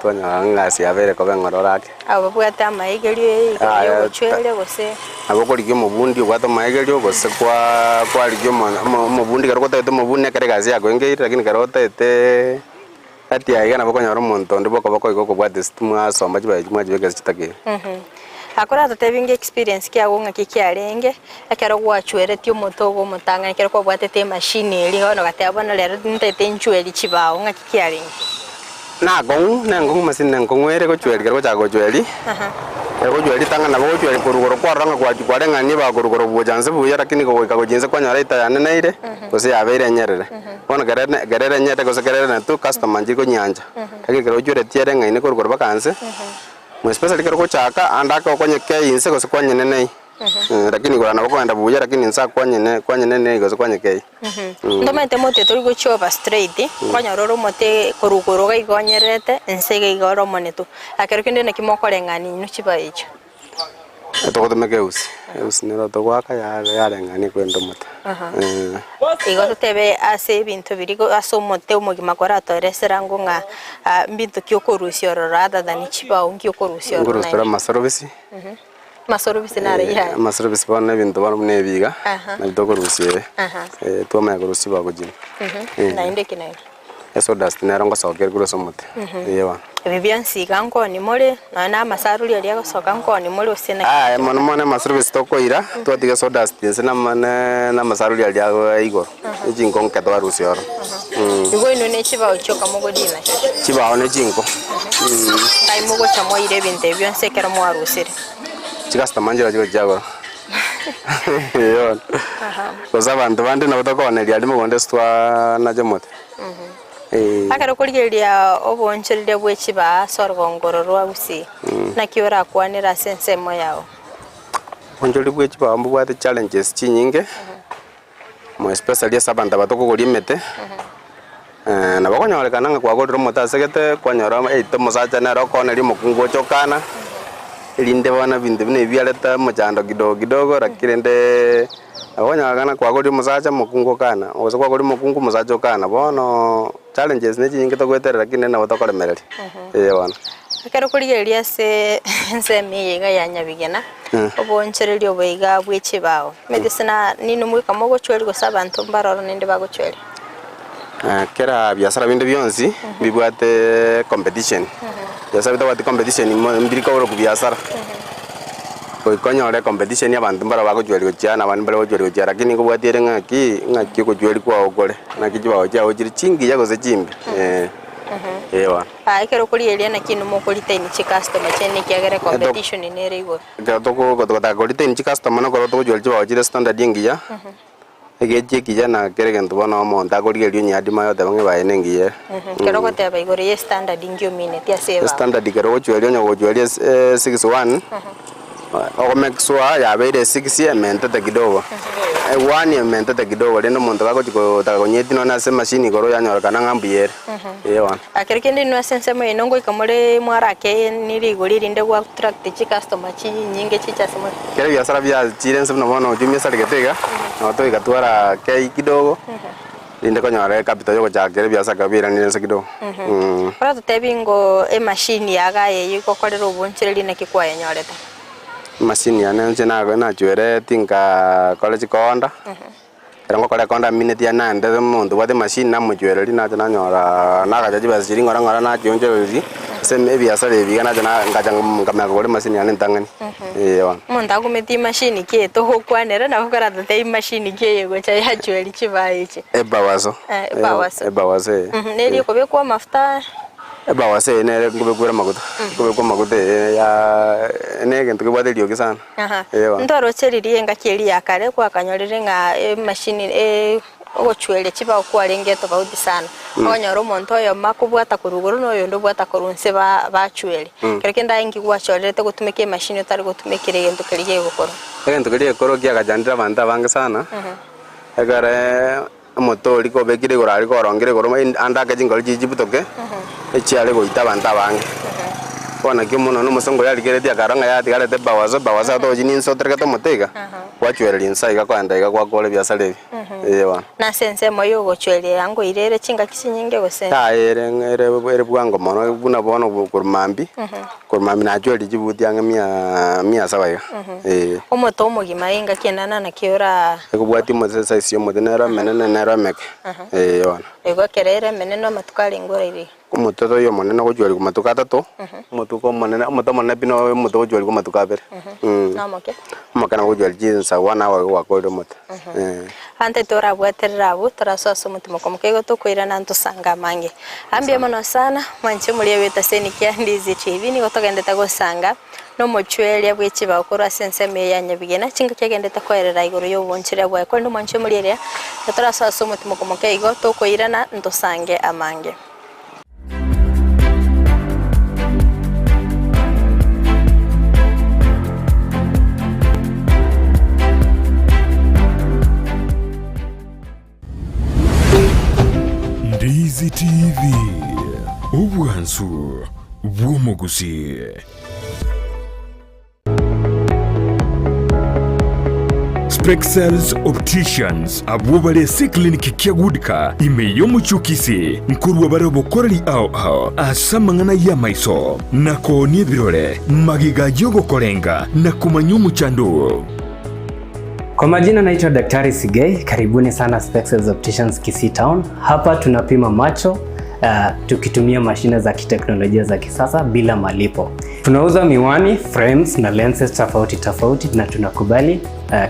twanyora ng'a egasi yabo ere koba eng'ororo ake. Abo babwate amaegerio igoro Aya, y'obochwere gose. Nabo okorigia omobundi obwate omoegerio gose kwa kwarigia omo omo omobundi ekero gotagete omobundi ekero egasi yakoengeire lakini ekero otagete Gati aiga nabo okonyora omonto onde bw'okoboko iga okobwata esitimu asomba chibae echio mwachibeka ase chitaka ere. Akore atotebie ng'a experience kiago ng'aki kiarenge, ekero gwachweretie omote ogo omotang'ani ekero kwabwatete emachine eria bono ogateba bono rero ntaete nchwerie chibao ng'aki kiarenge? Nakong'u, nenkong'u machine nenkong'u ere gochweria ekero ogochaka gochweria, ekero ogochweria ritang'ani nabo ogochweria korwa igoro kwarora ng'a kwachia kwareng'ania ebao korwa igoro gocha nse buya lakini goika gochia nse kwanyora etaya neneire, gose yabeire enyerere. Bono kere kere erenyete gose kere erenetu customer nchiri konyiancha, lakini ekero ochweretie ere ng'aini korwa igoro mpaka nse, more especially ekero ogochaka ande ake okonyekei inse gose kwanyenenei, lakini igoro nabo okogenda buya lakini inse akwanyene kwanyenenei gose kwanyekei. Ntomanyete mote tori gochioba straight, okonyora ore omote korwa igoro iga iga onyererete, nse iga iga ore omonetu. Ekero kende naki mokoreng'ania inwe chibao echio. Togotumeka eusi, eusi nero togoaka yareng'ania korende omote. Igo totebe ase ebinto biria igo ase omote omogima koratoeresera ango ng'a mbinto ki okorusia ororo other than chibao nki okorusia ororo Nkorusia tore naende. amasorobisi. Amasorobisi naro yaye. Amasorobisi bono ebinto bono buna ebi iga, nabio tokorusia ebe, twamanya korusia chibao gochia ime. Naende ki naende? Esodust nero ngosoka ere korwa ase omote, eye bono. Ebi bionsi iga nkoni more, nonya na amasaruri aria agosoka nkoni more gose naki? Aye mono mono amasorobisi tokoira, twatiga esodust inse na ama na amasaruri aria ago igoro, ne chinko nke twarusia ororo. Igo inwe ne chibao chioka mogodina nachio? Chibao ne chinko. Ngai mogocha mwaire ebinto ebi bionsi ekero mwarusire? Chicustomer nchire chigochia chiagora. Eye bono. Gose abanto bande nabo tokooneria aria mogondo ase twanacha omote. Eh. Ekero okorigereria oboonchoreria bwe chibaa ase orogongo oro rwa Gusii, naki orakwanere ase ensemo yao? Oboonchoreria bwe chibao mbobwate challenges chinyinge, more especially ase abanto aba tokogoria emete, nabo okonyorekana ng'a kwagorire omote ase gete, kwanyora either omosacha nere okooneria omokungu oche okana, erinde bono ebinto buna ebi biareta omochando kidogo kidogo lakini rende. Nabo okonyora kwagoria omosacha omokungu okana, gose kwagoria omokungu omosacha okana, bono challenges ne chinyinge togoeterera lakini nabo tokoremereria, eh bono. Ekero okorigereria ase ensemo eye iga ya Nyabigena, oboonchoreria obo iga bwe chibao, omanyete ase na ninwe mogoika mogochweria gose abanto mbare ororo naende bagochweria? Kera biasara binde bionsi mbibwate competition, biasara bitabwati competition mo mbiri koborokwa biasara. Goika onyore competition abanto mbaro bagochweria gochia na abande mbare gochweria gochia lakini nkobwati ere ng'aki ng'aki ogochweria kwao kore, naki chibao chiao chire chingiya gose chimbe eh, eh bono. Aa ekero okorigereria naki inwe mokoretain chicustomer chiaino ekiagera ecompetition nere igoro. Ekero toko togotaka koretain chicustomer nokoro togochweria chibao chire standard engiya. Egechi ekiya na kera egento bono omonto akorigereria onye adima agoteba ng'a ebaye nengiya ere. Ekero ogoteba igoro ye standard inki omineti ase ebao? Standard ekero ogochweria onye ogochweria six one, ogo make sure yabeire six ementete kidogo, one ementete kidogo rende omonto gagochi gotaka konyeti nonye ase emachine igoro yanyorekana ng'a mbuya ere, eh bono. Ekero kende inwe ase ensemo yaino ngoika more mwarake rigori erinde gwa attract chicustomer chinyinge chiche ase more. Kera ebiasara biachire inse buna bono ochumia esarigete iga, nabo togoika twara kei kidogo, rinde konyora ecapital ya ogochakera ebiasara ekero biairanire inse kidogo. Oratotebie ngo emachine yaga eye egokorera obonchereri naki kwayenyorete? Emachine yane inche nachuereti nkakora chikoonda. Ekero ngokora ekonda amineti yaani naende omonto obwate emachine namochwereria nacha nanyora nagacha chibesa chiria ng'ora ng'ora nachionchoreria ase ebiasara ebi iga nacha na ngacha nkamanya kogora emachine yane entang'ani, eh bono. Omonto akumeti emachine ki eye togokwanera nabo koratotebie emachine ki eye egocha yachweria chibao echi. Ebawaso, Eh, ebawaso. ebawaso eh. Neri ekobekwa amafuta. Ebawaso eye nere nkobekwa ere amaguta, nkobekwa amaguta eye ya na egento kebwate eriogi sana. Aha. Eeh bono. Ntwaroche riria engaki eria ya kare kwakanyorire ng'a emachine ogochweria chibao kwarenge etofauti sana. Okonyora omonto oyomo akobwata korwa igoro na oyonde obwata korwa inse ba bachweria. Kero kende aye nki gwachorerete gotumeka emachine otari gotumekera egento keria kegokorwa? Egento keria gekorwa kiagachandire abanto abange sana, ekere omote oria kobekire igoro aria korongire igoro ande ake chingori chiria chibutoke, echiare goita abanto abange. Bono naki omonwe na omosongo oria arigereretie akarora ng'a yatigarete ebawaso, ebawaso atochi ninse oterekete omote iga, gwachwereria inse iga kogenda iga gwakora ebiasara ebi, eh bono. Na ase ensemo y'ogochweria yango ire ere chingaki chinyinge gose? Yaya ere ng'a ere ere bwango mono buna bono korwa mambia, korwa mambia nachwereria chibuti ang'e mia mia saba iga, eh. Omote omogima engaki enana naki ora. Ekobwatia omote esize ya omote nero emenene nero emeke, eh bono. Igo ekero ere emenene amatuko arenge oraire iga. Omote toiyo omonene ogochwerigwa matuko atato, omotuko omonene omote omonene pi noyo omote ogochwerigwa amatuko abere. Nomoke? Omoke nabo ogochweria chinsawa nawe igo gwakorire omote, eh. Ante torabwaterere abwo, torasoe ase omotima okomoka igo tokoirana ntosange amange. Mbuya mono sana, mwanche moria bw'etaseni kia Ndizi TV, nigo togendete gosanga nomochweria bwe chibao korwa ase ensemo eye ya Nyabigena, chingaki agendete koerera igoro y'obonchereria bwaye. Korende mwanche moria eria, torasoe ase omotima okomoka igo tokoirana ntosange amange. Ndizi TV, obwansu bw'omogusii. Spexels Opticians abwo bare ase eclinic kia Goodcar ime y'omochie o Kisii nkorwa bare obokoreri ao ao ase amang'ana y'amaiso na koonia ebirore magega y'ogokorenga na komanya omochando oo. Kwa majina naitwa Daktari Sigei, karibuni sana Spexels Opticians Kisii Town. Hapa tunapima macho tukitumia mashine za kiteknolojia za kisasa bila malipo. Tunauza miwani, frames na lenses tofauti tofauti na tunakubali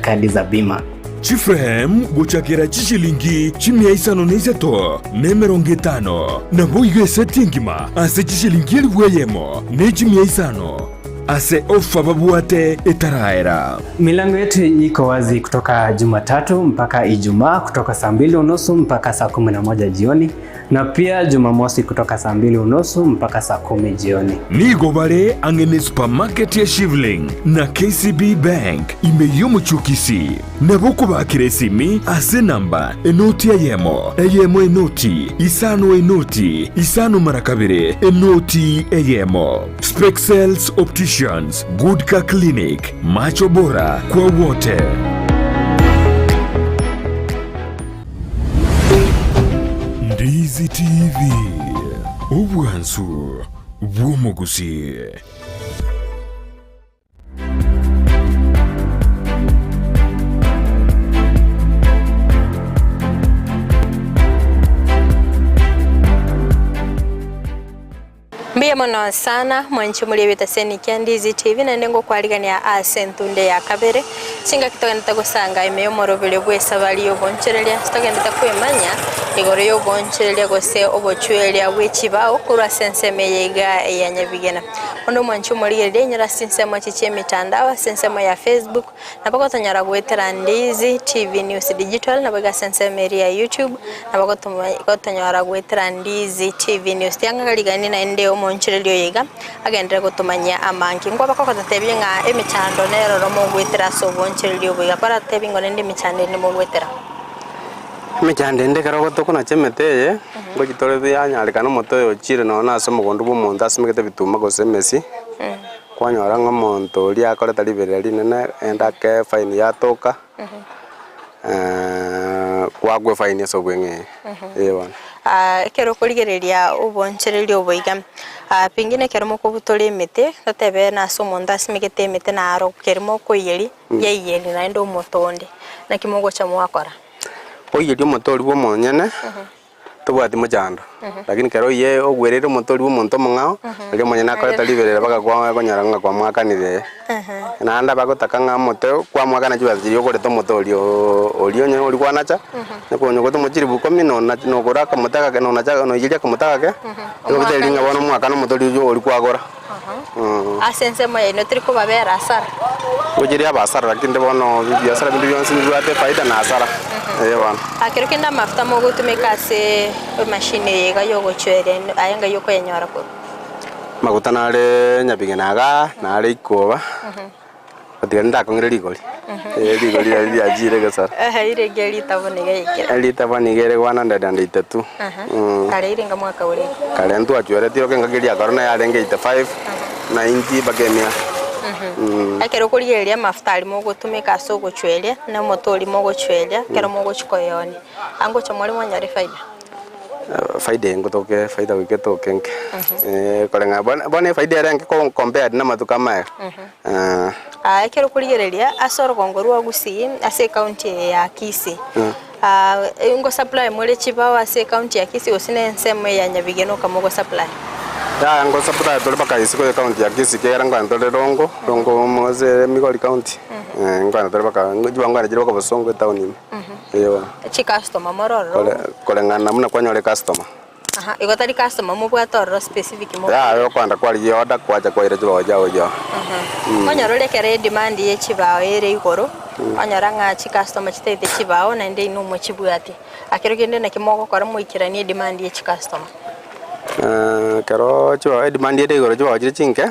kadi za bima. Chiframe gochakera chishilingi chimia isano na isato na emerongo etano, naboigo eseti engima ase chishilingi elifu eyemo ne chimia isano ase ofa babwate etaraera. Milango yetu iko wazi kutoka Jumatatu mpaka Ijumaa kutoka saa mbili unusu mpaka saa 11 jioni na pia Jumamosi kutoka saa mbili unusu mpaka saa 10 jioni. Nigo bare ang'e ne supermarket ya Shivling na KCB Bank ime y'omochie o Kisii. Nabo okobakera esimi ase enamba enoti eyemo, eyemo enoti, isano enoti, isano mara kabere, enoti eyemo. Spexels Opticians, Good Car Clinic, Macho Bora kwa wote. Ndizi TV, obwansu bw'omogusii. Mbuya mono sana mwanche moria b'etaseni kia Ndizi TV naende ngokwarigania ase entunde ya kabere chingaki togendete gosanga ime y'omoroberio bw'esabari y'obonchereria togendete kwemanya igoro y'obonchereria gose obochweria bwe chibao korwa ase ensemo eye iga ya Nyabigena. Onde omwanche omorigereria inyore ase chinsemo echi chi'emitandao ase ensemo ya Facebook Nabo gotonyora goetera Ndizi TV News Digital, naboigo ase ensemo eria ya YouTube, nabo gotonyora goetera Ndizi TV News. Tiang'aga rigani naende omoonchoreria oyo iga agenderere gotomanyia amange. Nkwabaka ogototebia ng'a emechando neroro mogoetera ase oboonchoreria obo iga. Koratotebie ng'a naende emechando ende mogoetera. Emechando ende ekero tokonacha emete eye, ngochi tore yanyarekana omote oyo ochire nonya na ase omogondo bwa omonto asimegete ebituma gose emesi. Kwanyora ng'a omonto oria akorete riberera rinene ende ake efaini yatoka, kwakwa efaini ase obweng'e eye bono. Ekero okorigereria obonchereria obo iga, pengine ekero mokobutora emete, totebe nase omonto asimegete emete naro keri mokoiyeria, yaiyeria naende omote onde, naki mogocha mwakora? Oiyerie omote oria bwa omonyene, tobwati mochando, lakini ekero oiye ogwereire omote oria bwa omonto omong'ao, riria omonyene akoreta riberera mpaka kwa okonyora ng'a kwamwakanire naende abagotaka ng'a omote kwamwakana chibesa chiria ogorete omote oria ooo oria onye oria kwanacha, onye ogotoma chiribu ikomi nona nogora akamote agake nonacha noiyeria akamote agake, nigo bitari ng'a bono omwakane omote oria oywo oria kwagora. Ase ensemo yaino teri kobabera asara. Ngochiria abasara lakini rende bono ebiasara binde bionsi mbibwate efaida na asara, eh bono. Ekero kende amafuta mogotumeka ase emashini eye iga yogochweria aye ngai okoyenyora korwa. Amaguta nare nyabigena igaa, nare ikoba. Gotiga ndakong'ire rigori, eh rigori riaria riachire egesara. Ehe, irenge ritabo niga yaikire. Ritabo niga ere 182. Mm. Kare irenge mwaka ore. Kare ntwachweretie oke engaki eria ya korona yarenge 85, 90 mpaka emia. Mm. Ekero okorigereria amafuta aria mogotumeka ase ogochweria, na omote oria mogochweria, ekero mogochia koyeonia, angocha more mwanyora efaida? Faida eye ngotoke faida goika etoke nke, koreng'ana bono bono efaida ere enke ko compared na amatuko amaye. Aa ekero okorigereria ase orogongo rwa Gusii ase ecounty eye ya Kisii, ngo supply more chibao ase ecounty ya Kisii gose na ensemo eye ya Nyabigena okama ogo supply? Yaya ngo supply tore mpaka isiko ye county ya Kisii ekiagera nkogenda tore Rongo, Rongo ase Migori county, nkogenda tore mpaka chibao nkogenda chire mpaka Bosongo etown ime. Eeh. Chicustomer more ororo. Kore koreng'ana buna kwanyora ecustomer. Aha, igo tari customer mobwate ororo specific mo. Yaya okoenda kwarigia order kwacha kwaira chibao chiago chiao. Onyora ore ekero edemand ye chibao ere igoro, onyora ng'a chicustomer chitaete chibao naende inwe mochibwati. Ekero kende naki mogokora moikeranie edemand ye chicustomer? Ekero chibao edemand ere igoro chibao chire chinke.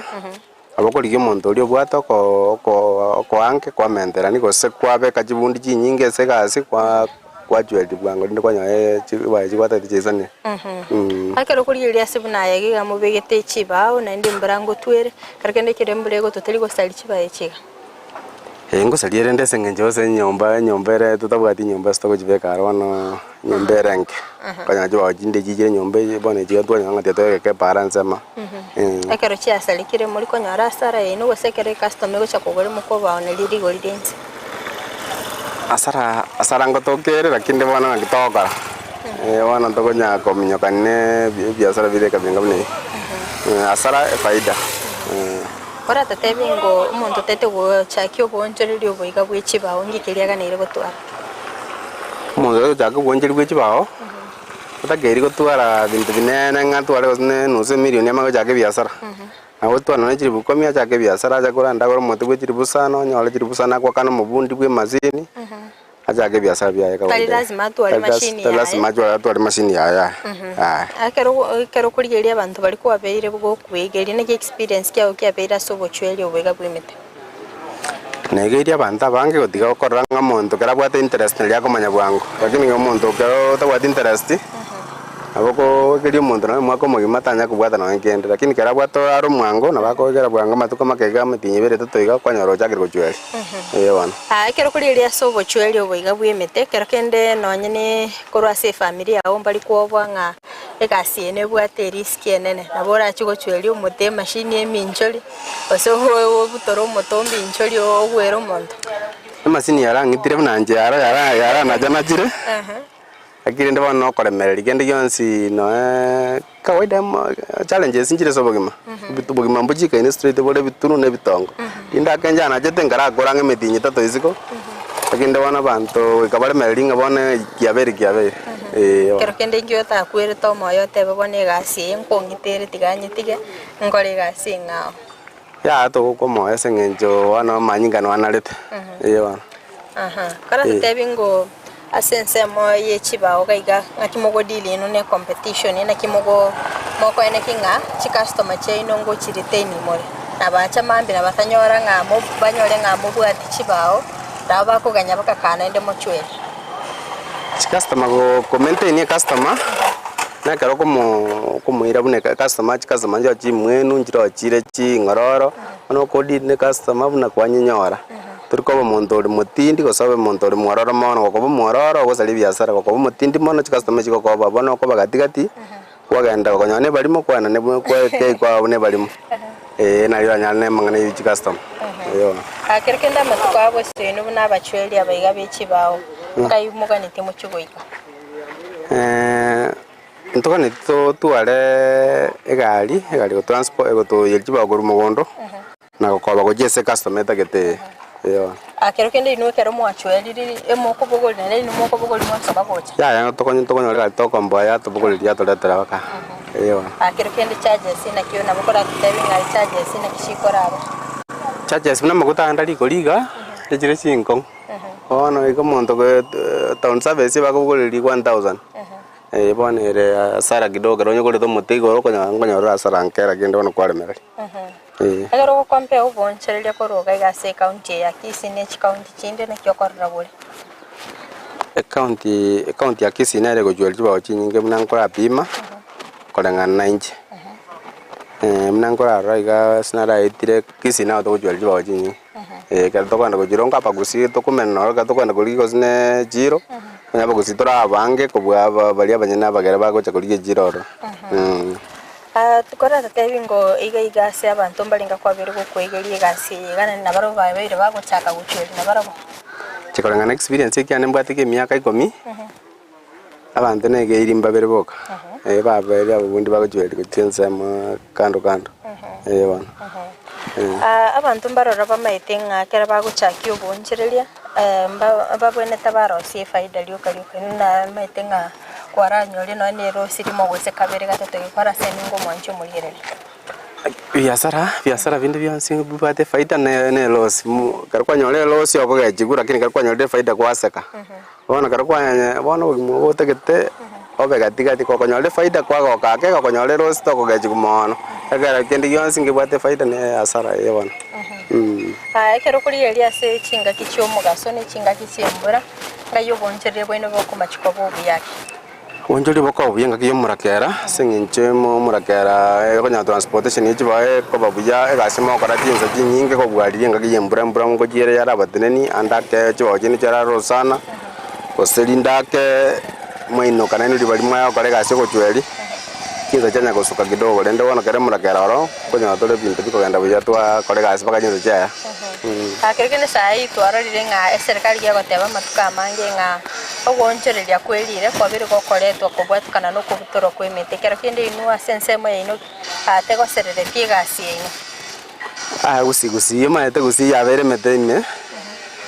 Nabo okorigia omonto oria obwate oko oko okoange kwamenterani gose kwabeka chibundi chinyinge ase egasi kwa kwachweria bwango rinde kwanyora chibae chigwatete chiisanire. Ekero okorigereria ase buna aya iga mobegete chibao naende embura ngotwere, ekero kende ekero embura egotwa teri gosaria chibao echi iga. Ee ngosaria erende ase eng'encho gose enyomba enyomba ere totabwati enyomba ase togochibeka aro bono enyomba ere enke, okonyora chibao chinde chichire enyomba eye bono echi iga twanyora ng'a tiga toegeke epaara ensemo. Ekero chiasarekire mori konyora asara yaino gose ekero ecustomer egocha kogora mokobaoneria rigori ria inse. Asara asara ngotoka ere lakini bono naki togokora, bono tokonya kominyokania na ebiasara bire ekabinga buna ebi, asara efaida. Oratotebi ng'o omonto otaete gochakia oboonchoreria oboiga bwe chibao ng'iki keria aganeire gotwara? Omonto otaete gochaka oboonchoreria bwe chibao, otakeiri gotwara binto binene ng'a atware gose ne enusu emilioni amanye gochaka ebiasara. Nabo otware nonye chilifu ikomi achake ebiasara ache korenda agore omote bwe chilifu isano, onyore chilifu isano agoakane omobundi bwe emasini. Achake ebiasara biaye Tari kawaida. lazima atware Tari las- machine tari yaye. lazima atware atware machine yaye aye. Aye. Ekero ekero okorigereria abanto baria kwabeire gokwegeria naki experience kiago kiabeire ase obochweri obo iga bw'emete? Negeirie abanto abange gotiga gokorora ng'a omonto ekero abwate interest nari akomanya bwango. Lakini ng'a omonto ekero otabwati interest, nabo okoegeria omonto nonye omwaka omogima tanya kobwata nonye kende. Lakini ekero abwate are omwango nabo akoegera bwango amatuko make iga emetienyi ebere etato iga kwanyora ochakire gochweria. Eeh bono. Aa ekero korigereria ase obochweri obo iga bw'emete, ekero kende nonye ne korwa ase efamiri yao mbari kwoboa ng'a egasi eye nebwate eriski enene, nabo orachie gochweria omote emashini eminchori, gose obutore omote ominchori ogwere omonto. Emasini yarang'itire buna inche yara yara yaranachanachire. Lakini rende bono nokoremereria kende gionsi noe kawaida mo challenges nchire ase obogima, ebitu obogima mbochikaine straight bore ebitunu na ebitongo. Rinde ake inche nachete nkarakora ang'e emetienyi etato isiko, lakini rende bono abanto goika baremererie ng'a bono kiabeire kiabeire, eh bono. Ekero kende inki otakwerete omoyo otebe bono egasi eye nkong'ita ere tiga nyetige, nkore egasi eng'ao. Yaya togokwa omoyo ase eng'encho bono amanyinga nwanarete, eh bono. Aha, karatotebi ng'o ase ensemo ye chibao iga iga ng'aki mogodeal inwe ne competition naki mogo mokoeneki ng'a chicustomer chiaino ngochiretain more, na bacha mambia na batanyora ng'a mo banyore ng'a mobwati chibao, nabo bakoganya bakakana naende mochwere. Chicustomer go komaintain ecustomer, na ekero okomo okomoira buna ecustomer chicustomer nchiro chimwenu nchiro chire ching'ororo, bono okodeal na ecustomer buna kwanyenyora. Tori koba omonto ore motindi gose obe omonto ore mwororo mono, gokoba omwororo ogosaria ebiasara, gokoba omotindi mono chicustomer chigokoba bono okoba gati gati, kwagenda okonyora na ebarimo kwana ne kwekei kwaba buna ebarimo, eh nario oranyare na amang'ana ya chicustomer, eeh bono. Ekero kende amatuko abo ase inwe buna abachweri abaiga be chibao. Nkai moganetie mochie goika? Ntoganeti totware egari, egari gotransport egotoyeria chibao korwa mogondo, na gokoba gochia ase ecustomer etagete eyo. Ah, kero kende inwe ekero mwachweriri emokobogoria naende inwe mokobogoria mwasoka gocha. Yaya tokonye tokonyora egari tokomboa yatobogoreria yatoretera mpaka eyo. Ah, kero kende charges naki nabo koratotebie ng'a charges naki chikoraba. Charges buna amaguta ande rikori iga, echire chinkong'u. Bono iga omonto town service bakobogoreria 1000. Eh, bono ere hasara kidogo ekero onyekorete omote igoro okonyora nkonyora ore hasara nke lakini bono kwaremereria. Eh. Ekero ogokompea oboonchoreria korwa iga iga ase ecounty eye ya Kisii ne chicounty chinde naki okorora bore? Ecounty ecounty ya Kisii nere egochweria chibao chinyinge buna nkorapima koreng'ana na inche. Buna nkorarora iga ase naraetire Kisii nabo togochweria chibao chinyinge. Ekero tokogenda gochironga abagusii tokomenya noro ekero tokogenda korigia gose ne echiro, onye abagusii tore abange kobua aba baria abanyene abagere bagocha korigia echiro ororo. Tokoratebi ngo iga iga ase abanto mbarenge kwabeire gokoegeria egasi eye iga naende nabarabwo babeire bagochaka gochweria nabarabwo. Inche koreng'ana na experience ekiane mbwate kia emiaka ikomi, abanto negeiri mbabere boka, eh babeire ababundi bagochweria gochia ensemo kando kando, eh bono. Abanto mbaroro bamaete ng'a ekero bagochakia oboonchoreria, mba- babwenerete barosie efaida rioka rioka. Inwe namaete ng'a kwaranyore nonye na erosi rimo gose kabere gatato iga kwarase ningo omwanchi omorigereria. Biasara, biasara binde bionsi bibwate efaida ne ne elosi mo ekero kwanyora elosi okogechigwa lakini ekero kwanyorire efaida gwaseka. Bono ekero kwanyanya bono obogima obo otagete obe gati gati gokonyora efaida kwagoka ake gokonyora erosi tokogechigwa moono, ekero kende gionsi nkebwate efaida na hasara eye bono mh. Aya ekero okorigereria ase chingaki chi'omogaso ne chingaki chi'embura, ngai oboonchoreria bwaino bokomachi koba obuya ki? Oboonchoreria bokoba buya engaki y'omorakera ase eng'encho emo omorakera okonyora transportation ye chibae ekoba buya egasi mogokora chinsa chinyinge kobua riria engaki y'embura embura ngochia ere yarabateneni ande ake chibao chiaino chiarara rosana, gose rinde ake mwainoka naende ribaria mwaya gokora egasi ogochweria, chinsa chianya gosuka kidogo rende bono ekero omorakera oro, okonyora tore ebinto bikogenda buya twakora egasi mpaka chinsa chiaya. Ekero kende saii twarorire ng'a eserikari gegoteba amatuko amange ng'a ogoonchoreria kwerire kwabeire gokoretwa kobwatikana na okobutorwa kw'emete. Ekero kende inwe ase ensemo yaino tegosereretie egasi yaino. Aya gusii gusii omanyete gusii yabeire emete ime,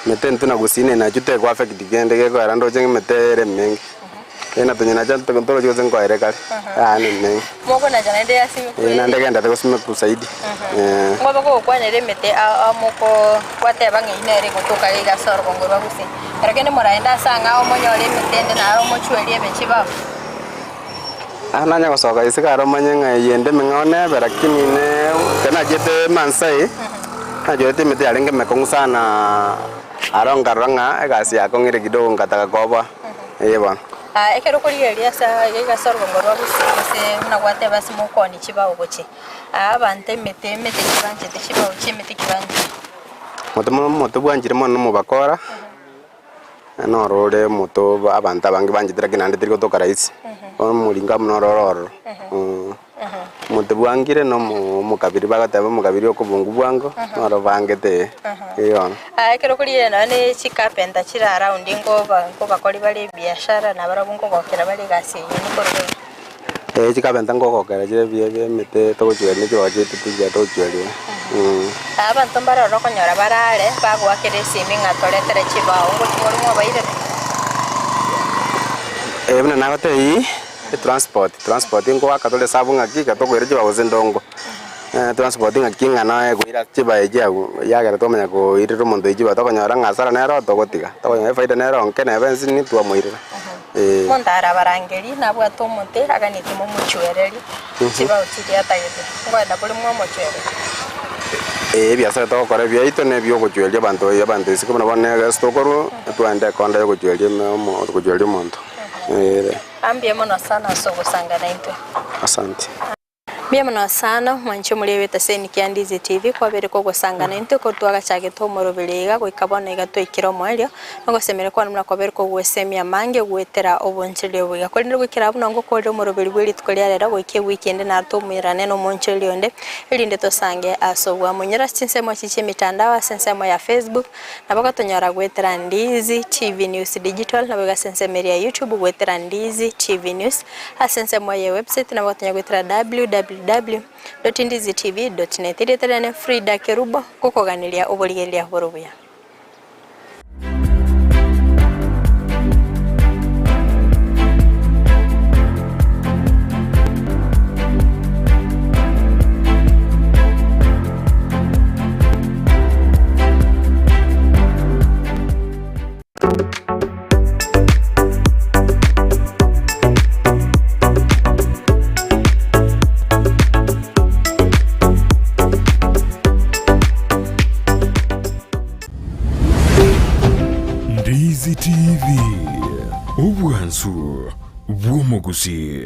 emete intwe na gusii ne nachio teko affect kende gekoera ndoche ng'a emete ere emenge. Eye nacha ntorochi gose nkoere kare, yane emenge. Mokonacha naende asimekwe. Ee naende egenderete gosimekwa zaidi. Ee. Ngobe gogokwanera emete ao moko gwateba ng'a eyio nere egotoka iga ase orogongo rwa gusii. Ekero kende moraende ase ang'ao monyore emete ende naro mochwerie ebe chibao. Aa nanye gosoka isiko aro omanye ng'a eye ende emeng'ao nebe lakini ne ekero nachiete Maasai, nachwerete emete yarenge emekong'u sana aro nkarora ng'a egasi yakong'ire kidogo ngataka koboa. Ee bono. Aa, ekero okorigereria ase iga ase orogongo rwa gusii gose buna gwateba ase mokoonia chibao gochia, aa abanto emete emete kibanchete chibao chi'emete kibanchete. Omote mono omote bwanchire mono na omobakora, noro ore omote obo abanto abange banchete lakini naende teri gotoka rahisi, bono omoringamu noro ore ororo. Omonto bwangire na omokabiri, bagoteba omokabiri okobungu bwango, noro bangete ee bono. Aya ekero okorigereria nonya ne chicarpenter chire around nkoba nkobakori bare ebiashara nabarabwo nkogokera bare egasi eye nikorora iga. Ee chicarpenter nkogokera chire ebi ebi emete togochweria ne chibao chiaito tiga togochweria. Aya abanto mbaroro okonyora bare are bagoakera esimi ng'a toretere chibao ngochi more mwabairere? Ee buna nagotebia. Etransport, transport nkoaka tore esabu ng'aki ekero tokoira chibao gose endongo, transport ng'aki eng'ana ekoira chibao echio abwo, yagera twamanya koirera omonto oyio chibao tokonyora ng'a hasara nero togotiga, tokonyora efaida nero nke neba ensinini twamoirera eh. Omonto arabarangerie nabwate omote aganetie momochwererie chibao chiria atagete, nkoenda bore mwamochwereria? Eeh ebiasara togokora ebiaito na ebiogochweria abanto abanto isiko buna bono egasi tokorwa, twagenda ekonda ya ogochweria ime omo ogochweria omonto. Mbuya mono sana ase ogosanga naintwe. Asante. Mbuya mono sana mwanche omorebe etaseni kia Ndizi TV kwabere kogosangana intwe korwa twagachagete omoroberi iga goika bono iga twaikire omoerio nogosemeria kwane buna kwabere kogosemia amange goetera obonchereria obo iga korende goikera abwo nongo okorire omoroberi bwe rituko ria rero goika ewiki ende naro tomoirane na omonchereria onde erinde tosange ase obwamo. Inyora ase chinsemo echi chia emitandao ase ensemo ya Facebook Nabo gotonyora goetera Ndizi TV News Digital, naboigo ase ensemo eria ya YouTube goetera Ndizi TV News, ase ensemo ye website nabo gotonyora goetera www.ndizitv.net. Erieta riane Frida Kerubo, ngokoganeria oborigereria bore obuya. Ndizi TV, obwansu bw'omogusii.